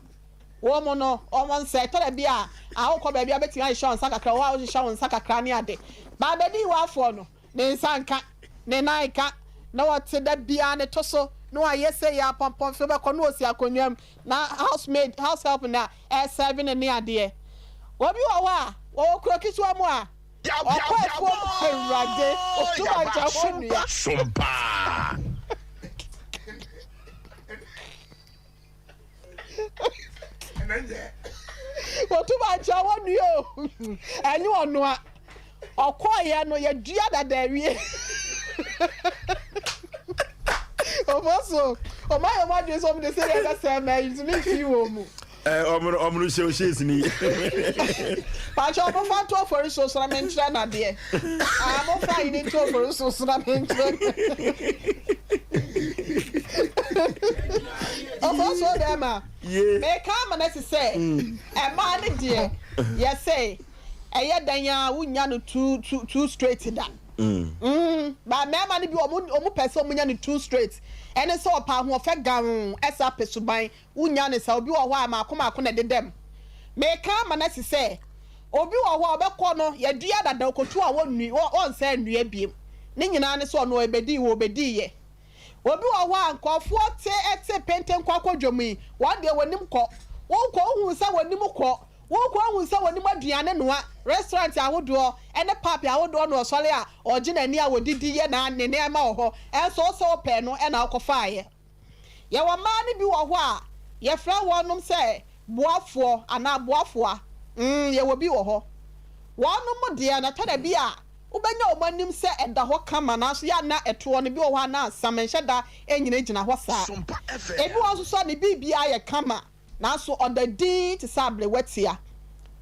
Wɔn no, wɔn nsa, ɛtɔ da bi a, a wokɔ baabi a wobɛtumi ahyehyɛ wo nsa kakra, wɔ hɔ a wohyehyɛ wo nsa kakra ne ade. But abɛdi wafoɔ no, ne nsa nka, ne nan nka, na ɔte da biara ne to so, na wayɛ sei apɔmpɔn fi wobɛkɔ na ɔsi akonnwa mu, na house maid, house help na ɛresɛɛve no ne adeɛ. Obi wɔ hɔ a, wɔwɔ kuro ketewa mu a, ɔkɔ afuom, Awurade, ɔtu mankyɛ hɔ nnua. Sompa. Wɔtu mankyɛ hɔ nnua o, ɛnyɛ ɔnoa. Ɔkɔeɛ no, yɛdua dada awie. Ɔmo so, ɔmo ayɛ ɔmo adwene sɛ ɔmo de sɛ yɛbɛsɛe mmaa yi nti memfii wɔn mu. Ɔmo no ɔmo no hyɛ ɔhyɛ sini. Pakyɛ ɔmo fa nto afɔri so so na menkyerɛ no adeɛ. Ah, mo fa yi ne nto afɔri so so na menkyerɛ no. Ɔfɔ so bɛrima. Meka ama no asi sɛ ɛmaa ne deɛ. Yɛse ɛyɛ dɛn a wonnya no too too too straight da. Mm, but mmarima no bi wɔn wɔn pɛ sɛ wɔnya no too straight. Ɛne sɛ ɔpɛ ahoɔfɛ gann ɛsa pɛ suban. Wonnya no saa. Obi wɔ hɔ a maako maako na ɛdeda mu. Meka ama no asi sɛ obi wɔ hɔ a ɔbɛkɔ no yɛadua dada ɔkɔtu a wɔnnui wɔnsan nnua biem. Ne nyinaa ne sɛ ɔno ɔbɛdii hɔ ɔbɛdiiɛ. Obi wɔ hɔ a nkurɔfoɔ te te penten kɔ akɔ dwam yi, wɔn deɛ wɔnim kɔ. Wokɔ wohunu sɛ wɔnim kɔ. Wokɔ wohunu sɛ wɔnim aduane noa. Restaurant ahodoɔ ne pub ahodoɔ na ɔsɔre a ɔgye n'ani a ɔdidi yɛ na ne nneɛma wɔ hɔ. Nso wo sɛ wopɛɛ no na wokɔfaeɛ. Yɛwɔ mmaa no bi wɔ hɔ a yɛfrɛ wɔnom sɛ boafoɔ anaa boafoa. Mm, yɛwɔ bi wɔ hɔ. Wɔnom deɛ no ɛtɔ da bi a Wobɛnya wɔn anim sɛ ɛda hɔ kama, nanso yɛ a na ɛtoɔ no, bi wɔ hɔ a na asam, ɛnhyɛ da nnyinagyina hɔ saa. Ebi wɔ hɔ nso so a ne biribiara yɛ kama, nanso ɔda dinn te sɛ aberewatia.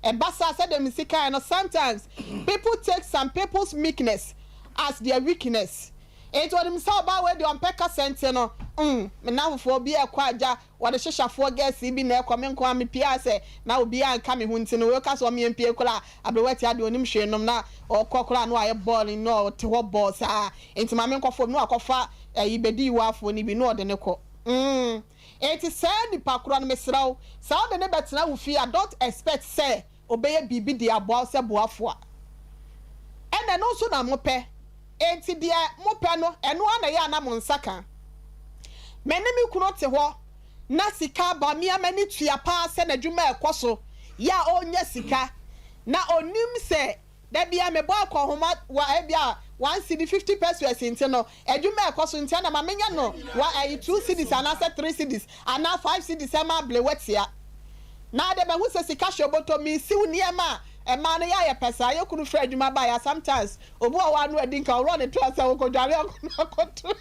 Ɛba saa a, sɛdeɛ mesi kaeɛ no, sometimes people take some people's meekness as their weakness. Enti ɔnim sɛ ɔbaa wei deɛ ɔmpɛ kasa nti no, mm, me nnamfofoɔ bi rekɔ agya Wɔde hyehyafoɔ girls yi bi na ɛkɔ, me nko ara mepie a sɛ na obiara nka me ho nti no, wei ka sɛ ɔmeɛ mpie koraa a, aberewa tia deɛ ɔnim hwee nom na ɔkɔ koraa na wayɛ boring na ɔte hɔ bɔɔ saa nti ma menkɔfa obi na wakɔfa ɛyi bɛdiyiwaafoɔ no bi na ɔde no kɔ mm nti saa nipa korɔ no mesrɛ wo sɛ wode no bɛtena wo fie a don't expect sɛ ɔbɛyɛ biribi de aboa wo sɛ boafoɔ a, ɛna ɛno nso na mopɛ, enti deɛ mopɛ no, ɛno ara na ɛyɛ a na mo nsa ka. Me ne me kunu te hɔ na sika aba, me ara m'ani tua paa sɛ n'adwuma rekɔ so, yɛ a ɔrenya sika, na ɔnim sɛ Da biara mebɔ akɔnhoma wɔ ebia one cedi 50 pesewas nti no, adwuma a ɛkɔ so nti ɛna ma menya no wɔ ɛyi two cedis anaasɛ three cedis anaa five cedis ɛma ablewa tia. Na de mahu sɛ sika hyɛ bɔtɔ mesiw nneɛma a ɛmaa no yɛ ayɛ pɛ saa. Yɛ kunu firi adwuma baeɛ a sometimes obi wɔ hɔ a no adi nka ɔworɔ ne trouser ɔkɔdware akɔ no akɔto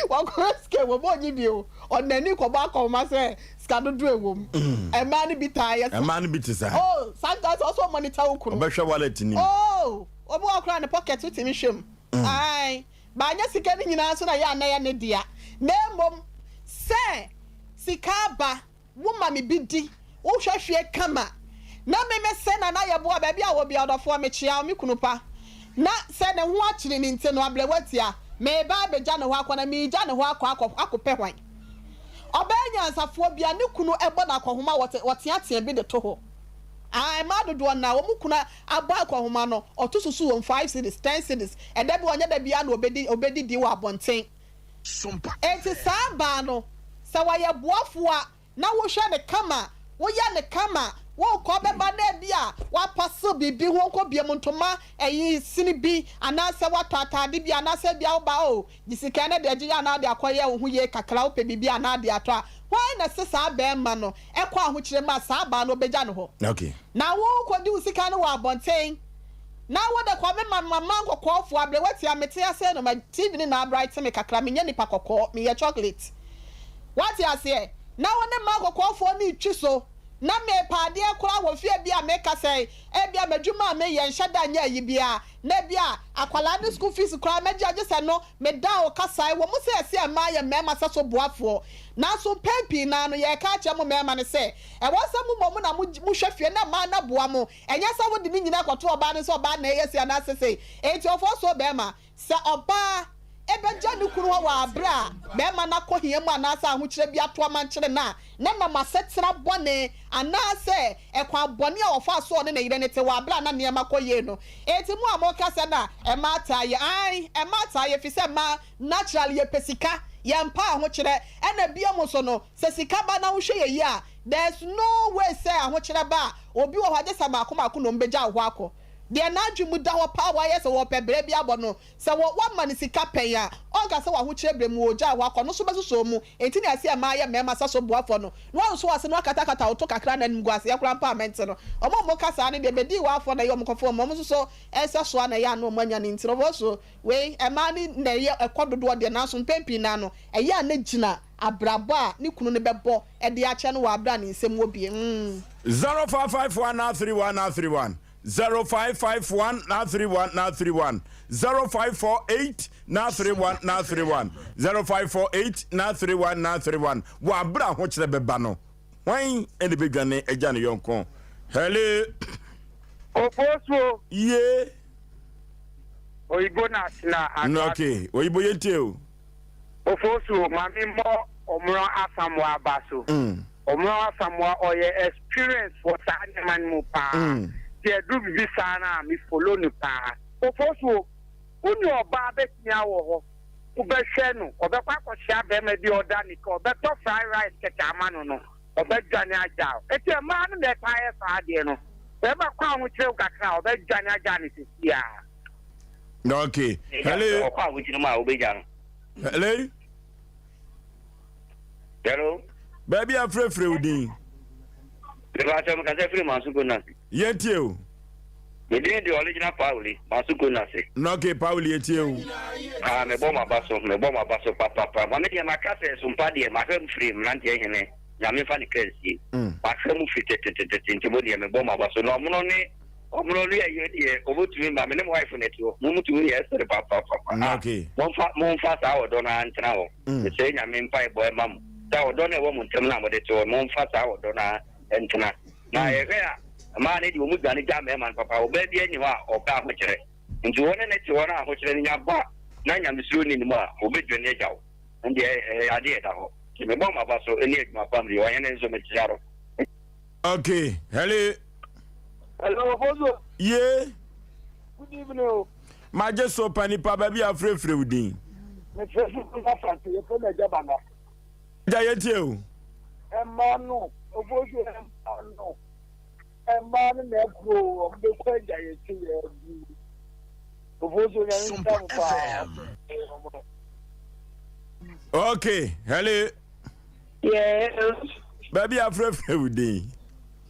wakɔhwɛ sika ɛwɔ mu ɔnye bi o ɔde n'ani kɔbɔ akɔnhoma sɛ sika dodoɔ ɛwɔ mu. Mmaa no bi taa yɛ saa. Mmaa no bi te saa. Oh sometimes ɔsɛ ɔmonitor wo kunu. Ɔbɛhwɛ wallet no mu. Oh obi wɔ hɔ koraa ne pocket wotumi hwɛ mu. Ae but anyɛ sika no nyinaa nso na ɛyɛ a na ɛyɛ ne dea na mmom sɛ sika aba. Wo ma me bi di, wo hwɛ fie kama na me me se Nana Yeboah baabi a wɔ bia ɔdɔfoɔ me kyea wo me kunu pa na sɛ ne ho akyere no nti no abrɛwa tia me ba abɛgya ne hɔ akɔ na me gya ne hɔ akɔ akɔ akɔ pɛ hwan ɔbaa nyansafoɔ bia ne kunu bɔ no akɔhoma wɔte wɔteatea bi de to hɔ aa mmaa dodoɔ naa wɔn kunu abɔ akɔhoma no ɔto susu wɔn 5 cedis 10 cedis ɛda bi ɔnyɛ da biara na ɔbɛdi ɔbɛdidi wɔ abɔnten. Enti saa baa no, sɛ wɔyɛ boafo a, na wohwɛ no kama, woyɛ no kama, wokɔ bɛba na ebia woapasew biribi ho nkɔ biam, ntoma ɛyi sini bi, anaasɛ woatɔ ataade bi, anaasɛ ebia woba oh, gye sika no de gye yɛ anaa de akɔyɛ wo ho yie kakra, wopɛ biribi anaa de atɔ a, hwan na ɛse saa barima no kɔ ahokyere mu a saa baa no ɔbɛgya no hɔ? Okay. Na wokɔdi wo sika no wɔ abɔnten. Na wo de kɔ me ma ma man kɔkɔɔ foɔ abrɛ wati a mete aseɛ no ma TV no na abrighten me kakra menyɛ nipa kɔkɔɔ meyɛ chocolate wate aseɛ na wo ne man kɔkɔɔ foɔ no retwi so na mepɛ adeɛ koraa wɔ fie bi a meka sɛ ebia m'adwuma a meyɛ nhyɛ da nyɛ ayi biara na ebia akwadaa no school fees koraa mɛgye agye sɛ no meda wo kasae wɔ mo sɛ yɛse mmaa yɛ mmarima sɛ so boafoɔ nanso mpɛn pii naa no yɛreka akyerɛ mo mmarima no sɛ ɛwɔ sɛ mo mmom na mohwɛ fie na mmaa no aboa mo Ɛnyɛ sɛ wode ne nyinaa kɔto ɔbaa no sɛ ɔbaa na ɛyɛ sei anaasɛ sei. Enti ɔfɔɔ so barima, sɛ ɔbaa bɛgya ne kunu hɔ wɔ aberɛ a barima no akɔ hia mu anaasɛ ahokyerɛ bi ato amankyere no a, na nam asetena bɔne anaasɛ ɛkwan bɔne a ɔfaa so ɔne ne yere no te wɔ aberɛ a na nneɛma kɔ yie no. Enti mo a moka sɛ na mmaa taa yɛ, aane, mmaa taa yɛ ɛfiri sɛ mmaa naturally yɛpɛ sika, yɛmpɛ ahokyerɛ, ɛna biom nso no, sɛ sika ba na wohwɛ yɛ yie a, There's no way sɛ ahokyerɛ ba a, obi wɔ hɔ a gye sɛ maako maako na wɔbɛgya wo hɔ akɔ. Deɛ n'adwene mu da hɔ paa wayɛ sɛ wɔpɛ berɛ bi abɔ no, sɛ wɔ woama no sika pɛn a, ɔnka sɛ w'ahokyerɛ berɛ mu ɔregya wo hɔ akɔ, ɔno nso bɛsosɔ mu. Enti na yɛse mmaa yɛ mmarima sɛso boafoɔ no, na woanso ase na woakatakata wo to kakra na animguaseɛ koraa mpo a mente no. Wɔn a wɔka saa no deɛ, bɛdii w'afoɔ na ɛyɛ wɔn kɔfa wɔn, wɔn nso so nsɛsoɔ a na ɛyɛ a na wɔn anya no nti no, wɔn so wei, mmaa no na ɛyɛ ɛkɔ dodoɔ deɛ, nanso mpɛn pii no ara no, ɛyɛ a na gyina abrabɔ a ne kunu no bɛbɔ de akyɛ no wɔ abere a ne nsam wɔ bi. Mm. 0551 931 931 0551 931 931 0548 931 931 0548 931 931 Wɔ abere a ahokyerɛ bɛba no, hwan na ebedwane agya ne yɔnko? Hello. Ofosuo. Yie. Oyibo na na ado. Okay, oyibo yɛ ntie o. Ofosuo, ma me mmɔ Ɔmono Asamoah aba so. Ɔmono Asamoah ɔyɛ experience wɔ saa nneɛma no mu paa. Nti ɛduru biribi saa no a, me follow no paa. Ofosuo, wo nua ɔbaa bɛtumi awɔ hɔ, wobɛhwɛ no, ɔbɛkɔ akɔhyia bɛrima bi a ɔda ne ka, ɔbɛtɔ fried rice kɛkɛ ama no no, ɔbɛdwane agya wo. Enti mmaa no na ɛtaa yɛ saa adeɛ no. Bɛrima kɔ ahokyerɛ mu kakra a, ɔbɛdwane agya no seesei ara. Okay. Hello. Ɔkɔ ahokyerɛ mu a, wobɛgya no. Hello. Hello. Baabi a frɛfrɛ wo din. Mepakyɛ mekasa firi Manso Konase. Yɛntie o. Me din de Ɔlegyina Pauli, Manso Konase. Okay, Pauli yɛtie o. Ah, mebɔ mo aba so, mebɔ mo aba so papapa. Ma me deɛ maka sɛ sompa deɛ mahwɛ mu firi mmeranteɛ hene, Nyame mfa ne kra nsie. Mahwɛ mu firi tetetetete nti mo deɛ mebɔ mo aba so. Na ɔmono ne ɔmono ne ɛyɛ deɛ ɔbɛtumi ma me ne mo wife na ɛte hɔ. Mo mutumi yɛ ɛsere papapapa. Ah, momfa momfa saa ɔdɔ no ara ntena hɔ. Mesrɛ Nyame mpaebɔ ɛma mo sɛ ɔdɔ no a ɛwɔ mo ntam no a mode te hɔ no momfa saa ɔdɔ no ara ntena. Na yɛhwɛ a mmaa no deɛ wɔn dwane gya mmarima no papa. Ɔbaa biara nni hɔ a ɔpɛ ahokyerɛ. Nti wo ne no te hɔ na ahokyerɛ no nya ba na nyamesuro nni ne mu a, ɔbɛdwane agya wo. Ɛndeɛ ɛyɛ adeɛ a ɛda hɔ. Nti mebɔ m'aba so ne adwuma pa mede ɔhene nso mekyea no. Okay, hello. Hello, Ofosu. Ye. Good evening o. Magye so pa nipa baabi a frɛfrɛ wo din. Mefrɛ fi Kumasi Asante, yɛfrɛ me Agya Bana. Agya yɛtie o. Mmaa no, Ofosu mmaa no, mmaa no na ɛkuro o, wɔn bɛkɔ agya yɛkyi yɛ adu. Ofosu nyame nhyira mo paa. Okay, hello. Yes. Baabi a frɛfrɛ wo din.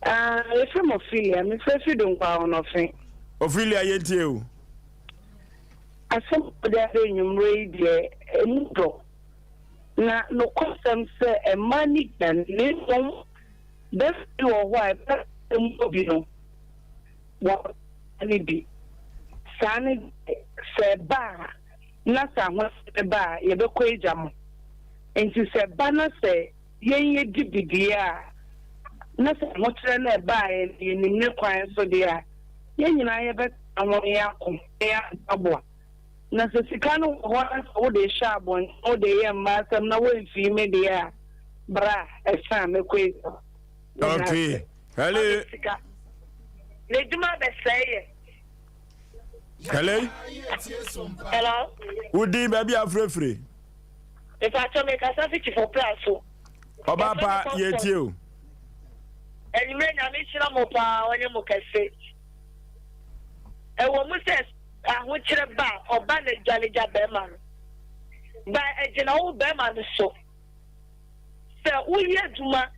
Ah, yɛfrɛ me Ophelia. Mefrɛ fi Dunkwa Ahonɔfe. Ophelia, yɛntie o. Asɛm a wode aba anwummerɛ yi deɛ, ɛmu dɔ. Na nokwasɛm sɛ mmaa no gyina na mmom bɛrima bi wɔ hɔ a ɛbɛrɛ mu bi no, wɔn no bi. Saa no deɛ, sɛ ɛba a, na sɛ ahokyerɛ ba a, yɛbɛkɔ agya mo. Nti sɛ ɛba na sɛ yɛn yɛdi bi deɛ a, na sɛ ahokyerɛ no ɛbaeɛ no yɛnim ne kwan so deɛ a, yɛn nyinaa yɛbɛtena ho na yɛako na yɛaboaboa. Na sɛ sika no wɔ hɔ na sɛ wode rehyɛ abɔnten, wode reyɛ mmaa asɛm na woamfii me deɛ a, bra, ɛsa a mɛkɔ agya wo. Meda Okay. ase. Hello. Ɔde sika. N'adwuma bɛsɛe yɛ. Hello. Hello. Wo din baabi a frɛfrɛ. Mepakyɛ mekasa fi Kyifo Pra so. Ɔbaa pa yɛtie o. Anwummerɛ Nyame nhyira mo paa ɔnyɛ mo kɛse. Ɛwɔ mu sɛ ahokyerɛ ba a ɔba na dwane gya bɛrima no. Ba ɛgyina wo bɛrima no so. Sɛ woyɛ adwuma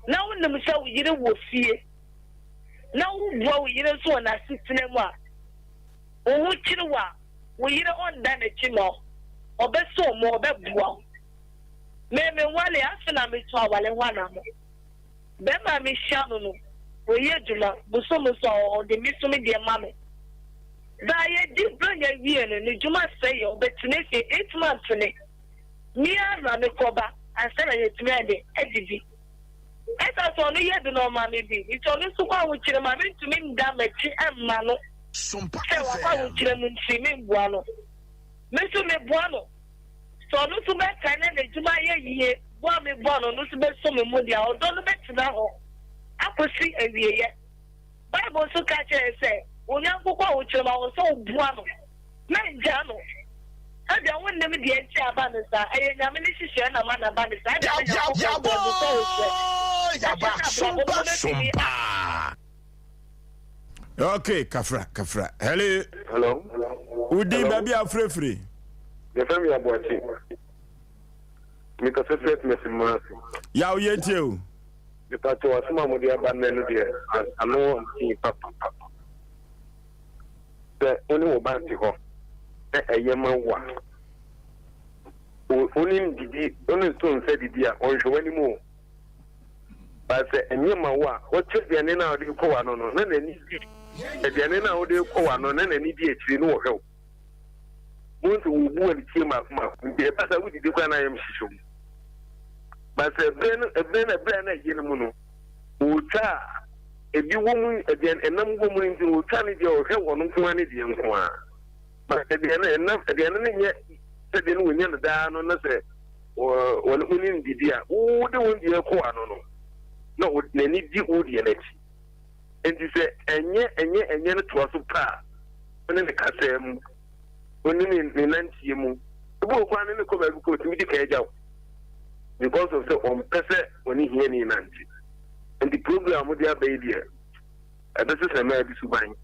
na wonim sɛ wo yere wɔ fie na woboa wo yere nso wɔ n'asetena mu a, wo ho kyere wo a, wo yere ɔnda n'akyi mma wo, ɔbɛsɔ wo mu, ɔbɛboa wo. Me menwale, afe na metu awale ho anammɔn. Bɛrima a mehyia no no, ɔyɛ adwuma, bosome so a ɔde me so me deɛ ma me. Berɛ a yɛdi Buronya wie no, ne dwuma sɛeɛ, ɔbɛtena fie eight months ne. Me ara na mekɔba ansa na yɛatumi ayɛ dɛn adidi. Ɛsiane sɛ ɔno yɛ bi na ɔma me bi nti, ɔno nso kɔ ahokyere mu a, mentumi nda m'akyi mma no sɛ wakɔ ahokyere mu nti memboa no. Me nso meboa no. Sɛ ɔno nso bɛkae na n'adwuma ayɛ yie, boa a meboa no, ɔno nso bɛsɔ me mu deɛ a, ɔdɔ no bɛtena hɔ akɔsi awieeɛ. Bible nso ka kyerɛ yɛn sɛ, wo yɔnko kɔ ahokyere mu a, ɛwɔ sɛ woboa no. Mɛngyaa no. Ebia wonnim deɛ nti a aba no saa. Ɛyɛ Nyame ne nhyehyɛɛ na ama no aba no saa. Ebia na Nyankopɔn nso ɔde sɔ wo hwɛ. Ɛkyɛ sɛ abrabɔ mu wobɛtumi a. Okay, kafra, kafra. Hello. Hello. Wodi baabi a frɛfrɛ. Yɛfrɛ me Aboakye. Mekasa firi Atumasi Mmara ase. Yaw yɛntie o. Mepakyɛw asɛm a mode aba nnɛ no deɛ ano den papapapa. Sɛ wo ne wo ba te hɔ na ɛyɛ ma wo a, wo ne no didi, wo ne no to nsa didi a, ɔnhwɛ w'anim o. But sɛ ɛnyɛ ma wo a, ɔkyɛ aduane no a wode rekɔ w'ano no, na n'ani di aduane no a wode rekɔ w'ano na n'ani di akyire no wɔhwɛ wo. Bohu sɛ wɔbu w'anikyie mmaako mmaako nti ɛba saa wodidi koraa na ayam hyehye wo. But sɛ ɛberɛ no ɛberɛ no ɛberɛ a na ɛyɛ no mu no, wɔtwa a. ebi wɔ mu, aduane, ɛnam wɔ mu no nti no, ɔtwa ne deɛ ɔhwɛ wɔn nko ara ne deɛ nko ara. But aduane, ɛnam, aduane no nyɛ sɛdeɛ no wɔnya no daa no na sɛ wɔ, wɔne wo ne no didi a, wode wɔn deɛ kɔ ano no, na n'ani di wo deɛ no akyi. Enti sɛ ɛnyɛ, ɛnyɛ, ɛnyɛ no toa so pɛ a, wo ne ne kasaa mu, wo ne ne ne nanteɛ mu, ebi wɔ koraa ne ne kɔ baabi kɔ otumi di kan agya wo because of sɛ ɔmpɛ sɛ ɔne hiani nante. Nti program a mode aba yi deɛ ɛbɛsesa mmaa bi suban.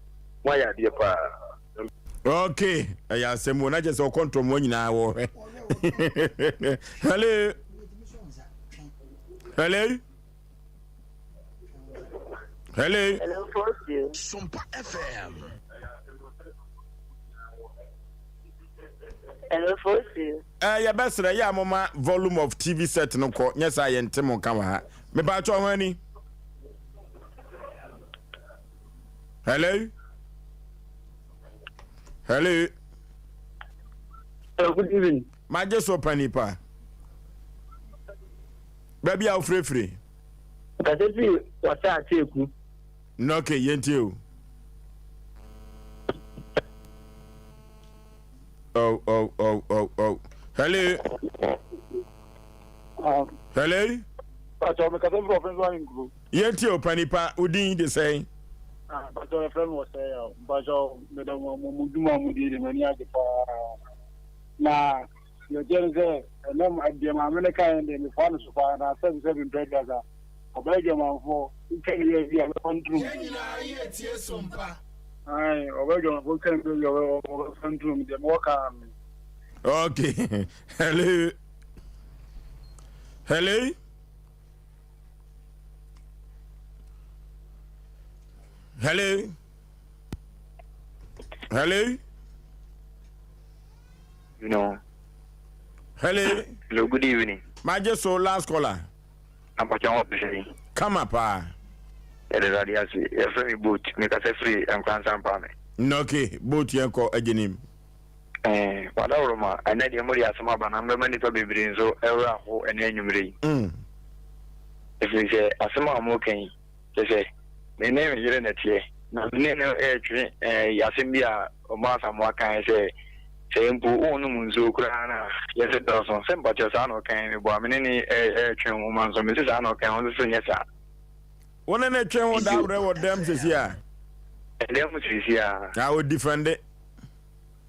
Moayɛ adeɛ paa. Ok, ɛyɛ asɛm o, na kyerɛ sɛ ɔkɔ ntɔmmoa nyinaa wɔhwɛ. Hello. Hello. Hello. Hello, Fosu. Sompa FM. Hello, Fosu. Eh, yɛbɛsrɛ yɛ a moma volume of TV set no kɔ nyɛ saa yɛnte mo nka wɔ ha. Mepaatwɔ ho ani. Hello. Hello. Hello, good evening. Magye so panipa. Baabi a wofirefire. Kasa firi wasa ateeku. Na okay, yɛntie o. Oh, oh, oh, oh, oh. Hello. Um, Hello. Pacho, me kasa firi ɔfɛn so ahenkuro. Yɛntie o, panipa, wo din de sɛn? Ah, Pacho, yɛfrɛ me wɔsɛe a. Pacho, meda mo mo dwuma mo die de m'ani agye paa. Na Deɛ ɛteɛ ne sɛ, ɛnnɛ deɛ maame no kaeɛ no deɛ, mefaa no so paa, na sɛbesɛbe mpɛ aduasa, ɔbaa adwamanfoɔ, wotwa ne werɛ fi a, ɔbɛfa nturom. Yɛn nyinaa yɛ tie sompa. Ae, ɔbaa adwamanfoɔ wotwa ne werɛ fi a, ɔbɛfa nturom, deɛ mewɔ ka ara no. Okay. Hello. Hello. Hello. Hello. You know. Hello. Hello, good evening. Magye so last caller. Ampakyɛ ho te sɛn? Kama paa. Yɛde Awurade ase. Yɛfrɛ me Boat. Mekasa firi Nkoransa Mpaame. Okay, Boat yɛn kɔ agyenim. Eh, wadaworoma, ɛnɛ deɛ mode asɛm aba na mobɛma nnipa bebree nso werɛ aho ɛnɛ anwummerɛ yi. Mm. Ɛfiri sɛ asɛm a moka yi, Kyerɛ sɛ, me ne me yere na ɛteɛ, na me ne no retwe ɛɛ asɛm bi a Ɔmo Asamoah kae sɛ, sɛ mpo wonnom nsuo koraa no a, yɛse dɔɔso. Sɛ mpakyɛw saa na ɔkae? Meboa, me ne no retwe nwoma nso, mese saa na ɔkae, ɔno nso se nyɛ saa. Wo ne no twe ho dabrɛ wɔ dɛm sesi a? Ɛdɛm mu sesi a. Na ɔdifɛnde.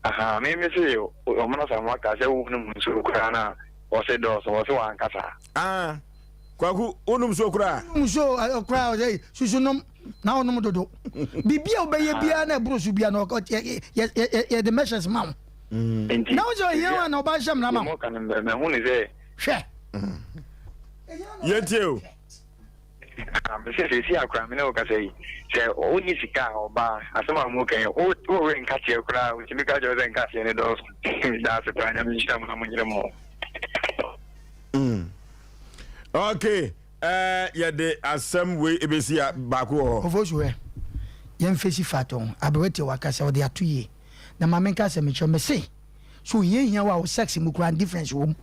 Ahaa, me me se Ɔmo Asamoah kaa sɛ wonnom nsuo koraa no a, ɔse dɔɔso, ɔse wanka saa. Ah. Kwaku, wonom nsuo koraa? Wonom nsuo eh, koraa ɔsɛ susu nom na wonom dodo. Biribi a wobɛyɛ biara na ɛboro so biara no yɛde measures ma wo. Mm. Na wo sɛ ohia wa na ɔba nhyɛ mmara ma wo. Hwɛ. Yɛntie o. Sɛ sɛsi akora me ne wo kasa yi sɛ wonni sika a ɔbaa asɛm a mu kan wowe nkateɛ koraa wotumi ka kyerɛ sɛ nkateɛ ne dɔɔso daase paa nyame nhyira mo na monyere mo Mm. Okay. Eh, yɛde asɛm wei ebesi a baako wɔ hɔ. Ofosu hwɛ, yɛn fesi fato ho. Aberanteɛ wakasa ɔde ato yie. Na ma menka asɛm nkyerɛ wo, mese so ohia hia wo a wo sex mu koraa no difference wɔ mu.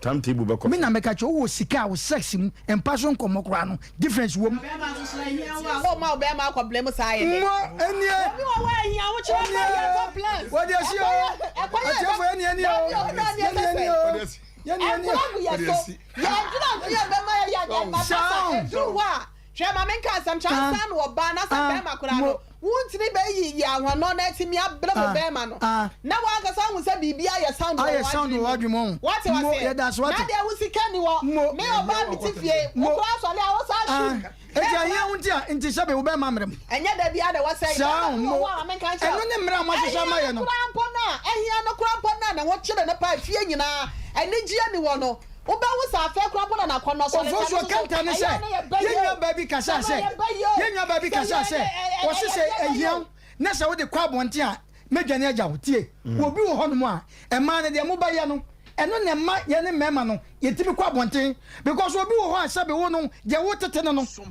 Time table bɛkɔ Me na meka kyerɛ wo, wowɔ sika a wo sex mu, mpa so nkɔmmɔ koraa no difference wɔ mu. Na bɛrima nso so ahia wo a, womma wo bɛrima akɔ blame saa yɛ dɛ. Mmɔ ɛnie. Obi wɔ hɔ a ahia wo kyerɛ ma yɛ kɔ plans. Wɔde asi o. Atiefo yɛ ni ɛni o. Yɛ ni ɛni o. Nkura gu yɛ so. Yɛdwene adwene a ɛbɛma yɛayɛ adeɛ ma ba sa ɛduru hɔ a, hwɛ ma menka asɛm kyerɛ ansa na ɔbaa na sɛ bɛrima koraa no wontumi bɛyi yɛ ahwanɔ na atumi abrɛ mo bɛrima no na wankasa ahu sɛ biribi ayɛ sound wɔ w'adwene mu. Wate waseɛ? Na deɛ wo sika ni hɔ me ɔbaa mete fie wo koraa sɔre a wo saa hwim. Enti ahia wo nti a, nti sɛbe wo bɛma mmerɛ mu. Ɛnyɛ da biara na ɛwɔ sɛ Saa bɛrima bi wɔ mo, hɔ a ma menka nkyerɛ ɛno wo, ne mmerɛ a moahyehyɛ ahia ama no yɛ no. koraa mpo no a, ahia no koraa mpo no a ne ho kyere no paa, fie nyinaa anigyeɛ nni hɔ no, wobɛhu sɛ afei koraa mpo na n'akɔnnɔ sɔre, sɛ Ofosuo ɛno nso so, kɛntɛ ne ɛyɛ sɛ, a na yɛbɛ yɛn yie o, nua baa bi sɛ kasaa na sɛ, yɛbɛ yie o, yɛn nua baa bi sɛ kasaa yɛ sɛ, ɛ ɛ ɔse ɛ sɛ yɛbɛ yie ahia o. wo na sɛ wode kɔ abɔnten a, mɛdwane agya wo. Tie, obi wɔ hɔnom a, mmaa no deɛ mobɛyɛ no, Ɛno na ɛma yɛne mmarima no yɛtumi kɔ abɔnten because obi wɔ hɔ a sɛbe wo no deɛ wo tete no no so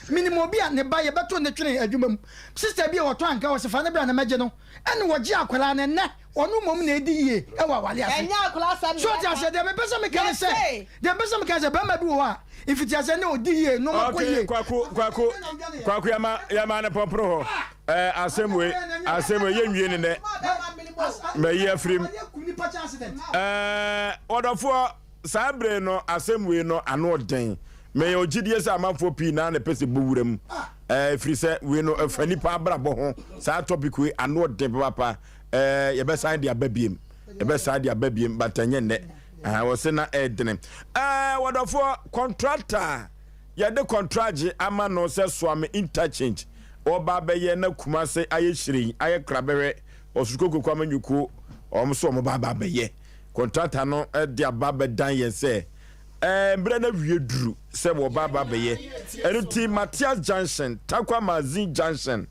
menim obi a ne ba yɛbɛto ne twene adwuma mu sister bi a ɔtɔ anka ɔse fa ne bra na mɛgye no ɛna ɔgye akwadaa no ɛnɛ ɔno mmom na ɛdi yie ɛwɔ awale ase Ɛnyɛ akwadaa asɛm na so ɔte yɛka. aseɛ deɛ mepɛ sɛ meka ne sɛ Yɛse. deɛ mepɛ sɛ meka ne sɛ barima bi wɔ hɔ a mfitiaseɛ ne ɔdi yie nnoɔma kɔ Okay, yie kwaku kwaku kwaku yɛma yɛma ne pɔmporo hɔ ɛɛ asɛm wei asɛm wei yɛnwie ne nɛ mayi afirim ɛɛ wɔdɔfoɔ saa bere no asɛm wei no ano ɔden meyɛ ogyidie sɛ amanfoɔ pii naa na ɛpɛ sɛ bɔ wura mu ɛɛ ɛfiri sɛ wei no ɛfa nipa abrabɔ ho saa topic wei ano ɔden papapa ɛɛ yɛbɛsan de aba biem yɛbɛsan de aba biem but ɛnyɛ nnɛ ɛɛ wɔse na ɛɛdene ɛɛ wɔdɔfoɔ contractor Yɛde kɔntragye ama no sɛ Suame Interchange ɔreba abɛyɛ na Kumase ayɛ hyirɛn ayɛ krabɛhwɛ Ɔsorokoko Kwame Nyuku wɔn nso wɔn ba aba abɛyɛ. Kɔntrata no de aba abɛdan yɛn sɛ ɛɛ mmerɛ no awie duru sɛ wɔba aba abɛyɛ. Ɛno nti Matthias Junction, Tarkwa Magazine Junction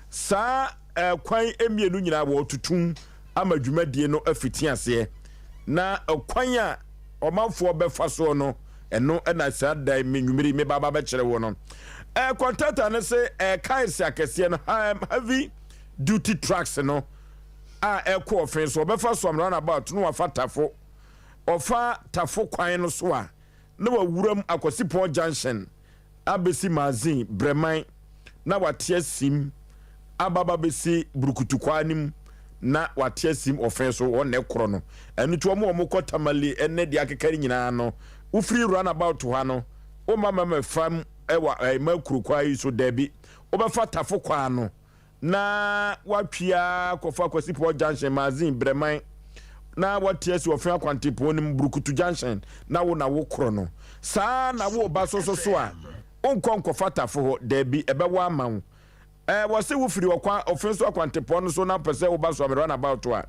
saa ɛkwan mmienu nyinaa wɔretutum ama dwumadie no afiti aseɛ na ɛkwan a ɔmanfoɔ bɛfa soɔ no, ɛno na saa da yi me nwummere yi meba aba bɛkyerɛ wo no. Ɛɛ kɔntɛta no se ɛɛ cars akɛseɛ no heavy duty trucks no a ɛkɔ ɔfen so ɔbɛfa so am roundabout no wafa tafo ɔfa tafo kwan no so a na wawuram akɔsipɔn junction abɛsi Mazin, Brɛman, na wate asim aba aba bɛsi Burukutukwaa no mu, na wate asim ɔfɛn so hɔ na ɛkorɔ no. Ɛno nti wɔn a wɔkɔ Tamale ne deɛ akeka no nyinaa no, wofiri runabout ha no, womma mɛmɛ fam wɔ Makuro kwaa yi so, daabi, wobɛfa Tafo kwaa no na watwi ara kɔfa Kwasipɔɔ Junction, Mazin, Brɛman, na wate asi Ɔfe Akwantepɔn no mu, Burukutu Junction, na wo na wokorɔ no. Saa ara na woreba so nso so a, wonkɔ nkɔfa Tafo hɔ, daabi, ɛbɛwɔ ama wo. Ɛɛ, wɔse wofiri ɔkwan, Ɔfe so Akwantepɔn no so na wopɛ sɛ woba Suame Runabout a,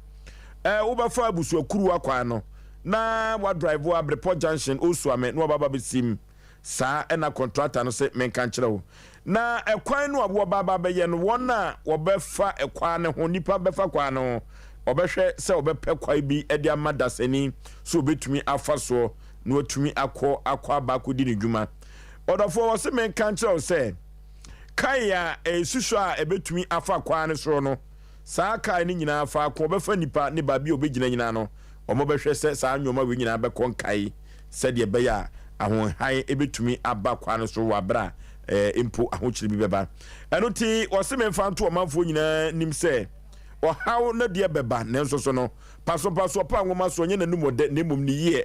ɛɛ, wobɛfa Abusuakuruwa kwan no, na woadrive Abrepɔ Junction, Osuame, na waba abɛsim. Saa na kɔntrata no se menka nkyerɛ wo. Na ɛkwan no a wɔba aba abɛyɛ no, wɔn a wɔbɛfa kwan no ho, nnipa bɛfa kwan no ho, wɔbɛhwɛ sɛ wɔbɛpɛ kwae bi de ama dasani sɛ obetumi afa soɔ na watumi akɔ akɔ aba akɔdi ne dwuma. Ɔdɔfoɔ, wɔse menka nkyerɛ wo sɛ, kae a ɛsusu a ɛbɛtumi afa kwan no soɔ no, Saa kae no nyinaa, faako a wɔbɛfa nnipa ne baabi a wɔbɛgyina nyinaa no, wɔbɛhwɛ sɛ saa nnoɔma wei nyinaa bɛkɔ nkae sɛdeɛ ɛbɛyɛ a ahoɔhan bɛtumi aba kwan no so wɔ aberɛ a mpo ahokyere bi bɛba. Ɛno nti, wɔse memfa nto ɔmanfoɔ nyinaa nim sɛ ɔhaw no deɛ bɛba, nanso so no, pasopasoɔ pa nwoma soɔ nyɛ n'anum ɔdɛ na mmom ne yie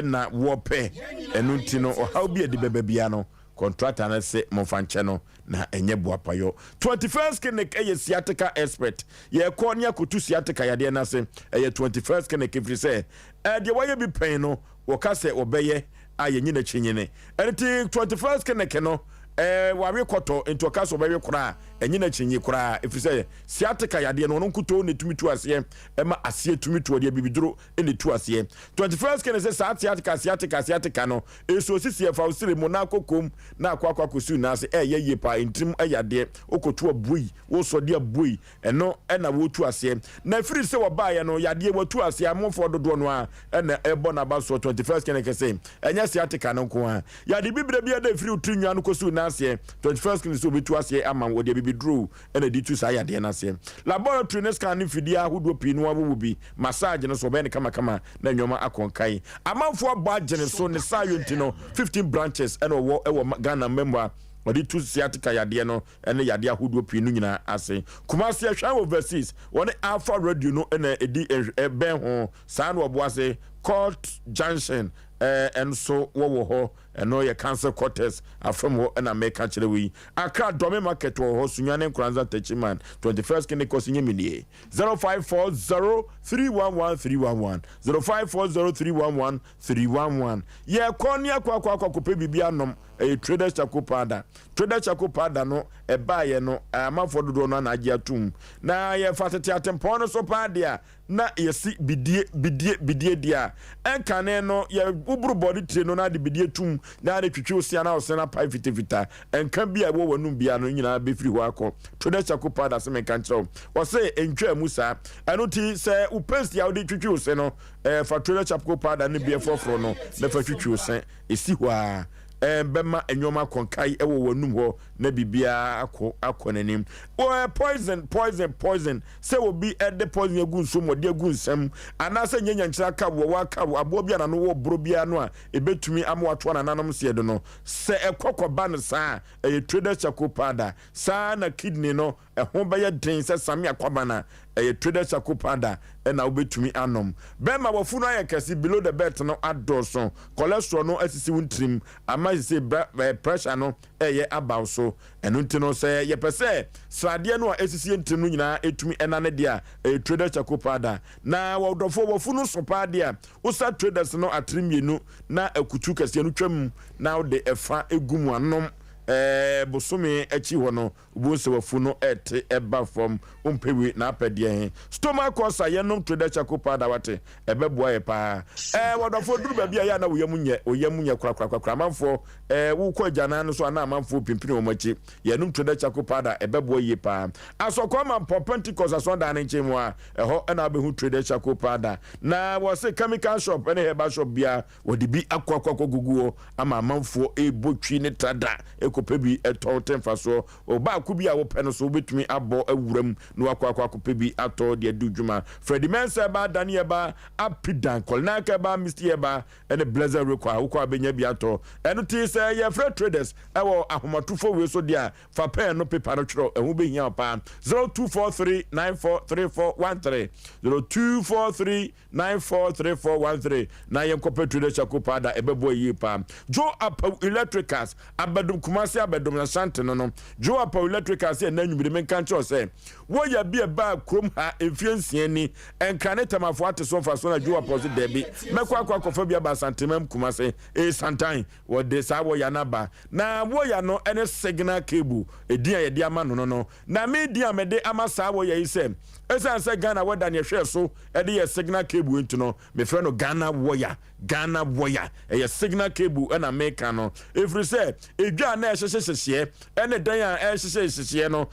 na wɔpɛ. Ɛno nti no, ɔhaw bi a ɛde bɛba biara no, kɔntrata no se momfa nkyɛ no. Na ɛnyɛ boapayɔ. 21st Clinic yɛ sciatica expert. Yɛkɔ ne akɔtu sciatica yadeɛ no ase. Ɛyɛ 21st Clinic ɛfiri sɛ deɛ wayɛ bi pɛn no wɔka sɛ wɔbɛyɛ a yɛnyi n'akyi nyene. Ɛno nti 21st Clinic no wawe kɔtɔ nti ɔka sɛ ɔbɛwe koraa a ɛnyi n'akyi nye koraa ɛfiri sɛ sciatica yadeɛ no ɔno nkutoo na ɛtumi tu aseɛ ɛma aseɛ tumi tu ɔde abibiduro na ɛtu aseɛ. 21st Clinic sɛ saa sciatica sciatica sciatica no Nsuo sisi ɛfa wo srɛ mu na akɔ kom na akɔ akɔ akɔsi wo nan ase ɛyɛ yie paa ntirim ɛyɛ adeɛ wokɔto abuei wosɔ de abuei ɛno ɛna wotu aseɛ na ɛfiri sɛ wɔbaeɛ no yadeɛ watu aseɛ amonfoɔ dodoɔ no ara ɛna ɛbɔ n'aba soɔ 21st clinic se ɛnyɛ sciatica no nko ara yade bibire bi ɛda ɛfiri wo tiri nwa no kɔsi wo nan aseɛ 21st clinic sɛ wɔbɛtu aseɛ ama wo wɔde abibiduro ɛna ɛde tu saa yadeɛ no aseɛ. Laboratory ne scan ne mfidie ahodoɔ pii no awowɔ bi. Massage no nso wɔbɛyɛ no kamakama na nneɛma akɔ nkan. Amanfoɔ abɔ agyene so ne saayɔ nti no 15 branches ɛna ɔwɔ ɛwɔ Ghana mmamu a wɔde tu sciatica yadeɛ no ne yadeɛ ahodoɔ pii no nyinaa ase. Kumasi Ɛhwɛn Overseas wɔne Alpha Radio no na ɛdi bɛn ho saa na Ɔboase Court Junction nso wɔwɔ hɔ. Ɛno yɛ council quarters afam hɔ na meka kyerɛ wo yi. Accra Dome market wɔ hɔ, Sunyani Nkoranza Techiman, 21st Kene Kosi nye me nie. 0540 311 311, 0540 311 311. Yɛkɔ ne akɔ akɔ akɔ akɔpɛ biribi anom, ɛyɛ Traders Charcoal Powder. Traders Charcoal Powder no ɛbaeɛ no, amanfoɔ dodoɔ no ara na agye atom. Na yɛfa tete atempɔn no so paa deɛ a, na yɛsi bidie, bidie, bidie deɛ a, ɛnkane no, yɛ woboro bɔde tire no na ade bidie tum. na ade twitwi wo se a na wo se no apae fitafita. Nka bi a ɛwɔ w'anum biara no nyinaa bɛfiri hɔ akɔ. Trodɛ Charcoal Powder se menka nkyerɛ wo. Ɔse ɛntwaa mu saa. Ɛno nti sɛ wo paste a wode twitwi wo se no, eh, fa Trodɛ Charcoal Powder no bi frɔfrɔ no na fa twitwi wo se. Ɛsi hɔ ara. Eh, bɛma nneɛma akɔ nkae wɔ w'anum hɔ na biribiara akɔ akɔ n'anim. Eh, poison, poison, poison. Sɛ obi de poison agu nsuo mu, ɔde agu nsam, anaasɛ nyɛ nyankyerɛ aka wo, wɔwɔ aka wo, aboa bi a n'ano wɔ borɔ biara no a ɛbɛtumi ama watoa nananom seɛ do no, sɛ ɛkɔ kɔba no saa a, ɛyɛ traders charcoal powder. Saa ara na kidney no, ɛho bɛyɛ den sɛ samia kwaban a, ɛyɛ traders charcoal powder na wobɛtumi anom. Bɛrima, w'afunu ayɛ kɛse, below the belt no adɔɔso, cholesterol no asisi wo ntirim, ama sesei bra, eh, pressure no reyɛ aba wo so. Ɛno nti no, sɛ yɛpɛ sɛ sradeɛ no a ɛsisi yɛn tirim no nyinaa tumi nane deɛ a, ɛyɛ Traders Charcoal Powder. Na ɔdɔfoɔ, w'afunu so paa deɛ a, wosa Traders no atere mmienu na akutu kɛseɛ no twam na wode ɛfa gu mu anom. Ɛɛ bosome akyi hɔ no, wobɛhu sɛ w'afunu rete ba fam. Wompɛ wei na apɛ deɛ he? Stomach ulcer, yɛnom Traders Charcoal Powder wate? Ɛbɛboa yɛ paa. Ɛɛ wɔdɔfoɔ duru baabi a ɛyɛ a na wo yam nyɛ, wo yam nyɛ korakorakorakora. Amanfoɔ, ɛɛ wokɔ agyanan no so a na amanfoɔ pimpini wɔn akyi. Yɛnom Traders Charcoal Powder, ɛbɛboa yie paa. Asɔkɔɔ Mampɔn Pentecost asɔrdan no nkyɛn mu a, ɛhɔ na wobɛhu Traders Charcoal Powder. Na wɔse chemical shop ne herbal shop biara, wɔde bi akɔ akɔ akɔgugu hɔ ama amanfoɔ rebɔ twi ne trada rekɔpɛ bi tɔn te mfasoɔ. Ɔbaako bi a wopɛ no so wobɛtumi abɔ awura mu na wakɔ akɔ akɔpɛ bi atɔ de adi dwuma. Freddie Mensah ɛba, Danny ɛba, Apidan, Kolnaka ɛba, Misty ɛba, ɛne Blessed rekɔ a wokɔ a bɛnya bi atɔ. Ɛno te sɛ yɛfrɛ traders ɛwɔ ahomatofo wei so deɛ a, fa pɛn no pepa no twerɛ, ɛho bɛhia wo paa. 0243 943413 0243 943413 na yɛnkɔpɛ Traders Charcoal Powder ɛbɛboa yie paa. Joe Apawu Electricals, Abɛdom Kumasi Abɛdom Ashanti no no. Joe Apawu Electricals yɛ nnɛ anwummere menka nkyerɛ wo sɛ wɔyɛ bi a ɛbaa kurom ha mfeɛ nsia ni. Nkran ne Tamafoɔ ate so mfasoɔ na Joe Apawu se daabi mɛkɔ akɔ akɔfa bi aba Asantemam Kumasi ee Santan wɔde saa wɔya no aba na wɔya no ne signal cable edin a yɛde ama no no no Na me din a mede ama saa wɔya yi sɛ, ɛsiane sɛ Ghana wɛda ne ɛhwɛɛ so de yɛɛ signal cable nti no, mefrɛ no Ghana wɔya. Ghana wɔya. Ɛyɛ signal cable na meka no. Ɛfiri sɛ, edwa a na ɛhyehye hyehyeɛ ne dan a ɛrehyehye hyehyeɛ no,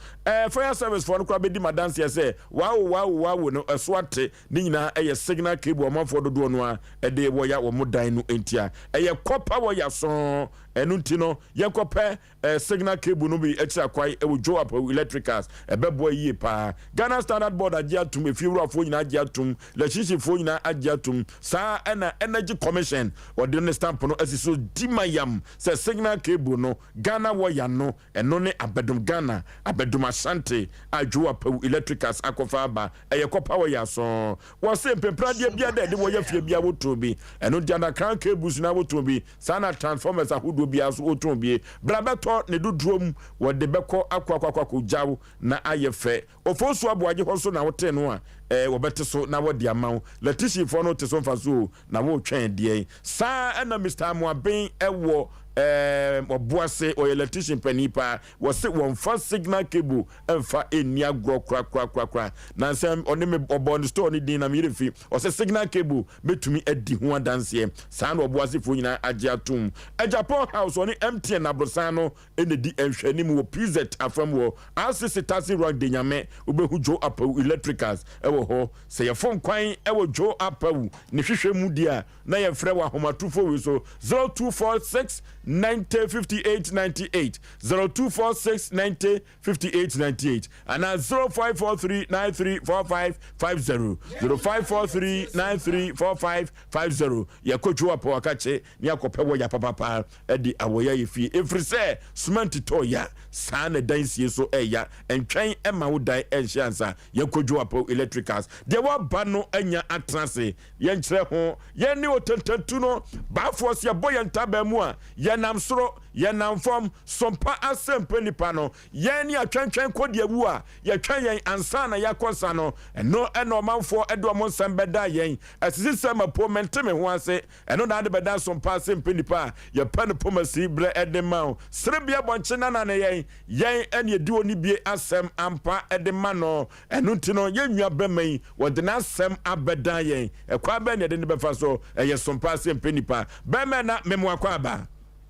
fire service foɔ no koraa bɛdi m'adanseɛ sɛ, wawo wawo wawo no, ɛso ate. Ne nyinaa ɛyɛ signal cable a ɔmanfoɔ dodoɔ no ara de wɔya wɔn dan no ntia. Ɛyɛ copper wɔya sɔnn. Ɛno nti no, yɛnkɔpɛ Eh, signal cable no bi akyiri akwan wɔ Joe Apawu Electricals. Ɛbɛboa yie paa. Ghana Standard Board agye atom, efiewurafoɔ nyinaa agye atom, lɛkyinhyifoɔ nyinaa agye atom. Saa ara na Energy Commission, wɔde ne stamp no asi so dimayam sɛ signal cable no, Ghana wɔya no, ɛno ne Abɛdom Ghana, Abɛdom Ashanti a Joe Apawu Electricals akɔfa aba. Ɛyɛ kɔpa wɔya sɔɔ. Wɔse mpempradeɛ biara da ɛde wɔya fie biara wɔtɔn bi. Ɛno nti underground cables nyinaa wɔtɔn bi. Saa na transformers ahodoɔ biara nso wɔtɔn bie. Bra bɛtɔ ne dodoɔ mu, wɔde bɛkɔ akɔ akɔ akɔ akɔgya wo na ayɛ fɛ. Ofosu Aboagye hɔ nso na wotee no a, ɛɛ wɔbɛte so na wɔde ama wo. Lɛtihyifoɔ no te so mfasoɔ o, na woretwɛn deɛn? Saa ara na Mister Amoaben wɔ ɛɛ Ɔboase, ɔyɛ lɛtihyin panin paa. Wɔse wɔmfa signal cable mfa nni agorɔ korakorakorakora. Nansa ɔne me ɔbɔɔ ne store no din na me yerɛ fi. Ɔse signal cable bɛtumi adi ho adanseɛ. Saa na Ɔboasefoɔ nyinaa agye atom. Agyapong House ɔne MTN aborosan no na ɛdi nhwɛanim wɔ PZ afam wɔ RCC Taxi Rank Denyame. Wobɛhu Joe Apawu Electricals wɔ hɔ. Sɛ yɛfom kwan wɔ Joe Apawu ne hwehwɛ mu deɛ a, na yɛfrɛ wɔ ahomatorofo wei so 0246 90 58 98 0246 90 58 98 anaa 0543 93 45 50 0543 93 45 50 yɛkɔ dwo apɔ akakye ne akɔpɛ wɔ ya papapa de awɔya yɛ fie ɛfiri sɛ cement tɔ ya saa na dan sie so ɛya ntwɛn ɛma wo dan ɛnhyɛ ansa yɛkɔ dwo apɔ electricals deɛ waba no anya atena ase Yɛnkyerɛ ho, yɛn ne otentantu no baafoɔ sɛ yɛbɔ yɛn ntaban mu a, yɛnam soro, yɛnam fam, sompa asɛmpɛ nnipa no, yɛn ne atwɛntwɛn kɔdiawu a yɛtwɛn yɛn ansa na yɛakɔ nsa no, ɛno na ɔmanfoɔ de wɔn nsɛm bɛda yɛn, asisisɛm apo, mente me ho ase, ɛno na ade bɛda sompa asɛmpɛ nnipa a yɛpɛ no pomasi berɛ de ma wo, serebea bɔnkye nana ne yɛn, yɛn ne yɛdi onibie asɛm ampa de ma no. Ɛno nti no, yɛn nua bɛma yi, wɔde n'asɛm abɛdan yɛn. Ɛkwan bɛn na yɛde no bɛfa so? Ɛyɛ som paa sɛ yɛmpɛ nnipa. Bɛmɛ na memo akwaaba.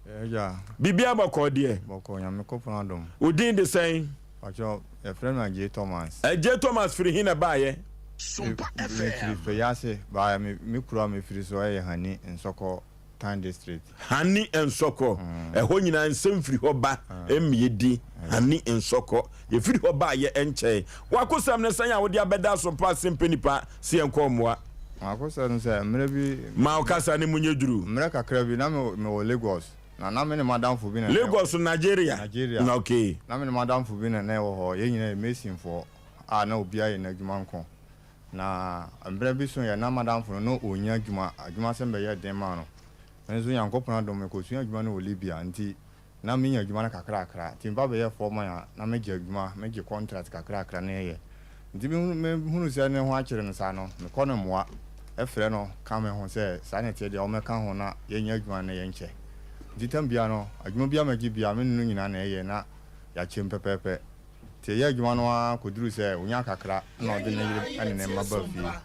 Agya. Biribiara bɔkɔɔ deɛ? Bɔkɔɔ, Nyame kopɔn adom. Wo din de sɛn? Pakyɛ, yɛfrɛ me Agyei Thomas. Agyei Thomas firi he na ɛbaeɛ? Me firi Feyiase baeɛ, me me kuro a me firi so yɛ Hani Nsɔkɔ Tan District. Hani Nsɔkɔ, ɛhɔ nyinaa nsɛm firi hɔ ba mmie di, Hani Nsɔkɔ. Yɛfiri hɔ baeɛ nkyɛe. W'akosɛm ne sɛn a wode abɛda asompa ase mpɛ nipa se yɛnkɔ mmoa? M'akosɛm ne sɛ, mmerɛ bi. Ma wo kasa no mu nyɛ duru. Mmerɛ kakra bi, na me mewɔ Lagos, na na me ne m'adamfo bi na na. Lagos, Nigeria? Nigeria. Okay. Na me ne m'adamfo bi na na yɛwɔ hɔ, yɛn nyinaa yɛ masonfoɔ a na obiara yɛ n'adwuma nko. Na mmerɛ bi so yɛ na m'adamfo no na ɔnnya adwuma, adwumasɛm bɛyɛɛ den maa no. Me nso Nyankopɔn adom mekɔsuaa adwuma no wɔ Libya nti Na menya adwuma no kakrakra, nti meba bɛyɛɛ foreman a, na megye adwuma, megye contract kakrakra na yɛyɛ. Nti mehunu mehunu sɛ ne ho akyere no saa no, mekɔ no mmoa, frɛ no ka me ho sɛ saa na ɛteɛ deɛ ɔmmɛka ho na yɛnyɛ adwuma no na yɛnkyɛ. Nti tam biara no, adwuma biara mɛgye biara, me ne no nyinaa na ɛyɛ na yɛakyɛ mu pɛpɛɛpɛ. Nti yɛyɛɛ adwuma no ara kɔduruu sɛ ɔnyaa kakra na ɔde ne yere ne ne mma baa fie.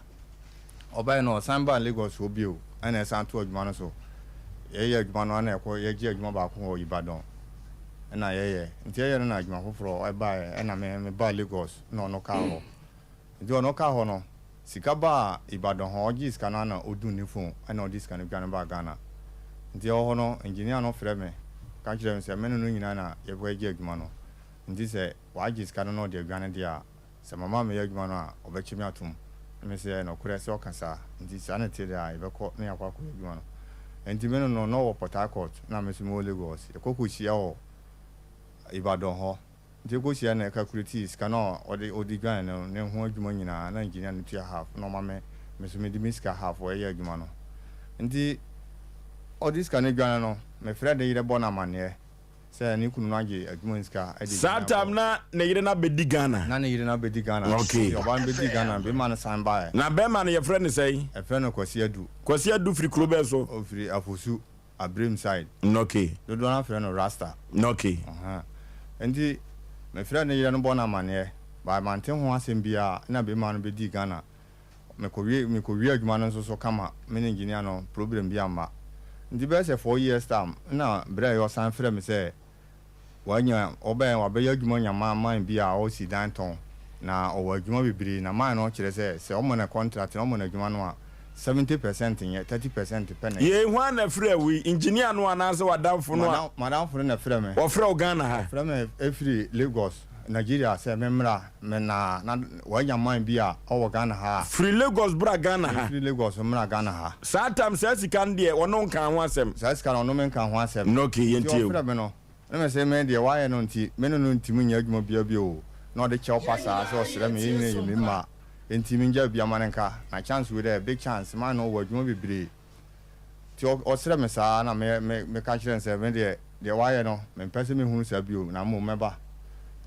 Ɔbaeɛ no ɔsan baa Lagos hɔ bio ɛna ɛsan too adwuma no so. Yɛyɛ adwuma no ɛna ɛkɔ yɛgye adwuma baako wɔ Ibadan ɛna yɛyɛ. Nti yɛyɛ no na adwuma foforɔ ɛbaeɛ ɛna me me baa Lagos ɛna ɔno kaa hɔ. Nti ɔno kaa hɔ no sika baa Ibadan hɔ ɔgyee sika no ɛna ɔdum ne phone ɛna ɔde sika no dwane baa Ghana. Nti ɛwɔ hɔ no engineer no frɛ me ka kyerɛ me sɛ me ne no nyinaa na yɛkɔ gye adwuma no. Nti sɛ wagye sika no na ɔde adwane deɛ a Sɛ mama meyɛ adwuma no a, ɔbɛkye me atom. Na mese, Ɛyɛ nokorɛ sɛ ɔka saa. Enti saa na ɛteɛ deɛ a, yɛbɛkɔ na yɛakɔ akɔyɛ adwuma no. Enti me no no, na ɔwɔ Port Harcourt, na me nso mewɔ Lagos. Yɛkɔ kɔhyia wɔ Ibadan hɔ. Nti yɛkɔhyia no, yɛkakuletii sika no a ɔde ɔde dwane no ne ho adwuma nyinaa, na engineer no tua half, na ɔma me, me nso mede me sika half yɛ adwuma no. Nti ɔde sika no dwane no, mefrɛɛ ne yere bɔɔ no amanneɛ. Sɛ ne kunu no agye adwuma mu sika de Saa gyina time bɔ. na ne yere no abɛdi Ghana. Na ne yere no abɛdi Ghana. Okay. Nti ɔbaa no bɛdii Ghana no, bɛrima no san baeɛ. Na bɛrima no yɛfrɛ no sɛn? Yɛfrɛ no Kwasi Adu. Kwasi Adu firi kuro bɛn so? Ɔfiri Afosu, Abrem side. Okay. Dodoɔ no ara frɛ no Rasta. Okay. Ɔhaa. Nti mefrɛɛ ne yere no bɔɔ no amaneɛ, but mante ho asɛm biara ɛna bɛrima no bɛdii Ghana. Mekɔwie mekɔwie adwuma no nso so kama, me ne engineer no problem bi amma. Nti bɛyɛ sɛ 4 years time na berɛ a ɔsan frɛ me sɛ wanya ɔbɛn wabɛyɛ adwuma anya ma man bi a ɔresi dan tɔn na ɔwɔ adwuma bebree na man no kyerɛ sɛ sɛ ɔma no contract na ɔma no adwuma no a 70% nyɛ 30% pɛ na ɛyɛ. Yei hwan na frɛɛ wo yi? Engineer no anaasɛ w'adamfo no a. Madam madamfo no na frɛ me. Ɔfrɛ wo Ghana ha? Ɔfrɛ me firi Lagos. Nigeria sɛ me mmra me na na wanya man bi a ɔwɔ Ghana ha a. Firi Lagos bra Ghana ha. Mfiri Lagos mmra Ghana ha. Saa time saa sika no deɛ ɔne wo nkaa ho asɛm. Saa sika no ɔno me nkaa ho asɛm. Ok yɛntie Nti o. ɔfrɛ me no na me se me deɛ wayɛ no nti me ne no ntimi nyɛ adwuma biara bio o na ɔde kyɛw pa saa sɛ ɔsrɛ me yɛn nyinaa yɛ me mma nti me ngyae obiara ma no nka na chance wei dɛ big chance man no ɔwɔ adwuma bebree Nti ɔsrɛ me saa na me me meka kyerɛ no sɛ me deɛ deɛ wayɛ no mempɛ sɛ mehunu saa bio na mmom mɛba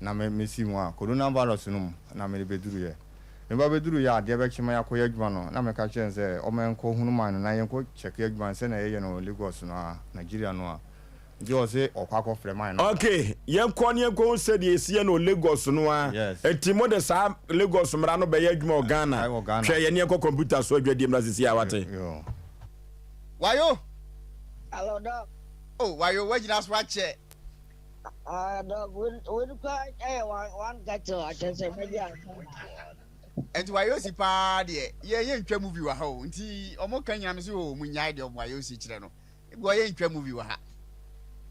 na me mesi mu a corona virus no mu na mede bɛduruiɛ. Meba bɛduruiɛ a adeɛ bɛkye ma yɛakɔyɛ adwuma no na meka kyerɛ no sɛ ɔma yɛnkɔ hunu man no na yɛnkɔ kyɛke adwuma no sɛdeɛ yɛyɛ no wɔ Lagos no a Nigeria no a. Nti ɔse ɔkɔ akɔfrɛ man no. Ok yɛnkɔ ne yɛnkɔhu sɛdeɛ ɛsi yɛ no wɔ Lagos no a. Yes. Nti mode saa Lagos mmara no bɛyɛ adwuma wɔ Ghana. Ɛwɔ Ghana. Hwɛ yɛne yɛnkɔ computer so adwadie mmra sisi a wate. Yo. Wayo. Hello, Doc. Oh, wayo, wagyina so akyɛ. Ah, Doc, when when kwa eh one one gato akyɛ sɛ mɛgye ansa. Nti wayo si paa deɛ yɛ yɛ ntwa movie wɔ ha o nti ɔmo ka nyina me sɛ o mo nyae deɛ ɔmo wayo si kyerɛ no. Ebi yɛ ntwa movie wɔ ha.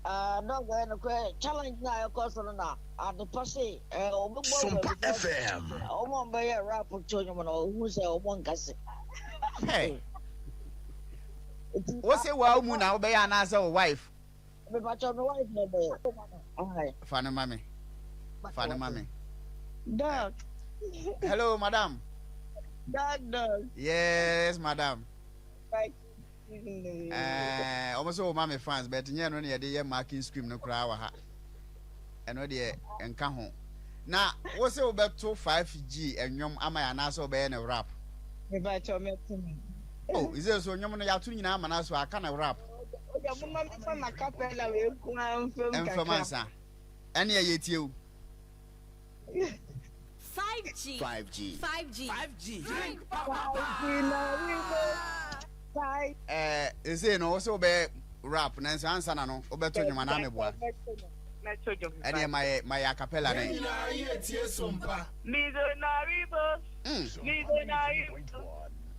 Ah dɔg ɛyɛ nokorɛ challenge no a ɛkɔ so no na adepa se eh ɔbɛbɔ wura Sompa because FM. wɔn a wɔbɛyɛ rap to nnwom no ɔhu sɛ wɔn nkase. Hey. Nti Wo se wa mu na wobɛyɛ anaasɛ wo wife? mepakyɛ me wife na ɛbɛyɛ. Aye. Fa no ma me. Fa no ma me. Dɔg. Hello, madam. Dɔg dɔg. Yes, madam. Right. Ɛɛ wɔn sɛ wɔma me fans but nyɛ no na yɛde yɛ marking scheme no koraa wɔ ha ɛno deɛ nka ho na wo sɛ wobɛto 5G ɛnwom ama yɛ anaasɛ wobɛyɛ no rap. Mebakyɛ mɛto no. Oh, is so nnwom no yɛato nyinaa ama no so aka no rap. Oya moma me fa ma capella wei nko ara mfam kakra. Mfam ansa. Ɛne ɛyɛ tie o. 5G. 5G. 5G. 5G. Drink papa. 5G na we mo. 5. Ɛɛ, ɛsei no wo sɛ wobɛyɛ. rap nanso ansa na no wobɛto nnwom anaa meboa? Mɛto dwom. Ɛneɛ ma yɛ ma yɛ acapella ne. Yɛn nyinaa yɛ tie sompa. Mizonaribo, Mizonaribo,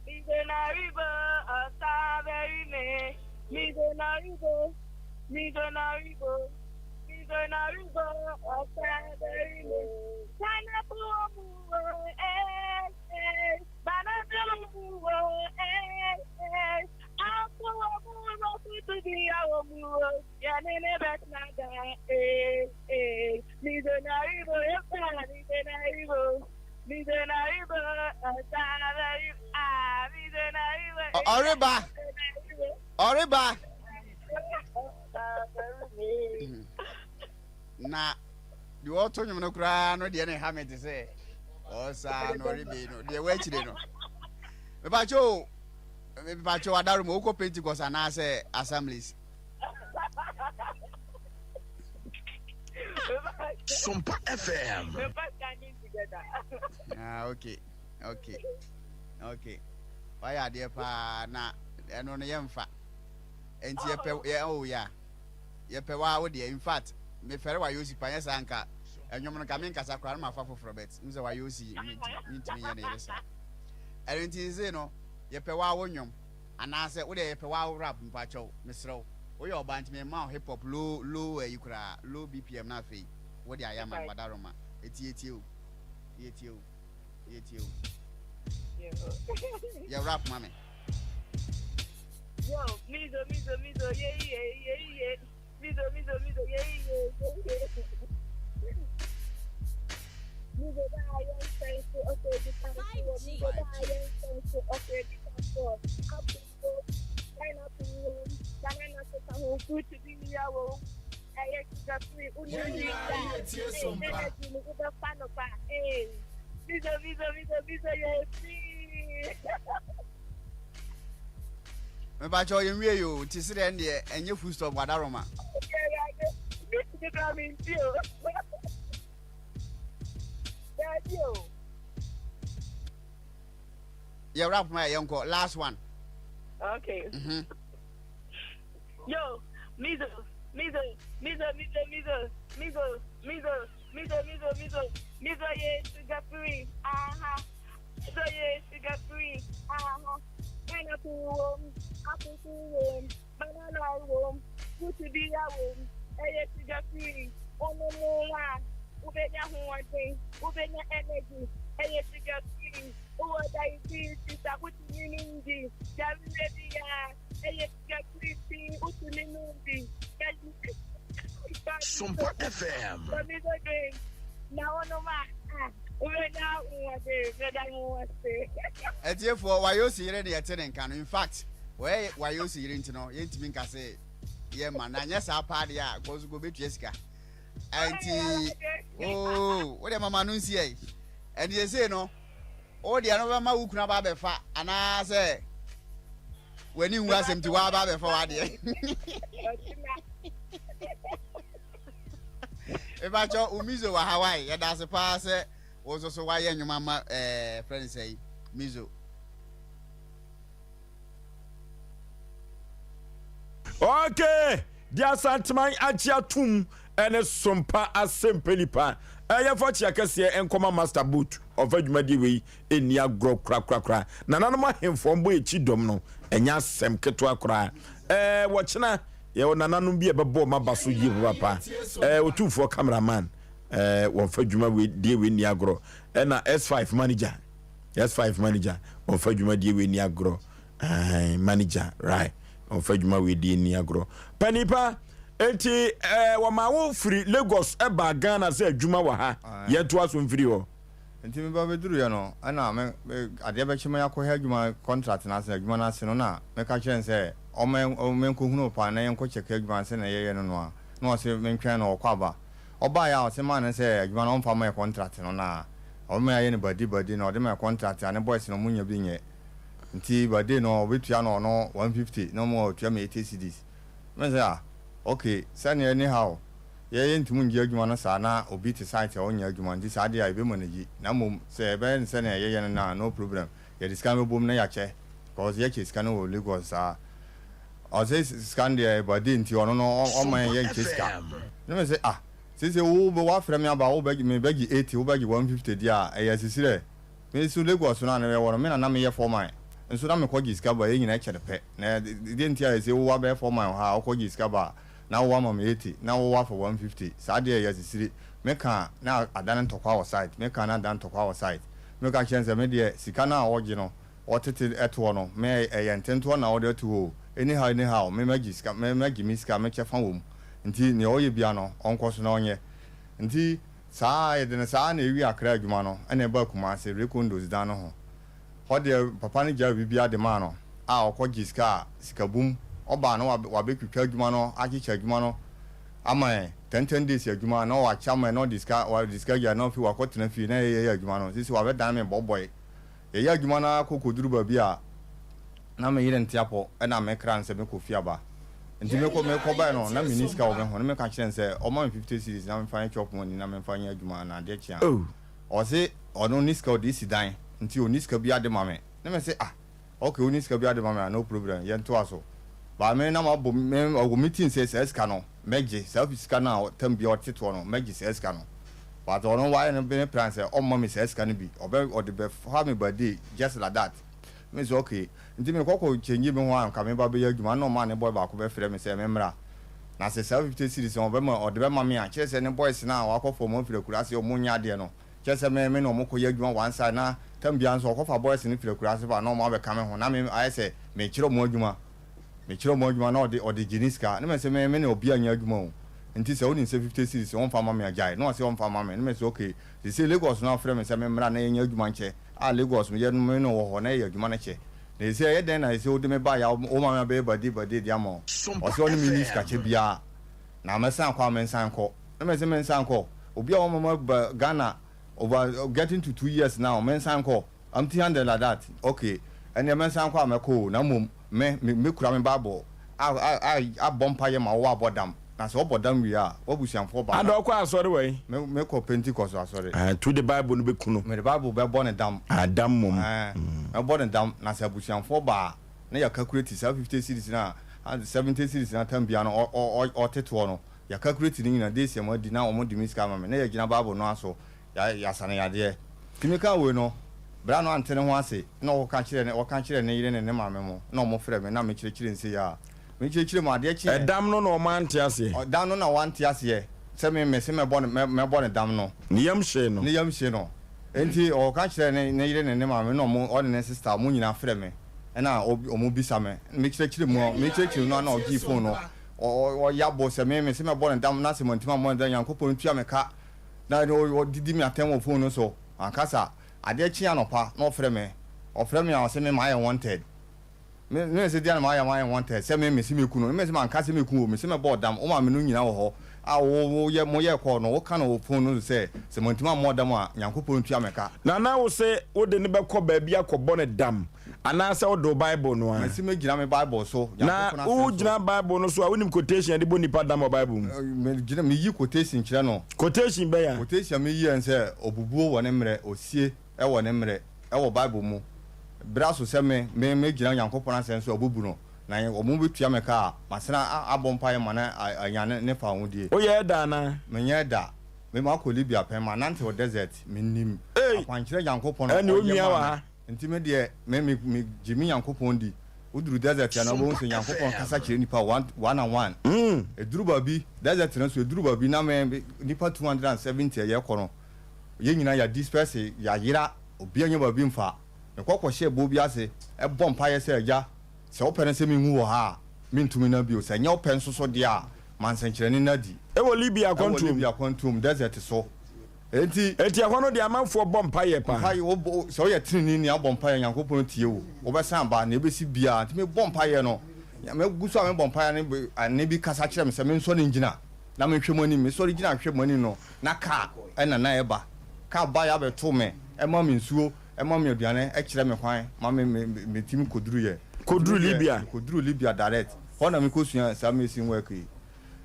Mizonaribo, Osaberime. Mizonaribo, Mizonaribo, Mizonaribo, Osaberime. Pineapple omuwo, eh, eh. Banana omuwo, eh, eh. Apple omuwo, kutu biya omuwo. Yɛne no bɛtena daa, eh, eh. Mizonaribo, eh, Mizonaribo. Mizonaribo, Osaberime. Ah, Mizonaribo, eh, Ɔreba, ɔreba. Na deɛ ɔto nnwom no koraa no deɛ ne ha me te sɛ ɔsaa no ɔrebe no deɛ wɔakyire no. Mepakyɛ o, mepakyɛ o Adaroma, wokɔ Pentecost anaasɛ Assemblies? Sompa FM. Ah, okay, okay, okay. Wayɛ adeɛ paa na ɛno no yɛmfa. Nti yɛpɛ yɛ oh yeah. Yɛpɛ waa wo deɛ. In fact, mefɛre wayɛ osi pa nyɛ saa nka ɛnwom no nka menkasa koraa no mafa foforɔ bet n sɛ wayɛ osi mentumi nyɛ ne yere saa. Ɛno nti nse no yɛpɛ waa wo nwom. Anaasɛ wo deɛ yɛpɛ waa wo rap mpakyɛw mesrɛ wo woyɛ ɔbaa nti mema wo hip hop low low ayi koraa low BPM na afei wo de ayɛ ama me wadaroma eti yɛtie o yɛtie o yɛtie o yɛ rap ma me. Yo, mizo, mizo, mizo, ye, ye, ye, ye. Mizo, mizo, mizo, ye, ye, ye, ye. Mizo da yɛn nsɛn so ɔsɛ di kan so. Mizo da yɛn nsɛn so ɔsɛ di kan so. Apple wo, pineapple wo, banana so ka ho, fruit bi ya wo. Ɛyɛ sugar free, wo Yɛn ni nyinaa da. yɛ tie sompa. Energy no wobɛfa no pa. Ee, mizo, mizo, mizo, mizo, yɛ free. Mepakyɛw yɛn wie yoo nti sedeɛ ɛndeɛ ɛnyɛ full stop wadaroma. Yɛ rap ma yɛ yɛnkɔ last one. Okay. Mm -hmm. Yo, mizo, mizo, mizo, mizo, mizo, mizo, mizo, mizo, mizo, mizo, mizo, ye sugar free, aha. Mizo ye sugar free, aha. Pineapple wom, apple wom, banana wom, fruit biara wom, ɛyɛ sugar free. Wonom a, wobɛnya ahoɔden, wobɛnya energy, ɛyɛ sugar free. Wowɔ diabetes a, wotumi nom bi. Yareɛ biara, ɛyɛ sugar free nti wotumi nom bi. Sompa FM. Tomato drink na wonom a, ah, wobɛnya ahoɔden. Meda mo ase. Atiefoɔ, Wayosi yere ne yɛte ne nka no. In fact, wɔyɛ Wayosi yere nti no, yɛntumi nka se yɛma no. Anyɛ saa paa deɛ a, kɔ so kɔ bɛtua sika. Ɛnti, oo, wo deɛ mama no nsi ɛ. Ɛnti sesei no, wo deɛ no bɛma wo kunu aba abɛfa anaasɛ w'ani nwu asɛm nti woaba abɛfa w'adeɛ. Mepakyɛ wo Mizo wɔ Hawaii, yɛda ase paa sɛ wo nso so woayɛ nnwuma ma ɛɛ frɛ no sɛ Mizo. Okay, deɛ Asanteman agye atom ne Sompa Asɛmpɛ Nipa. Yɛmfa kyea kɛseɛ nkɔma Master Boot, ɔmfa dwumadie wei nni agorɔ korakorakora. Nananom ahemfo ɔmbɔ yɛkyi dɔm no, ɛnyɛ asɛm ketewa koraa. Ɛɛ, wɔkyena yɛwɔ nananom bi a ɛbɛbɔ wɔn aba so yie papapa. Ɛɛ, Otumfoɔ cameraman, ɛɛ, wɔmfa dwuma wei die wei nni agorɔ. Ɛna S5 manager, S5 manager, wɔmfa dwumadie wei nni agorɔ. Ahan, manager, right. Wɔmfa dwuma wei die nni agorɔ. Panipa, enti ɛɛ, wɔma wo firi Lagos ɛbaa Ghana sɛ adwuma wɔ ha. Yɛntoa so mfiri hɔ. Nti meba bɛduruiɛ no, ɛna me, me, adeɛ bɛkye ma yɛakɔhwɛ adwuma contract no ase, adwuma no ase no, na meka kyerɛɛ no sɛ ɔmma menkɔhunu no paa na yɛnkɔ kyɛke adwuma no sɛdeɛ yɛyɛ no no a, na ɔse mentwɛn no ɔkɔ aba. Ɔbaeɛ a ɔse maa no sɛ adwuma no ɔmfa mma yɛ contract no na ɔbɛma yɛayɛ no badi badi na ɔde ma yɛ contract a ne boys no ɔmo nnya bi nyɛ nti badi no ɔbɛtua no ɔno 150 na ɔmo ɔtua me 80 cedis. Me se ah ok sɛdeɛ anyhow Yɛ yɛntumi nngye adwuma no saa na obi te site a ɔnnyɛ adwuma nti saa deɛ a yɛbɛ manage na mmom sɛ yɛbɛyɛ no sɛnea yɛyɛ no no a no problem yɛde sika no bɛbom na yɛakyɛ cause yɛkyɛ sika no wɔ Lagos saa. Ɔse sika no deɛ ɛba de nti ɔno no ɔmma yɛn yɛnkyɛ sika. Ne me se ah seisei wo wafrɛ me aba wo bɛgye me bɛgye 80 wo bɛgye 150 deɛ a ɛyɛ asisirɛ. Me nso Lagos no a na yɛwɔ no me na na meyɛ foreman nso na mekɔ gye sika ba yɛn nyinaa kyɛ no pɛ. Na deɛ nti a seisei wo wabɛyɛ foreman wɔ ha a wokɔ gye sika ba a na wo ama me 80 na wo wafa 150 saa deɛ ɛyɛ asisire. Me ka a na adane ntɔkwa wɔ site me ka a na adane ntɔkwa wɔ site. Me ka kyerɛ no sɛ me deɛ sika no a ɔgye no Ɔtete toɔ no, me ɛyɛ ntentoɔ na ɔde ato hɔ o, anyhow anyhow me mɛgye sika, me mɛgye me sika, me kyɛfa wɔ mu, nti nea ɔyɛ biara no ɔnkɔ so na ɔnyɛ. Nti saa ara, yɛde no saa ara na ɛwie Accra adwuma no, ɛna ɛbaa Kumasi, Recondos dan no ho. Hɔ deɛ papa no gyae biribiara de maa no, a ɔkɔ gye sika a, sika bum, ɔbaa na wabɛtwitwa adwuma no, akyekyɛ adwuma no ama yɛn, 10 10 days adwuma na wakyɛ ama yɛn na ɔde sika, ɔde sika gyae na afei wakɔtena fie na yɛyɛ adwuma no, seesei wabɛdane me bɔbɔe. Yɛyɛ adwuma no ara kɔ kɔduru baabi a na me yere nte apɔ na me kra no sɛ mekɔ fie aba. Nti mekɔ mekɔbae no na menni sika wɔ me ho na meka kyerɛ no sɛ ɔmma me 50 cedis na memfa nyɛ chop money na memfa nyɛ adwuma na adeɛ kye a ɔse ɔno ne sika ɔde si dan nti ɔnni sika biara de ma me na mese ah ok wonni sika biara de ma me a no problem yɛntoa so but me na mabɔ me wɔ me tin sɛ saa sika no mɛgye saa sika no a tam biara ɔte toɔ no mɛgye saa sika no but ɔno wayɛ no ne plan sɛ ɔmma me saa sika no bi ɔbɛ ɔde bɛfa me birthday just like that me sɛ okay nti me kɔkɔ change me ho a nka me ba bɛyɛ adwuma na ɔma ne boy baako bɛfrɛ me sɛ me mmra na sɛ saa 50 series no ɔbɛma ɔde bɛma me a kyerɛ sɛ ne boys no a wakɔfa ɔmo afiri akuraase ɔmo nyɛ adeɛ no kyerɛ sɛ me me ne ɔmo kɔyɛ adwuma one side na tam biara nso ɔkɔfa boys no firi akuraase ba na ɔmo abɛka me ho na me ayɛ sɛ mekyerɛ ɔmo adwuma Mekyerɛ ɔmo adwuma na ɔde ɔde gye ne sika na mese me me ne ɔbia nyɛ adwuma o nti sɛ wonim sɛ 50 cedis ɔnfa mma me a gyae na ɔse ɔnfa mma me na mese ok sesei Lagos no afrɛ me sɛ me mmra na yɛnyɛ adwuma nkyɛ a Lagos meyɛ no me ne wɔ hɔ na yɛyɛ adwuma no kyɛ na sesei ɛyɛ dɛn na sesei wode me baeɛ a woma me abɛyɛ bade bade de ama wo ɔse ɔne me nni sika kyɛ biaa na mɛsan akɔ a mensan nkɔ na mese mensan nkɔ obi a wama maba Ghana over getting to 2 years now mensan nkɔ Empty handed like that ok ɛneɛ mɛnsan kɔ a mɛkɔ o na mmom me me mɛkura me bible a a a abɔ mpaeɛ ma wo abɔ dam na sɛ wobɔ dam wie a w'abusuafoɔ ba Ada ɔkɔ asɔre wɔ he? Me mekɔ Pentecost asɔre. Ah nti wode bible no bɛku no? Mede bible bɛbɔ no dam. Ah dam mmom. Ɛɛ mɛbɔ no dam na sɛ abusuafoɔ ba a na yɛ calculate saa 50 cedis no a 70 cedis no a tam biara no ɔ ɔ ɔtetoɔ no yɛ calculate ne nyinaa days a moadi na wɔde me sika ama me na yɛgyina bible no aso Ya yasa no yadeɛ. Nti mekaa wei no, bra no ante ne ho ase na ɔkɔka kyerɛɛ ne ɔka kyerɛɛ ne yere ne ne maame mo na ɔmo frɛ me na me kyerɛkyerɛ nsei a me kyerɛkyerɛ mu adeɛ kyeɛ. Ɛdam no na ɔmo ante aseɛ. Ɔdam no na wante aseɛ sɛ me mese mɛbɔ no mɛ mɛbɔ no dam no. Ne yam hyee no. Ne yam hyee no. Nti ɔkɔka kyerɛɛ ne ne yere ne ne maame na ɔmo ɔne ne sister ɔmo nyinaa frɛ me ɛna ɔmo bisa me me kyerɛkyerɛ mu me kyerɛkyerɛ mu no a na ɔgyee phone no ɔ ɔ ɔyabo sɛ me mese mɛbɔ no dam na sɛ mantumi ammɔ no dam Nyankopɔn ntua me ka. Na ɔdidi me atɛn wɔ phone no so. Ankasa, adeɛ kye anɔpa na ɔfrɛ me. Ɔfrɛ me a ɔse me mayɛ wanted. Me me se deɛ na mayɛ mayɛ wanted sɛ me mese meku no. Me se manka sɛ meku o, mese mɛbɔ dam. Wo maame no nyina wɔ hɔ a wo wo yɛ mo yɛɛ call no, wo ka no wɔ phone no so sɛ sɛ mantumi ammɔ dam a Nyankopɔn ntua me ka. Nana wo se wode no bɛkɔ baabi akɔbɔ no dam anaasɛ wode wo Bible no ara? Mese mɛgyina me Bible so, Na Nyankopɔn asɛm so. wogyina Bible no so a, wonim quotation a yɛde bɔ nnipa dam wɔ Bible mu? Megyina, meyi quotation kyerɛ no. Quotation bɛn a? Quotation a meyi ne sɛ, Obubuo wɔ ne mmerɛ, osie wɔ ne mmerɛ, wɔ Bible mu. Berɛ aso sɛ me, me, mɛgyina Nyankopɔn asɛm so abubu no, na wɔn bɛtua me ka a, masane abɔ mpaeɛ ma no anya ne, ne fawohodie. Woyɛɛ da anaa? Menyɛɛ da. Me, makɔ Libya pɛn, manante wɔ desert, menim Ei! akwankyerɛ Nyankopɔn a Ɛnneɛ ɔyɛ onua wɔ maa me. ha. Nti me deɛ me me me gye me Nyankopɔn di. Wo duru desert a na wobɛhu sɛ Nyankopɔn kasa kyerɛ nipa one one and one. Ɛduru baabi, desert no so ɛduru baabi na me nipa 270 a yɛkɔ no, yɛn nyinaa yɛ disperse, yɛayera, obiara nnya baabi mfa. Mekɔ kɔhyɛɛ boɔ bi ase bɔ mpaeɛ sɛ, Agya, sɛ wopɛ no sɛ menwu wɔ ha a, mentumi nna bio. Sɛ ɛnyɛ wo pɛ nso so deɛ a, ma nsɛnkyerɛnne no adi. Ɛwɔ Libya Ɛwɔ akwantuo mu. Libya akwantuo mu, desert so. Enti. Enti ɛhɔ no deɛ amanfoɔ bɔ mpaeɛ paa. Mpaeɛ, wo bɔ, sɛ woyɛ teneneeni a wobɔ mpaeɛ a Nyankopɔn tie wo. Wobɛsan aba, nea ɛbɛsi biara. Nti mebɔ mpaeɛ no, megu so a mebɔ mpaeɛ no, ɛnne bi kasa kyerɛ me sɛ mensɔre ngyina na menhwɛ mo anim. Mesɔre gyina hwɛ mo anim no, na kaa na na ɛreba. Kaa baeɛ abɛto me, ɛma me nsuo, ɛma me aduane, ɛkyerɛ me kwan ma me, me, metumi kɔduruiɛ. Nti Kɔduru me deɛ, Libya. mekɔduruu Libya direct. Hɔ na mekɔsuaa saa mason work yi.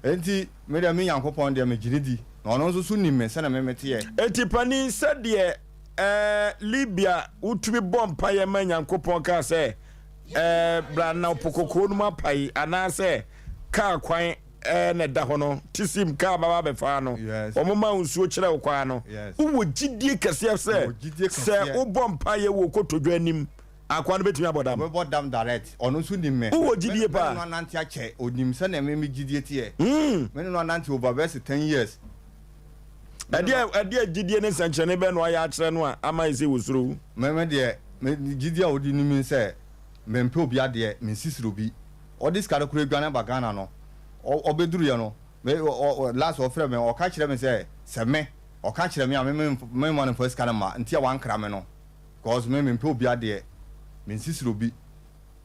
Enti me deɛ, me Nyankopɔn deɛ, megye no di, na ɔno nso so nim me sɛdeɛ me meteɛ. Enti panin, sɛdeɛ ɛɛ Libya wotumi bɔ mpaeɛ ma Nyankopɔn kaa sɛ, ɛɛ bra na po kɔkɔɔ no mu apae anaasɛ kaa kwan ɛɛ na ɛda hɔ no tisim kaa baba bɛfaa no wɔn ma nsuo kyerɛ wo kwan no wowɔ gyidie kɛseɛ sɛ sɛ wobɔ mpaeɛ wɔ kotodwe anim akoa no bɛtumi abɔ dam. Ɔbɛbɔ dam direct. Ɔno nso nim me. Wowɔ gyidie paa. Me ne no anante akyɛ. Ɔnim sɛdeɛ me me gyidie teɛ. Me ne no anante over bɛyɛ sɛ ten years. Ɛdeɛ ɛdeɛ gyidie ne nsɛnkyerɛnne bɛn na wayɛ akyerɛ no a ama ayɛ sɛ wɔsuro wo? Me me deɛ me gyidie a ɔde nim me ne sɛ mempɛ obi adeɛ, mensisiri obi. Ɔde sika no koraa dwane ba Ghana no, ɔbɛduruiɛ no, me ɔ ɔ last ɔfrɛ me, ɔka kyerɛ me sɛ sɛ me ɔka kyerɛ me a me memma no mfa sika no mma nti a wankra me no. Cause me mempɛ obi adeɛ, mensisiri obi,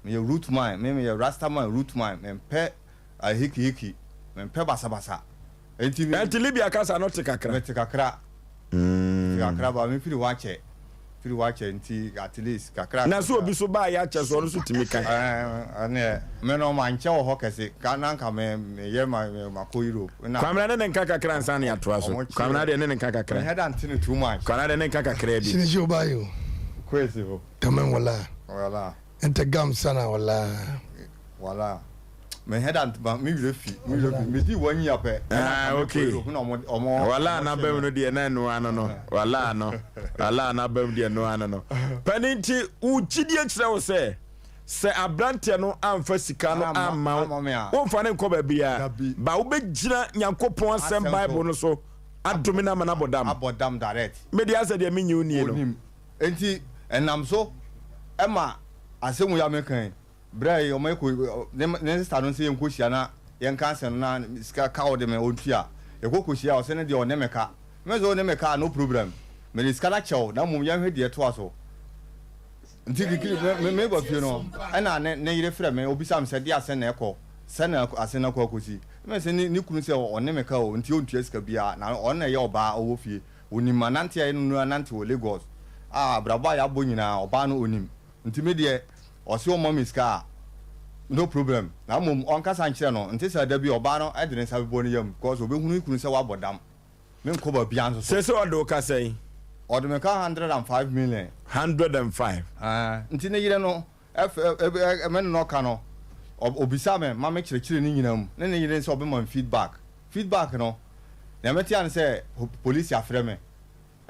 meyɛ root man, me meyɛ rasta man root man, mempɛ ahikihiki, mempɛ basabasa, enti me. Ɛnti Libya kasa no te kakra? Mete kakra, mete kakra but me firi hɔ akyɛ, firi hɔ akyɛ nti at least kakra. Na sɛ obi so baayɛ akyɛ so ɔno nso tumi ka? Ɛɛ ɛneɛ me no mankyɛ wɔ hɔ kɛse, ka na nka me meyɛ ma makɔ Europe. Kwamina ne ne nka kakra ansa na yɛatoa so. Kwamina deɛ ne ne nka kakra. Mehɛ da nte no too much. Kwamina deɛ ne nka kakra bi. Sini si oba yo. Kwesi ho. Tamen wala. Wala. Nte gam sana wala. Wala. Mehɛ da nte ba me werɛ fi. Me werɛ fi. Me di one year pɛ. Ah okay. Wala na bɛm no deɛ na ɛno ano no. Wala no. Wala na bɛm deɛ ɛno ano no. Panin nti wo gyidie kyerɛ wo sɛ. Sɛ aberanteɛ no amfa sika no amma wo, womfa no nkɔ baabiara, ba wobɛgyina Nyankopɔn asɛm Bible no so adome no ama no abɔ dam. Abɔ dam direct. Me deɛ asɛ deɛ mennye wo nnie no. Onim. Enti ɛnam so ma asɛm wei a meka yi, berɛ a wɔn kɔ ne ne sista no sɛ yɛnkɔhyia na yɛnka asɛm no na sika ka ɔde me ɔntua. Yɛkɔ kɔhyia ɔsɛ ne deɛ ɔne me ka. Me nso ɔne me ka a no problem. Mede sika no akyɛ wo na mmom yɛnhwɛ deɛ ɛtoa so. Nti kikiri me me meba fie no ɛna ne ne yere frɛ me obisa me sɛ deɛ asɛn na ɛkɔ sɛ na asɛn no akɔ akɔsi me sɛ ne ne kunu sɛ ɔne me ka o nti ɔntua sika biara na ɔno na ɛyɛ ɔbaa ɔwɔ fie onim anante a yɛne no anante wɔ Lagos a abrabɔ a yɛabɔ nyinaa ɔbaa no onim nti me deɛ ɔse ɔmma me sika a no problem na mmom ɔnkasa nkyerɛ no nte saa da bi ɔbaa no de ne nsa bɛbɔ ne yam because ɔbɛhunu ne kunu sɛ wabɔ dam. Menkɔ baabiara nso so. Seesei ɔde wo ka sɛn? Ɔde me ka 105 million. 105. Ɛɛ, nti ne yere no, ɛf ɛ ɛ me ne no ɔka no, ɔ ɔbisaa me ma me kyerɛkyerɛ ne nyinaa mu, ne ne yere sɛ ɔbɛma me feedback. Feedback no, nea mete ara ne sɛ polisi afrɛ me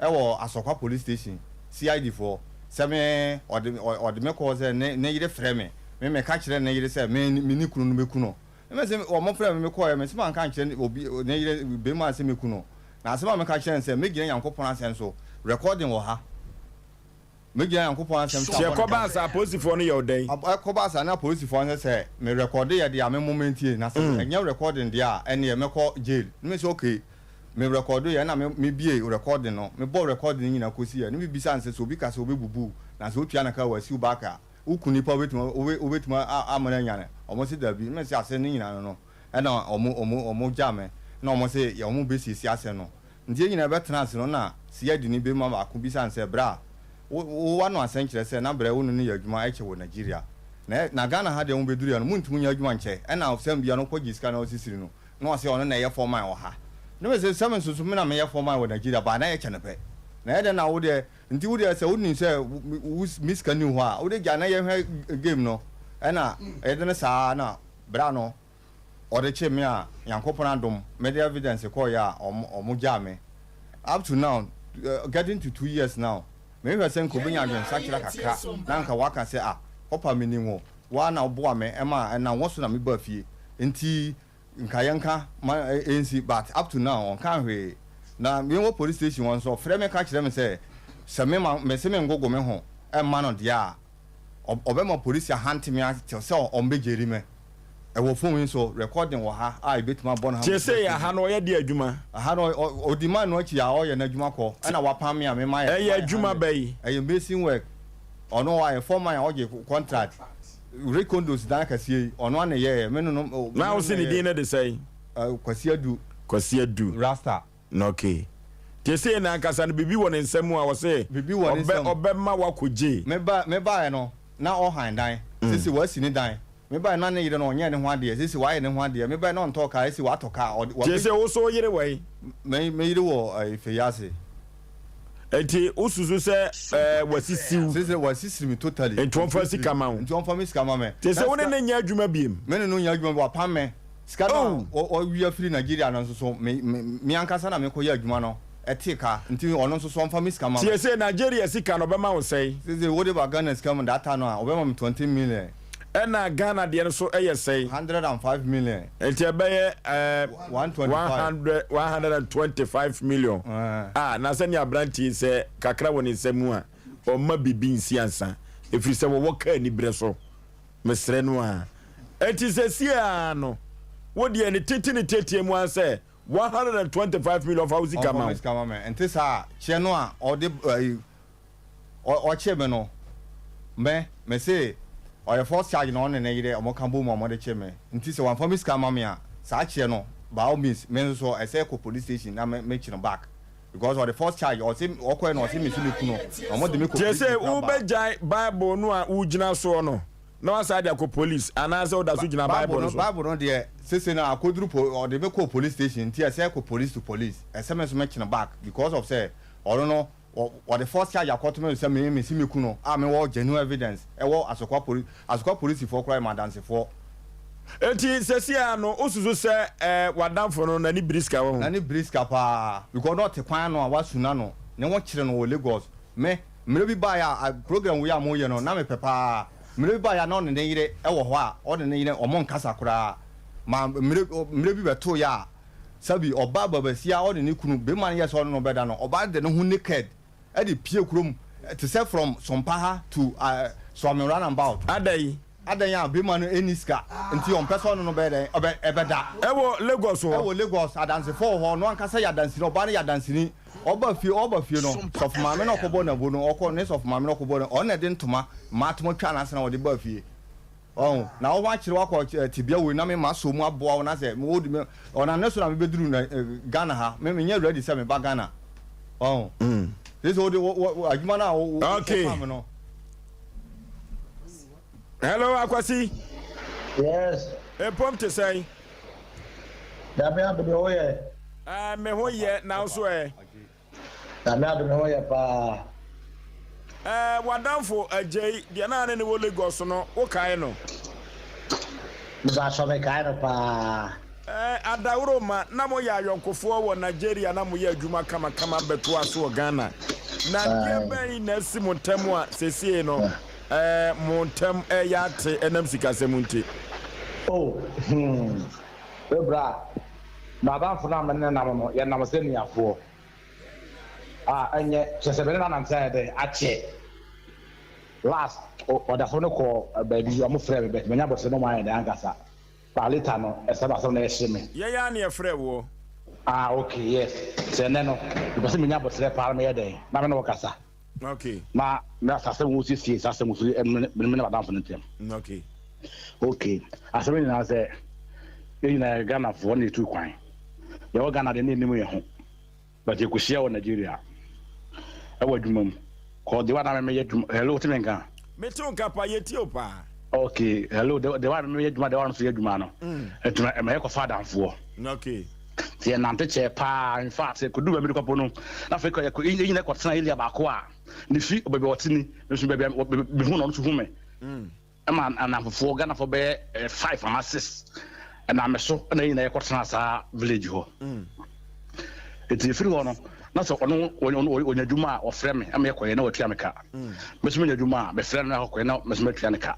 ɛwɔ Asɔkwa police station, CID foɔ, sɛ me ɔde ɔde me kɔɔ sɛ ne ne yere frɛ me, me meka kyerɛ ne yere sɛ me me ne kunu no bɛku no. Me se wɔn frɛɛ me me kɔɔɛ, me se manka ankyerɛ obi ne yere bema se meku no, na asem a meka kyerɛ no sɛ megyina Nyankopɔn asɛm so, recording wɔ ha, megyina Nyankopɔn asɛm so Nti abɔ no ɛkɔbaa dam. saa apolisifoɔ no yɛ wo dɛn? Ɛkɔbaa saa na apolisifoɔ no sɛ sɛ me recorde yɛ deɛ a me moma ntie, na sɛ ɛnyɛ recording deɛ a ɛneɛ mɛkɔ jail, ne me se okay, me recorde yɛ, ɛna me me bie recording no, me bɔɔ recording no nyinaa kɔsi yɛ, ne me bisa no sɛ sɛ obi ka sɛ ɔbɛbubu wo, na sɛ wotua no ka a wasi wo back a, Wo ku nipa wobɛtumi wobɛtumi ama no anyane? Ɔmo se dabi. Me se asɛm no nyinaa no no ɛna ɔmo ɔmo ɔmo gyaa me na ɔmo se yɛ ɔmo bɛsiesie asɛm no. Nti yɛn nyinaa bɛtena ase no na CID ni bɛma baako bisa no sɛ bra wo wo w'ano asɛm kyerɛ sɛ na brɛ wo ne no yɛ adwuma ɛkyɛ wɔ Nigeria na na Ghana ha deɛ mo bɛduru yɛ no montumi nyɛ adwuma nkyɛ ɛna sɛm bia no kɔ gye sika na ɔsisiri no na ɔse ɔno na ɛyɛ foreman wɔ ha na me se sɛ me nso so me na meyɛ foreman wɔ Nigeria baa na yɛkyɛ no pɛ na ɛyɛ dɛn na wo deɛ Nti wo deɛ sɛ wonim sɛ wo me sika ni hɔ a wode gya na yɛhwɛ game no ɛna yɛde no saa na bra no ɔde kye me a Nyankopɔn adom mede evidence kɔɔyɛ a ɔmo gyaa me up to now getting to 2 years now mehwɛ sɛ nka obenya adwensakyera kakra na nka waka sɛ ah kɔpa menim wo woa na woboa me ɛma ɛnam wo so na mebaa fie nti Nka yɛnka ma ɛnsi but up to now ɔnkaa hwee na me wɔ police station hɔ nso ɔfrɛ me ka kyerɛ me sɛ sɛ me ma mese me ngogo me ho mma no deɛ a ɔbɛma police ahante me till sɛ ɔmbɛ gyeri me ɛwɔ phone yi so recording wɔ ha a yɛbɛtumi abɔ no ha. Seesei aha no ɔyɛ deɛ adwuma? Aha no ɔdi man no akyi a ɔyɛ n'adwuma kɔ ɛna wapam me a me mayɛ. Ɛyɛ adwuma bɛyi? Ɛyɛ mason work ɔno ɔayɛ foreman a ɔgye contract. Ray Condos dan akɛseɛ yi, ɔno ara na ɛyɛeɛ. Me no no. Me Na no wo se na ne ɛyɛeɛ. din no de sɛn? Kwasi Adu. Kwasi Adu. Rasta. Na okay. Nti sei na ankasa no biribi wɔ ne nsa mu a ɔse Biribi wɔ ne ɔbɛ nsam. ɔbɛma woakɔ jail. Me ba me baeɛ no, na ɔhan dan. Seesei wasi ne dan. Me baeɛ no na ne yere no ɔnyɛɛ ne ho adeɛ. Seesei wayɛ ne ho adeɛ. Me baeɛ no na ɔntɔɔ kaa, seesei watɔ kaa. Ɔde Nti wabɛ. seesei wo nso wo yere wɔ he? Me me yere wɔ ɛɛ Feyiase. Nti wosusu sɛ ɛɛ wasisiw. Sese wasisi mi totally. Nti wɔnfa sika ma wo. Nti wɔnfa mi sika ma me. Te sɛ wo ne ne nyɛ adwuma biem. Me ne no nyɛ adwuma bi wapam me. Sika no a ɔwia firi Nigeria no nso so me me me ankasa na mekɔ yɛ adwuma no ɛte ka nti ɔno nso so ɔnfa me sika ma me. Tie sɛ Nigeria sika no ɔbɛma wo sɛn? Sese wode ba Ghana sika mu that time no a ɔbɛma me 20 million. Ɛna Ghana deɛ no so yɛ sɛn? 105 million. Nti ɛbɛyɛ ɛɛ 100 125 million. Ah na sɛnea aberanteɛ yi sɛ kakra wɔ ne nsa mu a ɔmma biribi nsi ansa ɛfiri sɛ wɔwɔ kaa aniberɛ so. Mesrɛ no ara. Enti seesei ara no wo deɛ ne tete ne tiatia mu ara sɛ 125 million ɔfa wo sika ma Ɔmfa wo. me sika ma me. Nte saa a kyɛ no a ɔde ɛyi ɔkye me no me me se ɔyɛ first charge na ɔne ne yere ɔmo ka bom a ɔmo de kye me nti sɛ wamfa me sika ama me a saa kyeɛ no by all means me nso so ɛsɛ kɔ police station na me me kye no back because ɔde first charge ɔse ɔkɔɛ no ɔse me se me ku no na ɔmo de me kɔ Tie police sɛ kura ba. wobɛgyae Bible no a wogyina soɔ no na woasan de akɔ police anaasɛ woda so gyina Bible Bible no no so? Bible no deɛ sese no akoduru po ɔde me kɔɔ police station nti ɛsɛ kɔ police to police ɛsɛ me nso me kye no back because of sɛ ɔno no Wɔ wɔde false charge akɔto me so sɛ me mesi me ku no a me wɔ genuine evidence ɛwɔ Asokwa poli Asokwa polisifoɔ koraa yɛ m'adansefoɔ. Enti seesei ara no wosusu sɛ eh w'adamfo no n'ani biri sika wɔ ho? N'ani biri sika paa because na ɔte kwan ano a wasu n'ano ne ho kyere no wɔ Lagos. Me mmerɛ bi baeɛ a program wei a moyɛ no na mepɛ paa. Mmerɛ bi baeɛ a na ɔne ne yere wɔ hɔ a ɔne ne yere wɔn nkasa koraa ma mmerɛ mmerɛ bi bɛtoeɛ a Sɛbi ɔbaa babasia a ɔne ne kunu bema no yɛ sɛ ɔne no bɛda no, ɔbaa no de ne ho naked de pue kurom te sɛ from Sompa ha to Suame run about. Adɛn? Adɛn a bema no nni sika nti ɔmpɛ sɛ ɔne no bɛyɛ dɛn? Ɔbɛ ɛbɛda. Ɛwɔ Lagos hɔ? Ɛwɔ Lagos, adansefo wɔ hɔ, ɔno ankasa yɛ adanseni, ɔbaa no yɛ adanseni. Ɔba fie, ɔba fie no, sɔfo maame no a ɔkɔbɔɔ no abo no, ɔkɔ ne sɔfo maame no ɔkɔbɔɔ no, ɔno na ɛde ntoma, mmaatoma twaa n'asene a ɔde baa fie. Ɔho, na wo ho akyere wo akɔ tebea wei na me masɔ mu aboa wo na sɛ wo de me ɔnam ne so na me bɛduru na Ghana ha me menyɛ ready sɛ me ba Ghana ɔho sɛ sɛ wo de wo adwuma no a wo wo Okay. pam no. Hello Akwasi. Yes. Mpom te sɛn? Nyame adom wo yɛ. Eh, me ho yɛ na wo so ɛ? Nyame adom me ho yɛ paa. Eh, w'adamfo Agyei, deɛ na ne ne wɔ Lagos no, wo kae no? Mepakyɛw me kae no paa. Eh, Adaworoma, na mo yɛ ayɔnkofoɔ wɔ Nigeria na mo yɛ adwuma kamakama bɛtoa so wɔ Ghana. Na deɛ bɛn na asi mo ntam a seesei no eh, mo ntam reyɛ ate ɛnam sikasɛm nti? Oh, hmm, me bra, m'adamfo no a me ne no nam no, yɛnam sɛ nuafoɔ. A ɛnyɛ, kyerɛ sɛ me ne no anante ayɛ dɛn, akyɛ. Last, ɔdasɛm no kɔɔ baabi, wɔn frɛɛ me, but manya abotire na wɔn ayɛ dɛn ankasa. But later no, ɛsɛ asɛm no ɛhye me. Yɛn ara na yɛfrɛɛ woɔ. Ah, okay, yes. Sɛ ɛnnɛ no, mepɛ sɛ menya abotire paa na meyɛ dɛn, na me ne wo kasa. Okay. Na na saa asɛm wo siesie saa asɛm firi me ne madamfo no ntam. Okay. Okay. Asɛm nyinaa sɛ yɛn nyinaa yɛ Ghanafoɔ na yɛtu kwan. Yɛwɔ Ghana deɛ na yɛnim yɛn ho. But yɛkɔhyia wɔ Nigeria ɛwɔ adwuma mu. Kɔ de wa na meyɛ adwuma. Hello, wote me nka? Mete wo nka paa, yɛtie wo paa. Okay, hello, de wa na meyɛ adwuma de wa no so yɛ adwuma no. Ɛtuma ɛma yɛkɔfa adamfoɔ. Okay. Nti yɛnante kyɛɛ paa, in fact yɛkɔduu baabi no kɔpo no, na afei kɔ yɛkɔ yɛn nyinaa kɔtena area baako a ne fi baabi a ɔte ni, me nso baabi a mehu no ɔno nso hu me. Ɛma anamfofoɔ Ghanafoɔ bɛyɛ eh, five anaa six ɛnam me so ɛna yɛn nyinaa yɛkɔtena saa village hɔ. Nti efiri hɔ no na sɛ ɔno ɔnya adwuma a ɔfrɛ me ɛma yɛkɔyɛ na watua me ka. Me nso menya adwuma a mefrɛ no na akɔkɔyɛ na me nso matua ne ka.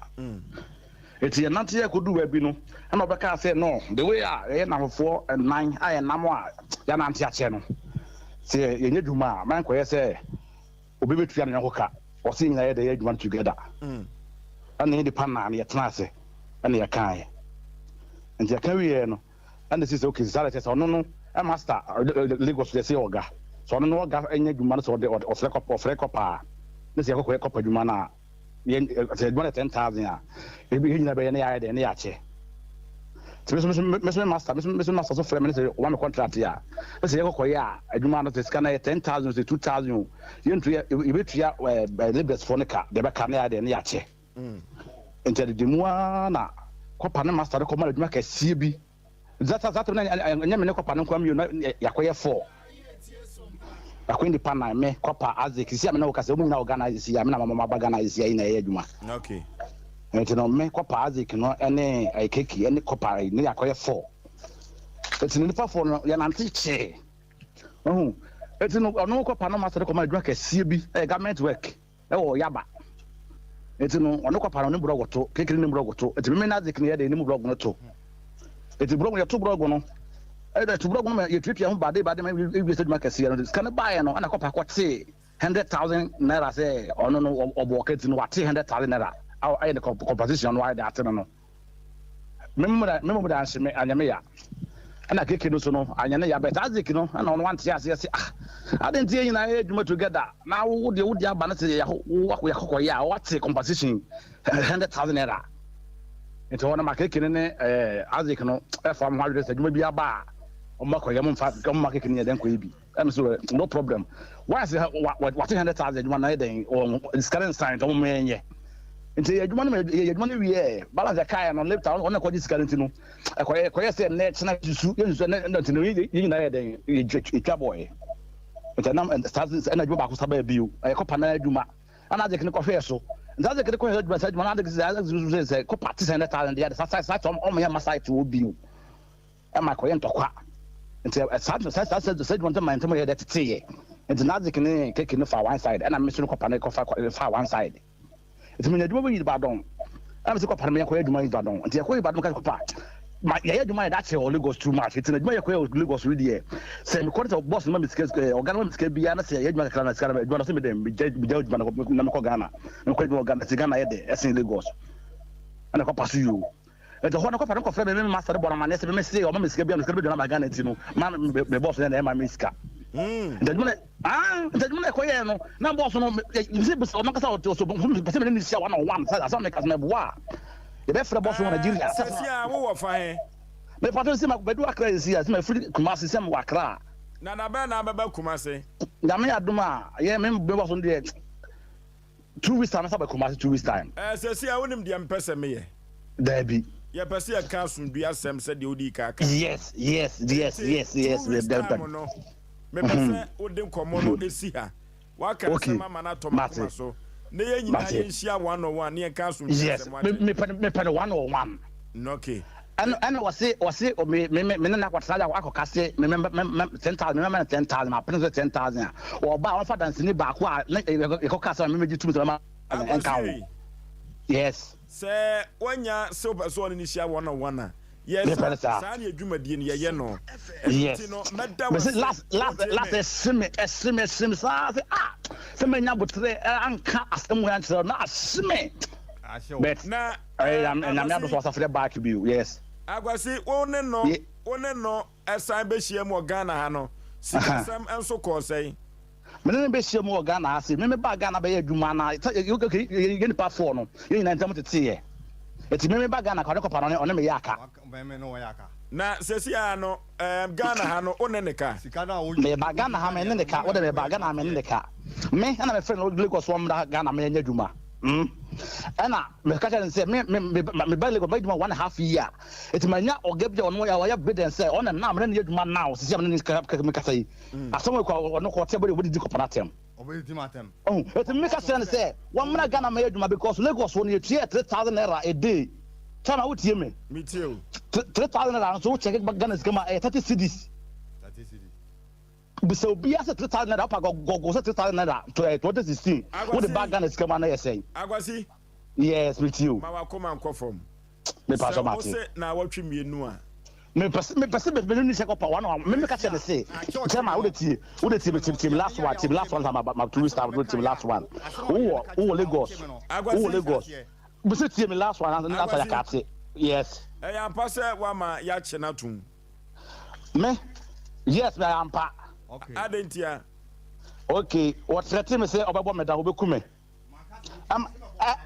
Enti yɛnante yɛ kɔduu baabi no, ɛna ɔbɛkaa sɛ, No, the way a yɛyɛ nnamfofoɔ nnan a yɛnam a yɛanante akyɛ no, sɛ yɛnyɛ adwuma a, ma ɛnkɔyɛ sɛ obi bɛtua ne yɔnko ka. Ɔse yɛn nyinaa yɛ dɛ yɛ adwuma no together. Ɛna yɛn nipa nnan no yɛtenaa ase ɛna yɛkaeɛ. Nti yɛka wieɛ no, ɛna ɛsii sɛ okay, saa deɛ kyerɛ sɛ ɔno no master Lagos deɛ sɛ yɛ ɔga. Sɛ ɔno no ɔga nyɛ adwuma no sɛ ɔde ɔfrɛ kɔpa ɔfrɛ kɔpa a, ne sɛ yɛkɔkɔyɛ kɔpa adwuma no a, yɛn sɛ adwuma no yɛ 10,000 a, ebi yɛn nyinaa bɛyɛ ne yɛayɛ dɛn ne yɛakyɛ. Nti me nso me nso me master me nso me master so frɛ me ne sɛ ɔma me contract a, ne sɛ yɛkɔkɔyɛ a adwuma no sɛ sika no yɛ 10,000 sɛ 2,000 o, yɛntua yɛbɛtua ɛɛ labourers foɔ no ka deɛ ɛbɛka ne yɛayɛ dɛn ne yɛakyɛ. Nti adidi mu ara na kɔpa ne master no kɔma no adwuma kɛseɛ bi. That that time na ɛnyɛ me ne kɔpa no nkoa mmienu na yɛakɔyɛ four. Yɛakɔyɛ nnipa nan, me, Kɔpa, Isaac, sisi a me ne wo kasa yi, wɔn nyinaa wɔ Ghana sisi a, me na mama wɔaba Ghana sisi a yɛn nyinaa yɛyɛ adwuma. Okay. Nti no, me, Kɔpa, Isaac no ne eh, Keki ne Kɔpa ne yɛakɔyɛ four. Nti no, nnipa four no, yɛnante kyee. Wahu? Nti no, ɔno Kɔpa no ma sɔre kɔma adwuma kɛseɛ bi, ɛyɛ government work. Ɛwɔ Yaba. Enti no, ɔno kɔpa no, ne borɔgo to, kekere ne borɔgo to. Enti meme Nazik no yɛ de ne mu borɔgo no to. Enti borɔgo yɛto borɔgo no, ɛna ɛto borɔgo no ma yɛtuatua ho bade bade ma ewie sɛ adwuma kɛseɛ no. Sika no baeɛ no, ɛna kɔpa kɔtee 100,000 naira sɛ ɔno no ɔbɔ ɔka ti no, wate 100,000 naira a ayɛ ne compensation no ayɛ de ate no no. Me mmom de anhye me, anyɛ me ya. Ɛna keke no so no, anyɛ ne ya. But Isaac no, ɛna ɔno wante aseɛ se, ah, adɛn nti yɛn nyinaa yɛ adwuma together, na wo deɛ wode aba no sɛ yɛakɔkɔyɛ a, wate compensation 100,000 naira. Nti hɔ no ma keke no ne eh, Isaac no ɛfa mo ho adwene sɛ adwuma bi aba a, wɔn akɔyɛ, mo mfa, wɔn ma keke no yɛ dɛn kɔyɛ bi. Ɛna so no problem. Why sɛ wate 100,000 adwuma na yɛ dɛn wɔn sika no nsan nti wɔn yɛn nyɛ. Nti yɛ adwuma no yɛ adwuma no wie balance ɛkaeɛ no later ɔno ɛkɔgye sika no nti no ɛkɔyɛ ɛkɔyɛ sɛ nnɛ kyena susu yɛ susu ɛnɛ nti no yɛ nyinaa yɛ dɛn yɛtwa bɔɔɛ. Nti ɛnam saa ɛna adwuma baako sa baa bio ɛyɛ kɔpa na adwuma ɛna Isaac no kɔhwɛɛ so. Nti Isaac no kɔhwɛɛ adwuma saa adwuma no Isaac sɛ sɛ kɔpa te sɛ 100,000 deɛ saa saa ɔmo yɛ ma site wɔ bio. Ɛma ɛkɔyɛ ntɔkwa. Nti saa saa saa saa saa adwuma no ma ntam yɛ dɛ teteeɛ. Nti Nazik ne Keke no faa one side ɛna me nso no kɔpa no kɔfa faa one side. Nti menya adwuma bi Ibadan. Ɛna me sɛ kɔpa no meyɛnkɔyɛ adwuma Ibadan. Nti yɛkɔ Ibadan meka sɛ kɔpa ma yɛyɛ adwuma yɛde akyɛ wɔ Lagos too much. Nti na adwuma yɛkɔyɛ wɔ Lagos no deɛ sɛ mekɔ no sɛ boss no ma me sika ɔga no ma me sika biara na sɛ yɛyɛ adwuma kakra na sika no adwuma no sɛ me dɛn megya megya adwuma no na mekɔ Ghana. Na mekɔ adwuma wɔ Ghana nti Ghana yɛ dɛ ɛsen Lagos. Ɛna kɔpa so yoo. Nti hɔ no kɔfa no kɔfrɛ me me master no bɔ no amaneɛ sɛ me me se ɔma me sika bi a me sika no bɛdwane aba Ghana nti no ma me boss no na ɛma me sika. Nti adwuma no ah nti adwuma no ɛkɔyɛɛ no na boss no sɛ bisa ɔno ankasa ɔte ɔsɛ pɛ sɛ me ne no hyia one on one sɛ asɛm meka sɛ mɛboa a yɛbɛfrɛ boss no wɔ Nigeria. Sɛsi a wowɔ fa he? Mepatɔ sɛ mabɛdu Accra sɛsi a sɛ mafiri Kumasi sɛ mewɔ Accra. Na da bɛn na abɛba Kumasi? Nyame adom a yɛ me boss no deɛ 2 weeks time mɛsan aba Kumasi 2 weeks time. Ɛɛ sɛsi a wonim deɛ mpɛ sɛ meyɛ? Daabi. Yɛpɛ sɛ yɛka asomdue asɛm sɛdeɛ wodii kan ka. Yes yes yes Nti yes two yes weeks daabi time no mepɛ sɛ wode nkɔmmɔ no si ha. Woaka Okay asɛm ama no atɔ mate m'akoma so. Na yɛn nyinaa mate. yɛnhyia one on one na yɛnka asomdue Yes asɛm wate? me mepɛ no mepɛ no one on one. Okay. Ɛna ɛna wɔse wɔse me me me ne no akɔtena ase akɔka se me me me me 10,000 me mɛma no 10,000 mapene so 10,000 a ɔba a ɔmfa danseni baako a ne yɛkɔka sɛ me megye tum sɛ mɛma no ɛnka ho. Akwasi. Yes. Sɛ woanya sɛ wopɛ sɛ ɔne no hyia one on one a, yɛ Mepɛ no saa saa. saa ne yɛ dwumadie no yɛyɛ no. Ɛno Yes. nti no mɛda wo Mese ase. last last Wotie last me? ɛhye me ɛhye me ɛhye me saa sɛ ah sɛ manya aboterɛ anka asɛm wei ankyerɛ wo na ahye me. But Na ɛyɛ eh, nyame nyame adom Akwasi, so wasafo dɛ back bio. Yes. Akwasi wo ne no Ye wo ne no ɛsan bɛhyia mu wɔ Ghana ha no, sikasɛm nso kɔɔ sɛn? Me ne no bɛhyia mu wɔ Ghana ha sei. Me mebaa Ghana bɛyɛ adwuma na sɛ yɛ okay yɛ yɛ nipa four no yɛn nyinaa ntam teteeɛ. Eti me meba Ghana ka ɔne kɔpa no ɔne ɔne me yɛ aka. Na seesei ara no ɛɛm Ghana ha no wo ne ne ka? Meba Ghana ha me ne ne ka. Wode meba Ghana ha me ne ne ka. Me ɛna mefrɛ no Lagos ɔmmra Ghana me nyɛ adwuma. Mm. Ɛna meka kyerɛ no sɛ me me me meba Lagos mɛyɛ adwuma one and half year. Eti manya ɔga bi a ɔno ɔyɛ bidden sɛ ɔne now me ne no yɛ adwuma now seesei a me ne no kasa yi. Asɛm wei kɔ ɔno kɔ ɔte abɔde obedidi kɔpɔ n'atɛm. Ɔhu eti me ka kyerɛ no sɛ wɔmmra Ghana mɛyɛ adwuma because Lagos hɔ no yɛtua yɛ 3000 naira a day. Chama wotie me? Metie o. 3000 naira nso wo check Ghana sika mu a ɛyɛ 30 cedis. Bisa obiara sɛ 3000 naira wopa gɔgɔ sɛ 3000 naira to ɛyɛ 2016 wode ba Ghana sika mu a na ɛyɛ sɛn? Akwasi. Yes metie o. Ma w'akoma nkɔ fam. Mepa Sɛ so mate. wose naawɔtwe mmienu a. Mepɛ sɛ mepɛ sɛ me ne sɛ kɔpa one on me meka kyerɛ ne se kyerɛ ma wode tie wode tie me tie tie me last one tie me last one ma ma 2 weeks time wode tie me last one wowɔ wowɔ Lagos wowɔ Lagos me se tie me last one ansa Akwasi. yɛakate yes. Ɛyɛ ampa sɛ woama yɛakye no atom? Me yes ɛyɛ ampa. Adɛn ntia? Okay wɔtrɛte me sɛ ɔbɛbɔ me da ɔbɛku me.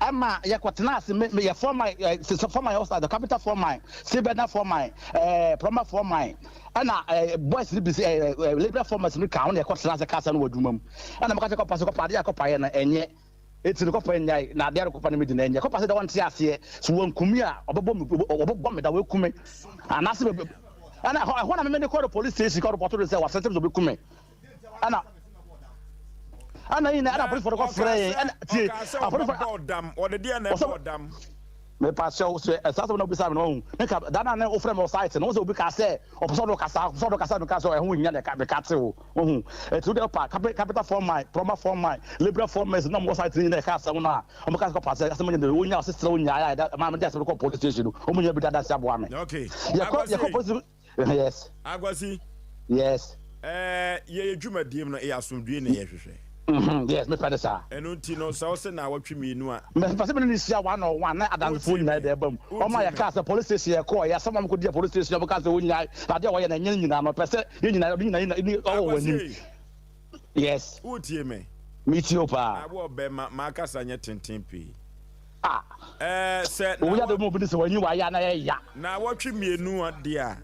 Ɛma yɛkɔtenaa ase, me, meyɛ foreman, eh, sɛ foreman yɛ the capital foreman, Sibɛna foreman, eh, plumber foreman, ɛna eh, boys no bi sɛ, eh, eh, labor foreman no ka ho na yɛkɔtenaa ase kasa no wɔ adwuma mu. Ɛna meka sɛ kɔpa sɛ kɔpa adeɛ a kɔpa yɛ no ɛnyɛ. Eti no kɔpa nyae, na adeɛ a kɔpa no medi no ɛnyɛ. Kɔpa sɛ dɛ ɔnte aseɛ, so wankumi a, ɔbɛbɔ me, ɔbɛbɔ me da, waku me. Anaasɛ, ɛna ɛhɔ na meme de kɔɔ police station kɔ report no sɛ wasɛntɛm sɛ ɔbɛku me. Ɛna. Ɛna yi na ɛna apolisifoɔ no kɔ frɛ yɛn ɛna tie apolisifoɔ. Ɔbɔ dam ɔde deɛ na ɛbɔ dam. Mepa kyɛw sɛ ɛsaa asɛm na wobisa me no wahu ne ka da na ne wofrɛ me wɔ site no wo sɛ obi ka sɛ ɔpɛ sɛ ɔde kasa ɔpɛ sɛ ɔde kasa meka sɛ ɛho hia na ɛka meka te wo wahu ɛti wode pa carpenter foreman plumber foreman labourer foreman na ɔmo wɔ site no nyinaa ɛka asɛm no a ɔmo ka sɛ kɔpa sɛ asɛm nyɛ wonya ɔsesrɛ wo nyae a ɛda maa mede asɛm no kɔ police station no ɔmo nya bi da adanse aboa me okay yɛkɔ yɛkɔ police Yes. Akwasi. Yes. Ɛɛ yɛ yɛ dwumadie mu no ɛyɛ asomdue na yɛhwehwɛ. Mm-hmm. Yes, mepɛ ne saa. Ɛno nti no sɛ ɔsɛ naawɔtwe mmienu a. Mepɛ sɛ mene ne hyia one on one na adansefoɔ nyinaa de ɛba mu. Ɔma yɛ kaa sɛ police station yɛ kɔɔ yɛ asɛm a wɔkɔ di police station wɔn kaa sɛ wɔnyae na adeɛ a wɔyɛ na ɛnyɛ ne nyinaa no pɛ sɛ yɛ nyinaa ɔde nyinaa nyinaa ɔwɔ wɔn anim. Yes. Wotie me? Metie wo paa. Awɔ bɛma m'akasa nyɛ tenten pii. Ah. Ɛɛ sɛ. Owu yɛ de mu obi de sɛ wɔnyi wayɛ na yɛ ya. Naawɔtwe mmienu deɛ a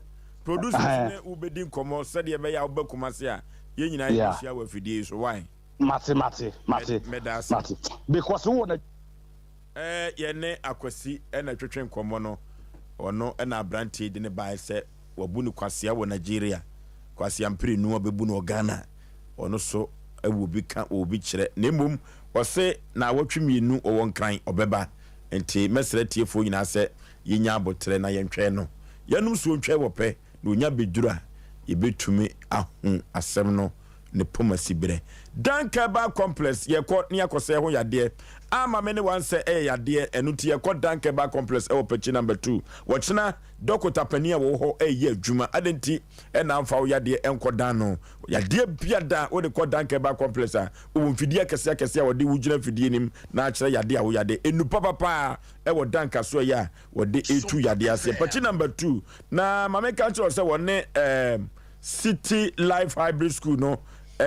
producers ne wo bɛdi nkɔmmɔ sɛdeɛ ɛbɛyɛ a wobɛ Kumasi a yɛn nyinaa yɛbɛhyia wɔ afidie yi so why? Mate mate mate Meda ase. Mate because wowɔ na. Ɛɛ yɛne Akwasi na ɛtwetwe nkɔmmɔ no ɔno na aberanteɛ yi de ne baeɛ sɛ wabu no kwasea wɔ Nigeria kwasea mprenu ɔbɛbu no wɔ Ghana ɔno so wɔ bi ka wɔ bi kyerɛ na mmom ɔse naawɔtwe mmienu ɔwɔ Nkran ɔbɛba nti mɛsrɛ atiefoɔ nyinaa sɛ yɛnya aboterɛ na yɛntwɛn no yɛnom nsuo ntwɛn wɔ pɛ na ɔnya bɛduru a yɛbɛtumi ahu asɛm no ne poma siberɛ. Dan Herbal Complex yɛkɔ ne yɛakɔsɛe ho yadeɛ ama me ne wansɛ ɛyɛ yadeɛ ɛno nti yɛkɔ Dan Herbal Complex ɛwɔ Pakyi number 2 wɔkyena dɔkota panin a wɔwɔ hɔ ɛyɛ adwuma adɛn nti ɛna amfa wo yadeɛ ɛnkɔ dan no yadeɛ biada wode kɔ Dan Herbal Complex a wowɔ mfidie akɛseɛ akɛseɛ a wɔde wo gyina mfidie nim na akyerɛ yadeɛ a wo yadeɛ ɛnu papapaa ɛwɔ Dan kaso ɛyɛ a wɔde ɛtu yadeɛ aseɛ Pakyi number 2 na ma menka nkyerɛ wo sɛ wɔne ɛɛm City Life Hybrid School no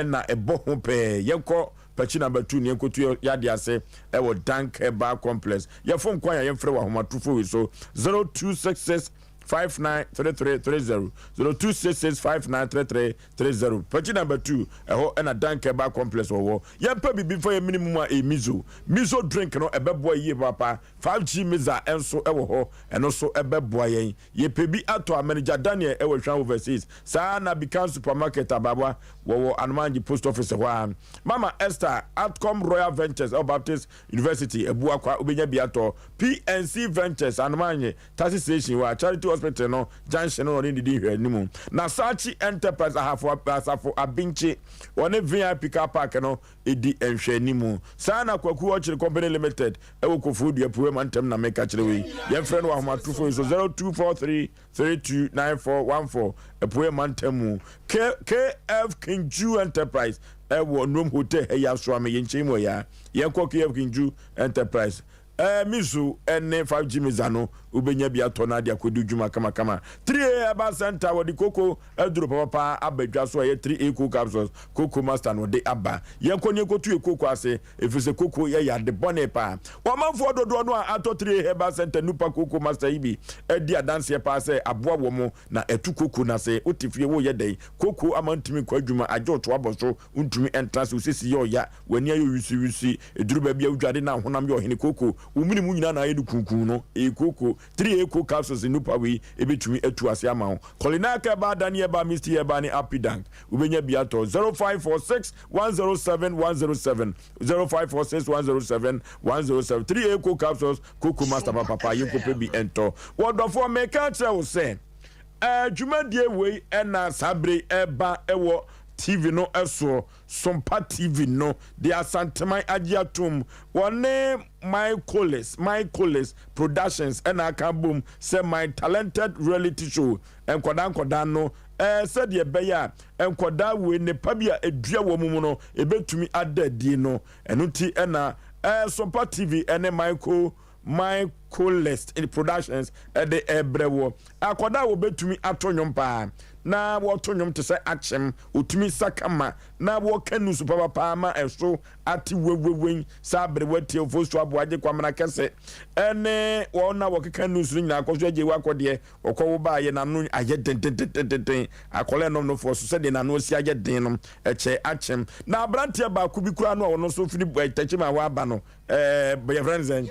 na ɛbɔ ho pɛɛ. Yɛnkɔ Pakyi Number 2 na yɛnkɔtu yɛn ade ase wɔ Dank Herbal Complex. Yɛn fon kwan a yɛmfrɛ wɔ ahomatorofo wei so, 0266 593330, 0266 593330. Pakyi Number 2, ɛhɔ na Dank Herbal Complex wɔwɔ. Yɛmpɛ biribi mfa yɛn mene mu a ɛyɛ miso. Miso drink no ɛbɛboa yie papaapa. 5G Mixer nso wɔ hɔ, ɛno nso ɛbɛboa yɛn. Yɛpɛ bi atɔ a, Manager Daniel wɔ Hwan Overseas. Saa ara na Bikan Supermarket Abawa wɔwɔ Anomanji Post Office hɔ ara. Mama Esther, Atcom Royal Ventures ɛwɔ Baptist University, Abuakwa, wobɛnya bi atɔ. PNC Ventures, Anomanji Taxi Station hɔ a, Charity Hospital no junction no na ɔne ne di nhwɛanimu. Na Sachi Enterprise Ahafo Asafo Abinkye, wɔne VIP Car Park no di nhwɛanimu. Saa ara na Kwaku Ɔkyere Company Limited, Ɛwɔ Kofoɔ Dua Apueɛ mantam na meka kyerɛ wo yi. Yɛmfrɛ no wɔ ahomatorofo yi so 0243 329414 Apueɛ mantam mu. K KF Kinju Enterprise ɛwɔ Nrom Hotel ha yi Asoame yɛn nkyɛn mu ɛya. Yɛnkɔ KF Kinju Enterprise. Ɛɛ Mizu ɛne 5G Miza no wobɛnya bi atɔ no ade akɔdi dwuma kamakama. 3A Herbal Center wɔde koko aduro papapa aba dwa so a ɛyɛ 3A Cool Capsules, Koko Master na ɔde aba. Yɛnkɔ ne yɛnkɔtu yɛ koko ase. Ɛfiri sɛ koko yɛ yade bɔne paa. Ɔmanfoɔ dodoɔ no a atɔ 3A Herbal Centre Nupa Koko Master yi bi adi adanseɛ paa sɛ aboa wɔn na ɛtu koko no ase. Wote fie woreyɛ dɛn? Koko ama wontumi nkɔ adwuma, agye wo to abɔ so, wontumi ntra ase, wo sisi yɛ ɔya, w'ani ayɛ wisiwisi, ɛduru baabi a wodware na honam yɛ ɔhene koko, wo mene mu nyinaa na ayɛ no kunkun no, ɛyɛ koko. 3A Coco Capsules Nupa wei ɛbɛtumi atu ase ama wo. Kɔlinaka Herbal, Dani Herbal, Misty Herbal ne Apidank wobɛnya bi atɔ. 0546 107 107 0546 107 107 3 A co capsules koko master papapa yɛnkɔpɛ bi ntɔ. Wɔdɔfoɔ meka akyerɛ wo sɛ eh, dwumadie wei ɛna saa bere ɛba ɛwɔ TV no ɛsoɔ Sompa TV no de Asanteman agye atom wɔne Michaelis Michaelis Productions ɛna aka abom sɛ My Talented Reality Show nkwadaa nkwadaa no ɛɛ sɛdeɛ ɛbɛyɛ a nkwadaa wei nnepa bi a ɛdua wɔn mu no ɛbɛtumi ada adie no. Ɛno nti ɛna ɛɛ Sompa TV ɛne Michael Michaelist Productions ɛde ɛbrɛ wɔ. Akwadaa a wɔbɛtumi ato nnwom paa na wɔto nnwom te sɛ akyem, wɔtumi sa kama na wɔka nusu papapaa ma ɛso ate wewewei sɛ aberewa tiefo so aboagye Kwamena kɛse ɛne wɔn a wɔkeka nusu no nyinaa kɔ so agye wakɔ deɛ Ɔkɔ wo baayɛ n'ano ayɛ dendendendenden. Akwadaa ɛnom no foɔ so sɛdeɛ n'ano asi ayɛ den no, ɛkyɛ akyem. Na aberanteɛ baako bi koraa no a ɔno nso firi Tɛkyima hɔ aba no, ɛɛ yɛfrɛ no sɛn?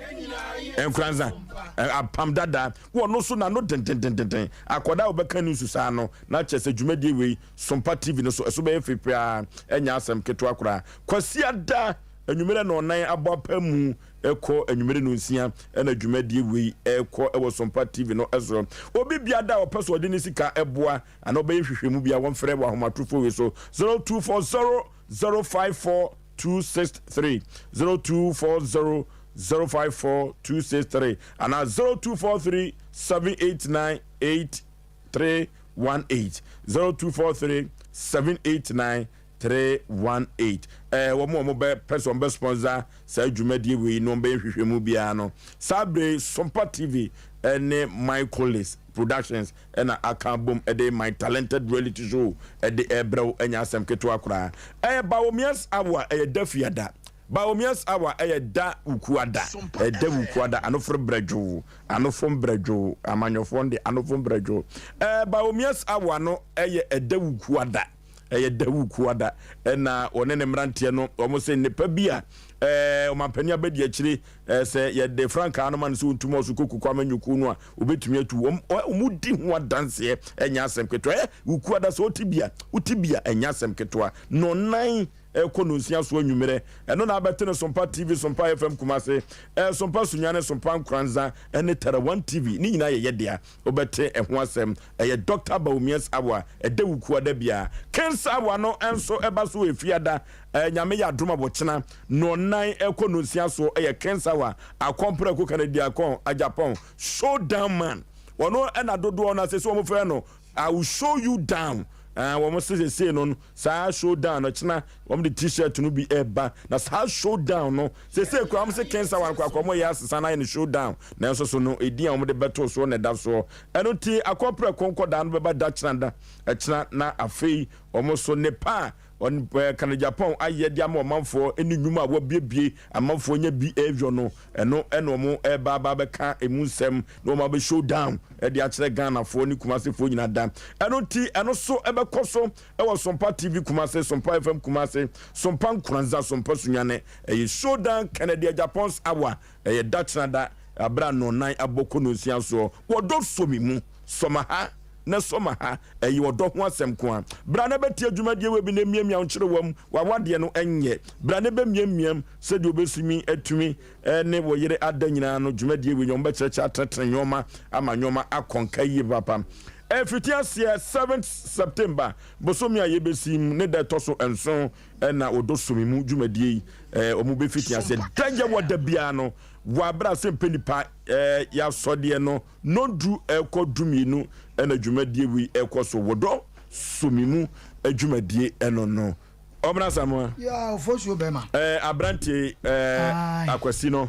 Nkoranza, apam dada. Ɔno nso n'ano dendendenden. Akwadaa a ɔbɛka ne nsu saa no, na. kyerɛ sɛ dwumadie wei Sompa TV no so ɛso bɛyɛ fɛ paa, ɛnyɛ asɛm ketewa koraa. Kwasiada anwummerɛ nnɔnnan abɔ apamu kɔ anwummere nnɔnsia na dwumadie wei ɛrekɔ wɔ Sompa TV no so. Obi biada a ɔpɛ sɛ ɔde ne sika boa anaa ɔbɛyɛ nhwehwɛmu biara wɔmfrɛ wɔ ahomatrofoɔ wei so 0240 054 263, 0240 054 263 anaa 0243 789 8318, 0243 789 318. Ɛɛ wɔn a wɔn bɛ pɛ sɛ wɔn bɛ sponsor saa dwumadie wei na wɔn bɛyɛ nhwehwɛmu biara no, saa bere yi Sompa TV ɛne Michaelis Productions ɛna aka abom ɛde My Talented Reality Show ɛde ɛbrɛ wo, ɛnyɛ asɛm ketewa koraa. Ɛyɛ Baomias Hour, ɛyɛ da fiada. Baomias Hour ɛyɛ da wukuada, ɛda wukuada, anoforo brɛdwoo, anofom brɛdwoo, amanyɔfoɔ no de anofom brɛdwoo. Ɛɛ Baomias Hour no ɛyɛ ɛda wukuada. Ɛyɛ Dawuu Kuada na ɔne ne mmeranteɛ no, wɔn se nnepa bi a ɛɛ ɔmampanin abɛdi akyire ɛɛ sɛ yɛde frankaa no ma no sɛ ɔntu ma ɔso kɔku Kwame Nyuku no a, ɔbɛtumi atu. Wɔn wɔn di ho adanseɛ, ɛnyɛ asɛm ketewa. Ɛ Wu Kuada sɛ ɔte bi a, wote bi a, ɛnyɛ asɛm ketewa. Nnɔnnan ɛkɔ nnɔnsia so anwummerɛ, ɛno na abɛte no Sompa TV, Sompa FM Kumase, ɛɛ Sompa Sunyani, Sompa Nkoranza ɛne Tara One TV, ne nyinaa yɛ yɛ dea. Wobɛte ɛho asɛm. Ɛyɛ Dɔkta Bawumia's Hour, ɛda Wukuada biara. King's Hour no nso ɛba so wɔ Efiada, Nyame yɛ adom a wɔkyena, nnɔnnan ɛkɔ nnɔnsia so ɛyɛ King's Hour, Akɔn Prɛko Kennedy Akɔn Agyapong, Showdown Man. Ɔno ɛna dodoɔ no asese wɔn frɛ no I will show you down. Wɔn se sesei no saa showdown no kyena wɔn de t-shirt no bi ɛba na saa showdown no sesei koraa wɔn se King's Hour no koraa wɔn yɛ asesa no ayɛ no showdown. Nanso so no edin a wɔde bɛtoo soɔ na ɛda soɔ. Ɛno nti akɔprɛko nkɔdaa no bɛba da kyena da ɛkyena na afei wɔn so nnepa a Kanagyapɔn ayɛ de ama ɔmanfoɔ ne nnwuma a wɔabuebue amanfoɔ nya bi reyɔ no, ɛno na wɔn reba aba abɛka emu nsɛm na wɔn abɛ show down de akyerɛ Ghanafoɔ ne Kumasefoɔ nyinaa da. Ɛno nti ɛno so ɛbɛkɔ so wɔ Sompa TV Kumase, Sompa FM Kumase, Sompa Nkoranza, Sompa Sunyane. Ɛyɛ Showdown Kennedy Agyapong's Hour. Ɛyɛ da kyena da, bere a nnɔnnan abɔ kɔ nnɔnsia soɔ. Wɔdɔ sɔ me mu, sɔ ma ha na sɔ ma ha. Ɛyɛ ɔdɔ ho asɛm nko ara. Bra na bɛtie dwumadie wei bi na miamia wo nkyerewa mu. W'awadeɛ no nyɛ. Bra na bɛmiamiam sɛdeɛ wobɛsumi atumi ne wo yere ada nyinaa no. Dwumadie wei nyɛ wɔbɛkyerɛkyerɛ atenetene nnoɔma ama nnoɔma akɔ nka yie papaapa. Ɛfiti aseɛ seventh September, bosome a yɛbɛsi mu ne da ɛtɔ so nson. na wɔdɔ som mu dwumadie yi wɔn bɛfiti aseɛ da yɛ wɔ da biara no wɔ abere a sɛ mpɛ nipa yɛasɔdeɛ no nɔndu ɛkɔ dumienu ɛna dwumadie wei ɛkɔ so wɔdɔ som mu dwumadie ɛno no ɔmena Asamoah. Yeah, ofosuo bɛma. Ɛɛ aberanteɛ ɛɛ akwasi no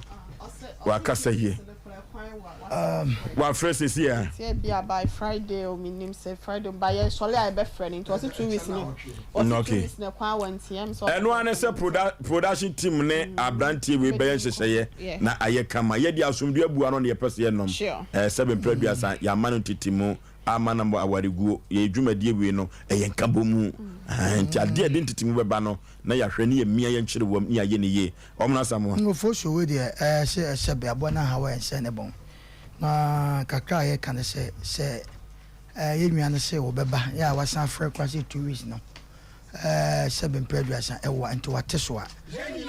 wakasa yie. Wafrɛ sɛsi a. Sɛ ebia by Friday o menim sɛ Friday ba yɛ sɔre a yɛbɛfrɛ no nti ɔse 2 weeks no ɔse 2 weeks no kwan wɔ nti ɛm sɛ Ɛno ara ne sɛ production team ne abranteɛ wei bɛyɛ nhyehyɛeɛ na ayɛ kama. Yɛde asomdwoeɛ abu ano na yɛpɛ sɛ yɛnom. Sɛbe mprɛ aduasa yɛama no ntetemu ama no awareguo. Yɛn dwumadie wei no ɛyɛ nkabɔmu. Nti adeɛ a ɛde ntetemu bɛba no na yɛahwɛ ne yɛmia yɛn nkyerewam ne yɛayɛ no yie. Ɔmena Asamoah. Nkurɔfoɔ wei deɛ ɛɛ sɛ ɛsɛ bɛ aboa no ahaw a ɛnsɛ ne bɔn. Na kakra a yɛka ne sɛ sɛ ɛɛ yɛn nua no se wɔbɛba yɛ a wasan afrɛ koraa sɛ 2 weeks no ɛɛ sɛ bɛ mpɛ 30 ɛwɔ nti wate so a.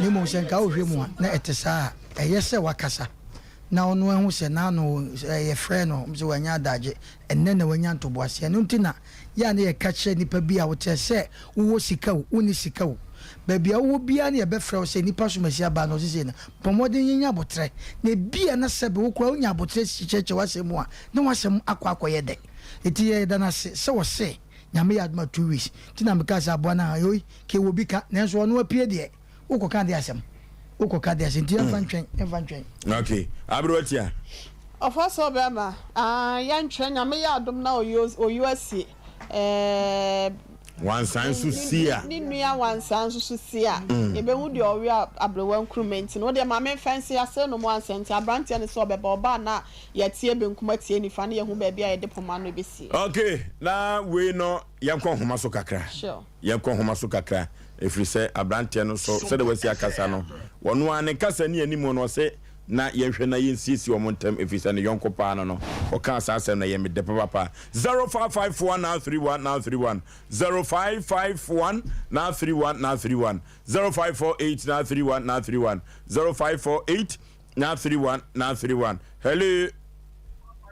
Na mmom sɛ nka wohwɛ mu a na ɛte saa a ɛyɛ sɛ wakasa na ɔno ahu sɛ n'ano ɛɛ yɛfrɛ no sɛ wanya adagye ɛnnɛ na wanya ntoboaseɛ. Ɛno nti na yɛ a na yɛka kyerɛ nnipa bi a woteɛ sɛ wowɔ sika o, wonni sika o, baabi a wowɔ biara na yɛbɛfrɛ wo sɛ nnipa som asi aba na ɔse sei no, bɔ mmɔden nya aboterɛ. Na ebia na sɛbe wo koraa wonya aboterɛ kyerɛkyerɛ w'asɛm mu a, na w'asɛm akɔ akɔyɛ dɛ. Enti yɛda no ase sɛ ɔse Nyame yɛ adom a 2 weeks nti na mekaa sɛ aboa no a oi, kɛ wɔ bi ka, nanso ɔno apue deɛ, wokɔka de asɛm, wokɔka de asɛm, nti yɛmfa ntwɛn, yɛmfa ntwɛn. Ok, aberewa tia. Ɔfa sɛ ɔbɛma aah yɛntwɛn Nyame yɛ adom na oyo asie eh. Wansan nso si a. Ne nua wansan nso so si a yɛbɛhu deɛ ɔwe aberewa nkruma nti no wodeɛ ma memfa nsi ase nom ansa nti abranteɛ no sɛ ɔbɛba ɔba a na yɛatie benkum atie nifa na yɛahu baabi a yɛde poma no bɛsie. Ok na wei no yɛnkɔ nhoma so kakra. Sure. Yɛnkɔ nhoma so kakra ɛfiri sɛ abranteɛ no so sɛdeɛ wasi akasa no ɔno ara ne kasa ni anim no ɔse. na yɛnhwɛ na yɛnsiesie wɔn ntɛm ɛfiri sɛ ne yɔnko paa no no ɔkaa saa asɛm no ɛyɛ me dɛ papapa 0551 931 931 0551 931 931 0548 931 931 0548 931 931 Hello.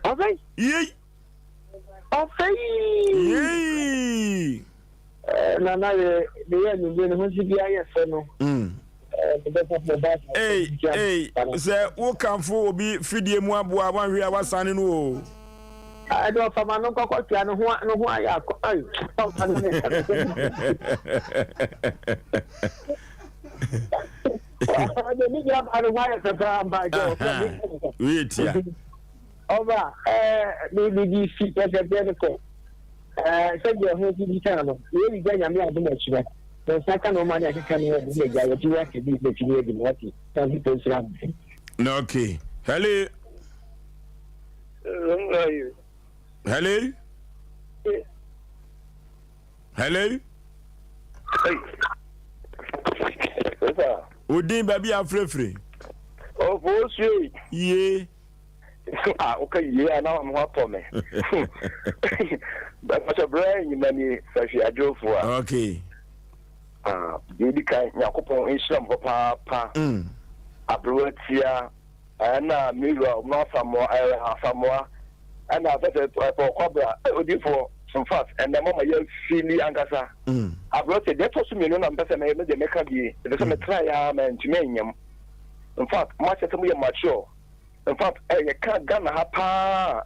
Ɔfɛ. Yei. Ɔfɛ. Yei. Eh, nana yɛ de yɛ anwummerɛ ne ho si bi ayɛ fɛ no. Mm. Ei, ei, sɛ wokamfo obi fidie mu aboa a woanhwɛ a woasane no o. Ɛde ɔfama no nkɔkɔ tua ne ho ne ho ayɛ akɔ ai ɔfa no ne ɔde ne gya ba ne ho ayɛ fɛ paa mpa ɛjɛ ɔfɛ wei tia ɔba ɛɛ ne ne di fi pɛsɛpɛ ne kɔ ɛɛ sɛdeɛ ho ti di kan no yɛ bi gya nyame adom akyirɛ ne nsa ka na ɔma ne akeka ne ɛde ne gya yɛti wɔ ase bi bɛtumi adi ma ɔte santi pɛ nsira na okay hello Hello? Hello? Odin baabi afirafiri. Ɔfo osue. Yie. A woka yie a na ho atɔ me. Bɛpɛsɛ berɛ nyina ni sahwi adwofo a. Okay. Ah, deɛ edi kan Nyankopɔn nhyira mo papaapa. Mm. Aberewa tia. Ɛna me wura ɔmo Asamoah ɛɛ Asamoah ɛna sɛsɛ ɛpɛ ɔkwabra ɛ odiifoɔ infact ɛnɛ mo ama yɛ fili ankasa abrɔkyɛ deɛ ɛtɔ so mienu na mpɛ sɛ mɛ me deɛ mɛka bie ɛfɛ sɛ mɛtra yɛ ara mɛ ntumi ɛnyɛm infact mo akyɛ sɛ mo yɛ mature infact ɛ yɛ ka Ghana ha paa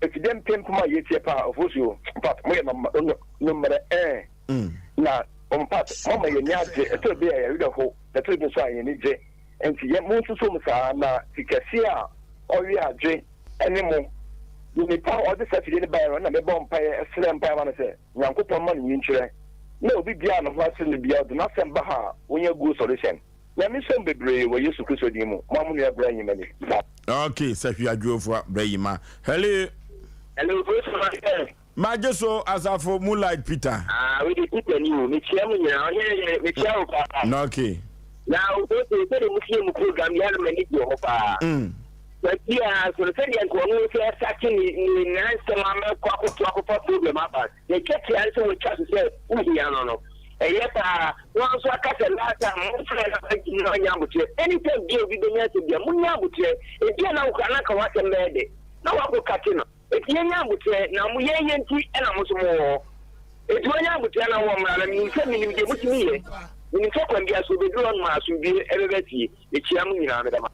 efidie mpempem a yɛtie paa ofosuo infact mo yɛ nɔmba nommerɛ ɛɛ na infact mo ama yɛ ani agye ɛtɔ bi a yɛ werɛ ho ɛtɔ bi nso a yɛ ani gye. Enti yɛ monsuso mu saa, na ti kɛseɛ a ɔwe adwe ne mo. Ne nipa a ɔde saa fidie no baeɛ no na mebɔɔ mpaeɛ srɛɛ mpaeɛ ma no sɛ Nyankopɔn mma no nyinkyerɛ na obi biara a ne ho asere no biara ɔde n'asɛm ba ha a ɔnya good solution. Nyame nhyira mo bebree wɔ Yesu Kristo din mu. Mo a mo nua Bra Nyima ni. Bye. Ok sahwi adwofoa bra yima hello. Hello Bro. Magye so asafo Moonlight Peter. Ah wei de Peter ni o, mekyia mo nyinaa, ɔhene yere mekyia wo paa. Na okay. Na obote sɛdeɛ mo sie mo program yi ano m'ani gye ho paa. Mm. Na biara nso no sɛdeɛ nka ɔno nso ɛsate ne ne nansɛm ama kɔ akɔto akɔfa problem aba na ɛtwa tia no sɛ wɔatwa so sɛ wohia no no ɛyɛ paa na ɔno nso aka sɛ last time momfrɛ no na ɔnya abotrɛ anytime bia obi bɛnya asɛm bia monya abotrɛ ebia na wokora na nka w'asɛm bɛyɛ de na wakɔ kate no. Enti yɛnya aboterɛ, na mo yɛn yɛ nti na mo nso mowɔ hɔ. Enti wɔnya aboterɛ na wɔmmra, na menim sɛ menim deɛ motumi yɛ. Menim sɛ kwan biara so wɔbɛduru hɔ nom a asomdwoeɛ bɛba fie. Mekyea mo nyinaa, meda mo ase.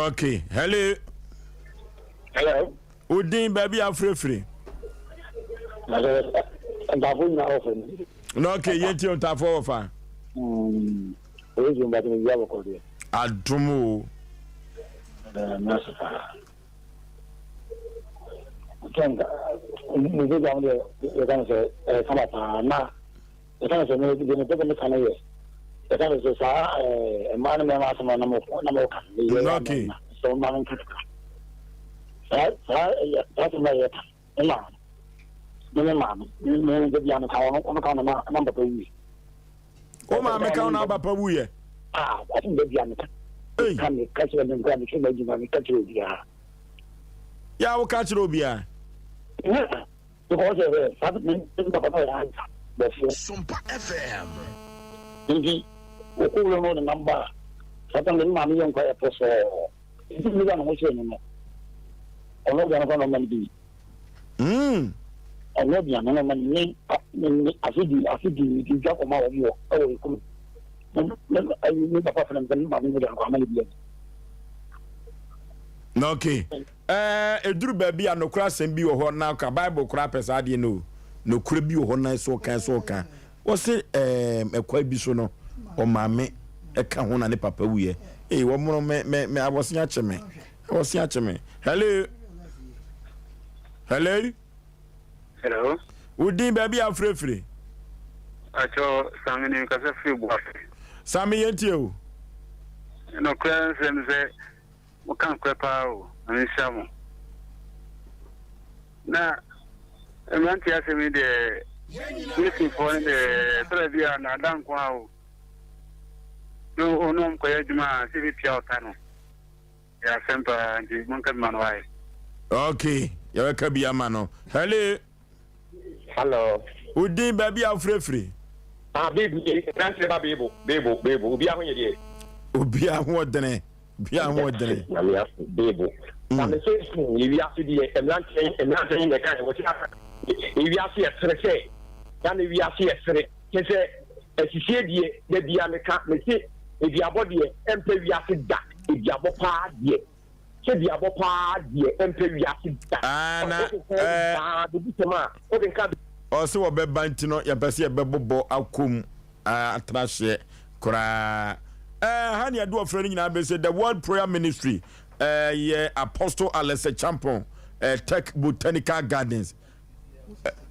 Ok, hello. Hello. Wo din baabi a wofrɛfiri? Ntafo nyinaa wɔ fam. Na ok, yɛntie ntafo wɔ fa. Oye dwuma bàtɛ mi bi abɔkɔ deɛ. Adom o. Ɛɛ, mɛsɛ paa. Sɛ mo program deɛ yɛka no sɛ ɛyɛ kama paa na yɛka no sɛ me deɛ mepɛ sɛ meka no yɛ yɛka no sɛ saa mmaa ne mmarima asɛm na mo na mo ka no yɛ yɛ na sɛ mmaa no nka kakra saa saa saa asɛm na yɛka me maame me me maame me me me bia no ka ɔno ɔno ka no na na papa wuiɛ. O maame ka na papa wuiɛ. Ah asɛm bɛ bia meka. Ka me ka kyerɛ me nkura me kyerɛ m'adwuma me ka kyerɛ obiara. Yɛ a woka kyerɛ obiara. Because ɛ saa me me papa na ɔyɛ ansa bɔfoɔ. Sompa FM. Nti okɔ wura no ne nam ba a saa tam de me maame yɛ nkwa yɛ pɔsɔɔ. Nti me gya ne ho kyerɛ no no ɔno ɔgya no kora na ɔma no bi. Mm. Ɔno aduane no ma ne ne afe di afe di di dwa kɔma wɔn wɔ ɛwɔ ekuro. Ne ne ayi ne papa fana mi maame mi da nkɔ ama ne bi ɛdi. Na okay. Ɛɛ eduru baabi a nokora asɛm bi wɔ hɔ na ka Bible koraa pɛ saa adeɛ no o. Nokora bi wɔ hɔ na ɛsɛ ɔka ɛsɛ ɔka. Wɔse ɛɛm ɛkwan bi so no ɔmaame ɛka ho na ne papa wuyɛ. Ee wɔn no mɛ mɛ mɛ awɔse akye me. Awɔse akye me. Hello. Hello. Hello. Wo din baabi a afirafiri. Akyɛw Sami ni kasa firi Buafe. Sami yɛn tie o. Nokorɛ nsɛm sɛ mo ka nokorɛ paa o, Nyame nhyira mo. Na mmeranteɛ asɛm yi deɛ Masonfoɔ no deɛ ɛtɔda bi a na ada nko a o. No ɔno ɔmkɔyɛ adwuma a sɛ bɛtua ɔka no. Ɛyɛ asɛm paa nti monka bi ma no wae. Ok, yɛbɛka bi ama no. Hello. Hello. Wo din baabi a wofirefiri? Ah, babe nie, mmeranteɛ ba beebo, beebo, beebo, obiara ho yɛ deɛ. Obiara ho ɔdene, obiara ho ɔdene. Nyame ase, beebo. Na me se, hmm, yɛ wiase deɛ, mmeranteɛ, mmeranteɛ yi na ɛka yɛ, wɔte asa. Yɛ wiase yɛ sere sɛ, na ne wiase yɛ sere, kyɛ sɛ, asisie deɛ, da bia meka, me se, eduabɔ deɛ, ɛmpɛ wiase da, eduabɔ paa deɛ. Sɛ duabɔ paa deɛ ɛmpɛ wiase da. Ah, na, eh, saa bebusɛm a wokenka. Ɔse wɔbɛba nti no yɛpɛ sɛ yɛbɛbobɔ akɔ mu atena hyeɛ koraa. Eh, ha ne yɛde ɔfrɛ no nyinaa bɛsɛ The World Prayer Ministry eh, yɛ Apostle Alex Champon eh, Tech Botanical Gardens.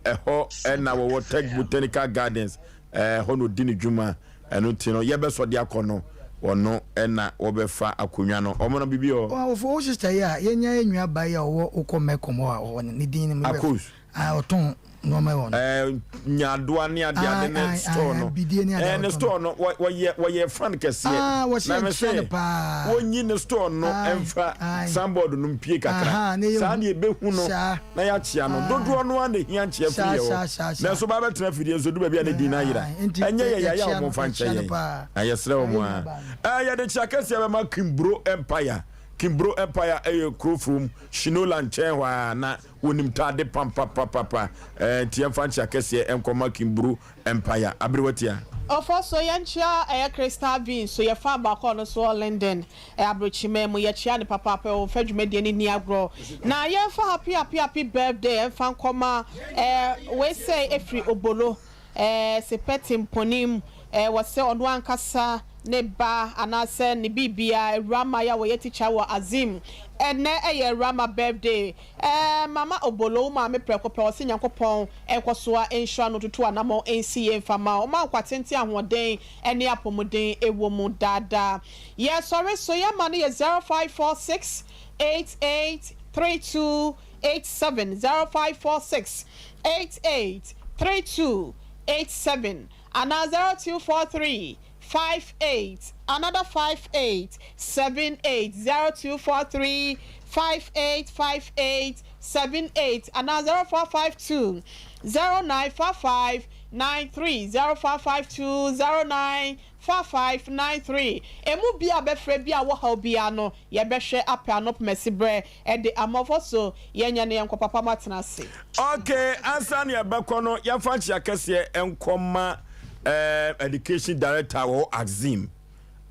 Ɛhɔ na wɔwɔ Tech Botanical Gardens, ɛhɔ na ɔdi ne dwuma. Ɛno nti no, yɛbɛsɔ de akɔ no, ɔno na wɔbɛfa akonnwa no. Wɔn no biribi wɔ. Ɔwofo wo sister yi a yɛnya yɛn nua baa yi a ɔwɔ wokɔ Mɛkɔm hɔ a ɔwɔ no ne din no Akos. Ah, ɔtɔn nneɛma wɔ no. Ɛɛ nyaadoa ne ade ade ne store no. Bidie ne ade Ɛɛ ne store no wɔyɛ wɔyɛ fan kɛseɛ. Ah, wɔsi Na me ɛnkyia no se paa. wɔnyi ne store no Ae, ɛnfa ae. signboard no mpie kakra. Aha, na yɛhu. Saa na yɛbɛhu no Saa. na yɛakyea no. Ae. Dodoɔ no ara na ɛhia nkyea Saa, firi yɛ hɔ. saa, saa, saa. Nanso ba bɛtena afidie nso du baabi a ne din no ayera. Ae, nti Ɛnyɛ yɛ- yɛ yɛayɛ a yɛkyea wɔn no, mfa nkyɛ yɛkyea no yɛn. paa. Na yɛsrɛ Ae, wɔn yɛn ara. nuabaa no. Ɛɛ yɛde kyea kɛseɛ bɛma Kimbro Empire. Kimbro Empire ɛyɛ Kurofrom, Shinola nkyɛn hɔ ara na Wonim taade pampapapapa eh, nti yɛmfa nkyea kɛseɛ nkɔma Kimburu Empire. Aberewa tia. Ɔfɔ so yɛnkyea ɛyɛ Crystal V nso yɛ fan baako a ɔno nso wɔ Linden abrokyiman mu yɛkyea no papaapa ɔmfa dwumadie no nni agorɔ na yɛnfa happy happy happy birthday ɛmfa nkɔma ɛɛ wei sɛi ɛfiri Obolo Ɛɛ Sepɛte mponim, ɛɛ wɔ sɛ ɔno ankasa ne ba anaasɛ ne biribiara, Awurama yi a wɔyɛ tikya wɔ Azim. Ɛnnɛ ɛyɛ Awurama birthday. Ɛɛ Mama Obolo, wo maame prɛko pɛ, ɔse Nyankopɔn nkɔsoa nhyira no ntutu anamɔn nsi yie mfa ma wo. Ɔma nkwa tenten, ahoɔden ne apɔmuden wɔ mu daa daa. Yɛsɔre so, yɛma no yɛ 0546 88 32 87 0546 88 32 87 anaa 0243 58 another 58 78 0243 58 58 78 anaa 0452 0955 93 0452 09 5593 Emu bi a bɛfrɛ bi a wɔ haw biara no yɛbɛhwɛ apɛ ano pmasi berɛ de ama ɔfɔ so yɛnyɛ no yɛnkɔ papa mo atena ase. Ok ansa na yɛbɛkɔ no yɛmfa nkyea kɛseɛ nkɔma eh, education director wɔ hɔ Axim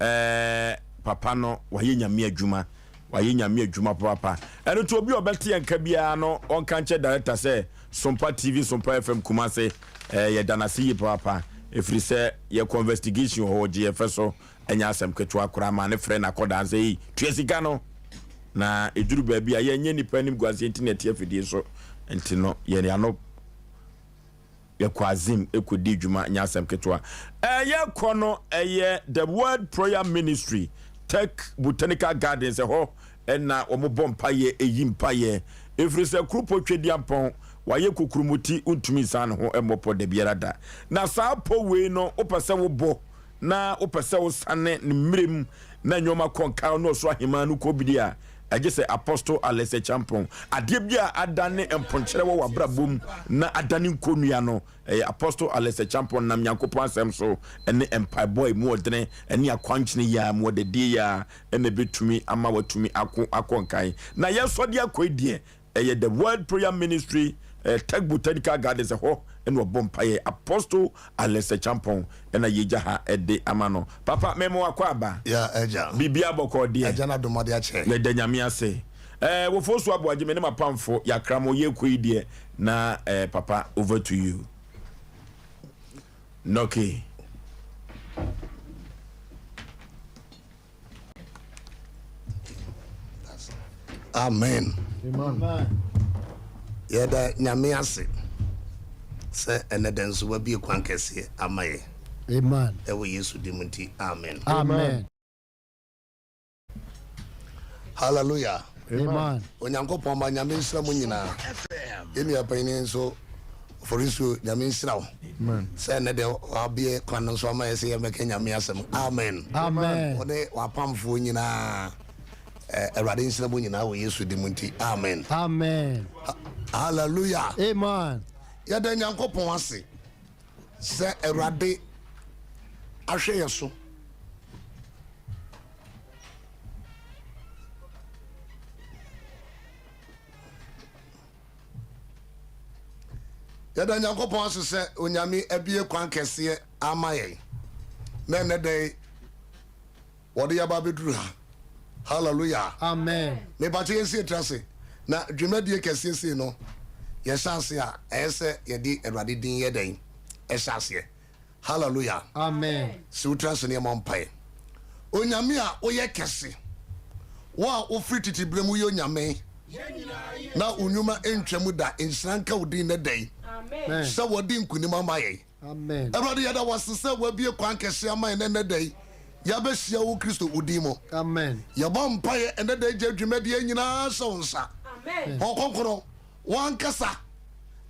eh, papa no wayɛ nyame adwuma wayɛ nyame adwuma papaapa ɛno nti obi a ɔbɛte yɛn nka biara no ɔnka nkyɛ director sɛ Sompa TV Sompa FM Kumase eh, yɛda no ase yie papaapa ɛfiri sɛ yɛkɔ investigation wɔ hɔ ɔgye yɛn fɛ so ɛnyɛ asɛm ketewa koraa ma ne frɛ n'akɔdaa sɛ ei tua sika no na ɛduru baabi a yɛnyɛ nnipa anim guaseɛ nti na ɛte afidie so nti no yɛn ano yɛkɔ azim ɛkɔdi dwuma nyɛ asɛm ketewa ɛyɛ kɔ no ɛyɛ the world prayer ministry tech botanical gardens ɛhɔ ɛna wɔn bɔ mpaeɛ ɛyi mpaeɛ ɛfiri sɛ kuropɔ twɛdiampɔn wayɛ kokuromoti ntumi nsan ne ho mmɔ pɔ da biara da na saa pɔ wei no wopɛ sɛ wobɔ na wopɛ sɛ wosane ne mmerɛ mu na nneɛma kɔ nka ne ɔsoro aheman no kɔ bi a, ɛgye sɛ Apostle Alex Acheampong. Adeɛ bi a adane mponkyerɛ wɔ w'abrabɔ mu na adane nkonnua no, ɛyɛ Apostle Alex Acheampong nam Nyankopɔn asɛm so ne mpaebɔ a ɛmu ɔdene ne akwankyene yi ara mu ɔdadie yi ara na ɛbɛtumi ama watumi ako akɔ nkan. Na yɛsɔ de akɔ yi deɛ, Ɛyɛ The Word Prayer Ministry, ɛyɛ Tech Botanical Gardens, ɛhɔ na ɔbɔ mpaeɛ. Apostle Alex Acheampong na yɛgya ha de ama no. Papa, mema wo akwaaba. Ya agya. Biribiara bɔkɔɔ deɛ. Agya no adom ade akyɛ. Yɛda Nyame ase. Eh, Wofosu Aboagye, me ne m'apamfo, yɛakra mo, yɛrekɔ yi deɛ, na eh, Papa, over to you. Nɔke. Amen. Yɛda Nyame ase sɛ ɛnɛ dɛ nso wabie kwan kɛseɛ ama yɛ. Amen. Ɛwɔ Yesu din mu nti, amen. Amen. Hallelujah. Amen. Onyankopɔn ma Nyame nhyira mo nyinaa. Yɛn nua panyin nso Oforisuo Nyame nhyira wo sɛ ɛnɛ deɛ wabue kwan no nso ama yɛ sɛ yɛmmɛka Nyame asɛm. Amen. Amen. Wo ne w'apamfoɔ nyinaa. Awurade nhyira mo nyinaa wɔ Yesu din mu nti, amen. Amen. Hallelujah. Amen. Yɛda Nyankopɔn ase sɛ Awurade ahwɛ yɛ so. Yɛda Nyankopɔn ase sɛ Onyame abue kwan kɛseɛ ama yɛn na ɛnɛ da yi wɔde yɛaba abɛduru ha. Hallelujah. Amen. Mepakyɛ yɛnsi yɛtiri ase na dwumadie kɛseɛ sei no yɛhyɛ ase a ɛyɛ sɛ yɛde Awurade din yɛ dɛn ɛhyɛ aseɛ. Hallelujah. Amen. Si wo tiri ase na yɛmmɔ mpaeɛ. Onyame a woyɛ kɛse, wo a wofiri tete berɛ mu yɛ Onyame na wo nnwuma ntwa mu da, nhyira nka wo din nnɛ da yi sɛ wɔde nkonim ama yɛn. Awurade yɛda wo ase sɛ woabue kwan kɛse ama yɛn ɛnnɛ da yi yɛabɛhyia wo Kristo wo din mu. Yɛbɔ mpaeɛ ɛnnɛ da yi gya dwumadie nyinaa hyɛ wo nsa. Honhom Kronkron, wo ankasa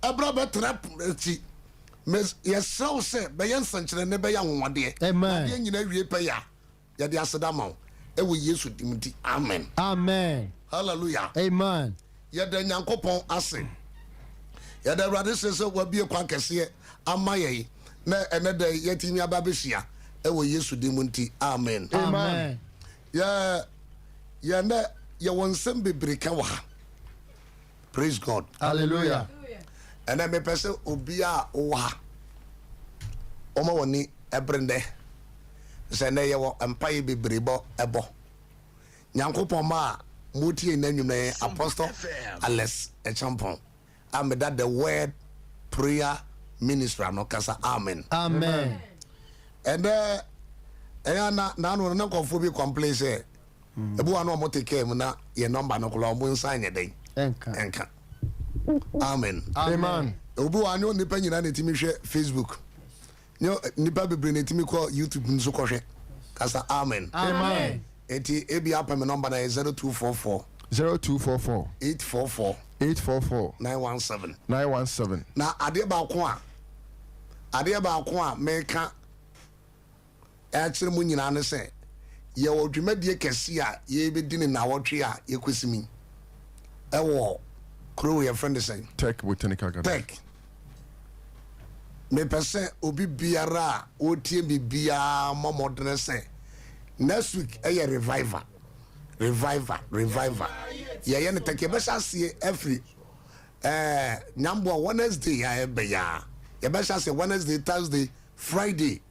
ɛbra bɛtena akyi. Yɛsrɛ wo sɛ bɛyɛ nsɛnkyerɛnne bɛyɛ anwanwadeɛ. Na adeɛ nyinaa wie pɛyɛ a, yɛde aseda ma wo ɛwɔ Yesu din nti, amen. Amen. Hallelujah. Amen. Yɛda Nyankopɔn ase. Yɛda Awurade se sɛ wabue kwan kɛseɛ ama yɛn na ɛnɛ da yi yɛatumi aba abɛhyia ɛwɔ Yesu din mu nti, amen. Amen. Yɛ yɛ nɛ yɛwɔ nsɛm bebree ka wɔ ha. Praise God. Hallelujah. Ɛnɛ mepɛ sɛ obiara a wowɔ ha wɔma w'ani ɛbere nnɛ sɛ nnɛ yɛwɔ mpaeɛ bebree bɔ ɛbɔ. Nyankopɔn ma a motie nnɛ anwummerɛ yi Apostle Alex Acheampong a meda The Word Prayer Ministry ano kasa amen. Amen. Ɛnɛ ɛyɛ na naano no na nkurɔfoɔ bi complain sɛ ebi wɔ na wɔn te kaa mu na yɛ nɔmba no koraa wɔn nsa nyɛ dɛn ɛnka. Amen. Amen. Obi wɔ anyɛ nipa nyinaa na etimi hwɛ Facebook. Nyɛ nnipa bebree na ɛtumi kɔ YouTube nso kɔhwɛ. Kasa amen. Amen. Eti ebi apɛ me nɔmba na yɛ 0244. 0244. 844. 844. 917. 917. Na adeɛ baako a adeɛ baako a meka ɛkyerɛ mu nyinaa ne sɛ yɛwɔ dwumadie kɛse a yɛbɛdi ne nnawɔtwe a yɛkɔsimi ɛwɔ kuro yɛfrɛ no sɛn? Tech Botanical Garden. Tech. Mepɛ sɛ obi biara a ɔretie me biara mmɔ mmɔdene sɛ next week ɛyɛ revival, revival, revival. Yɛyɛ no tɛk yɛbɛhyɛ aseɛ afiri ɛɛ nyamboa Wednesday a ɛbɛ ya. Yɛbɛhyɛ aseɛ Wednesday, Thursday, Friday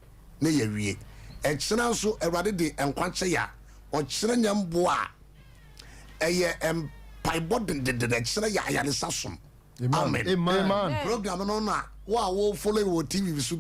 ne yɛwie. Ɛkyena nso Awurade de nkwa kyɛ yɛ a ɔkyerɛ nyamboa a ɛyɛ mpaebɔ dendenden ɛkyerɛ yɛ ayaresa som. Amen. Amen. Program no na wo a wo follow wɔ TV so.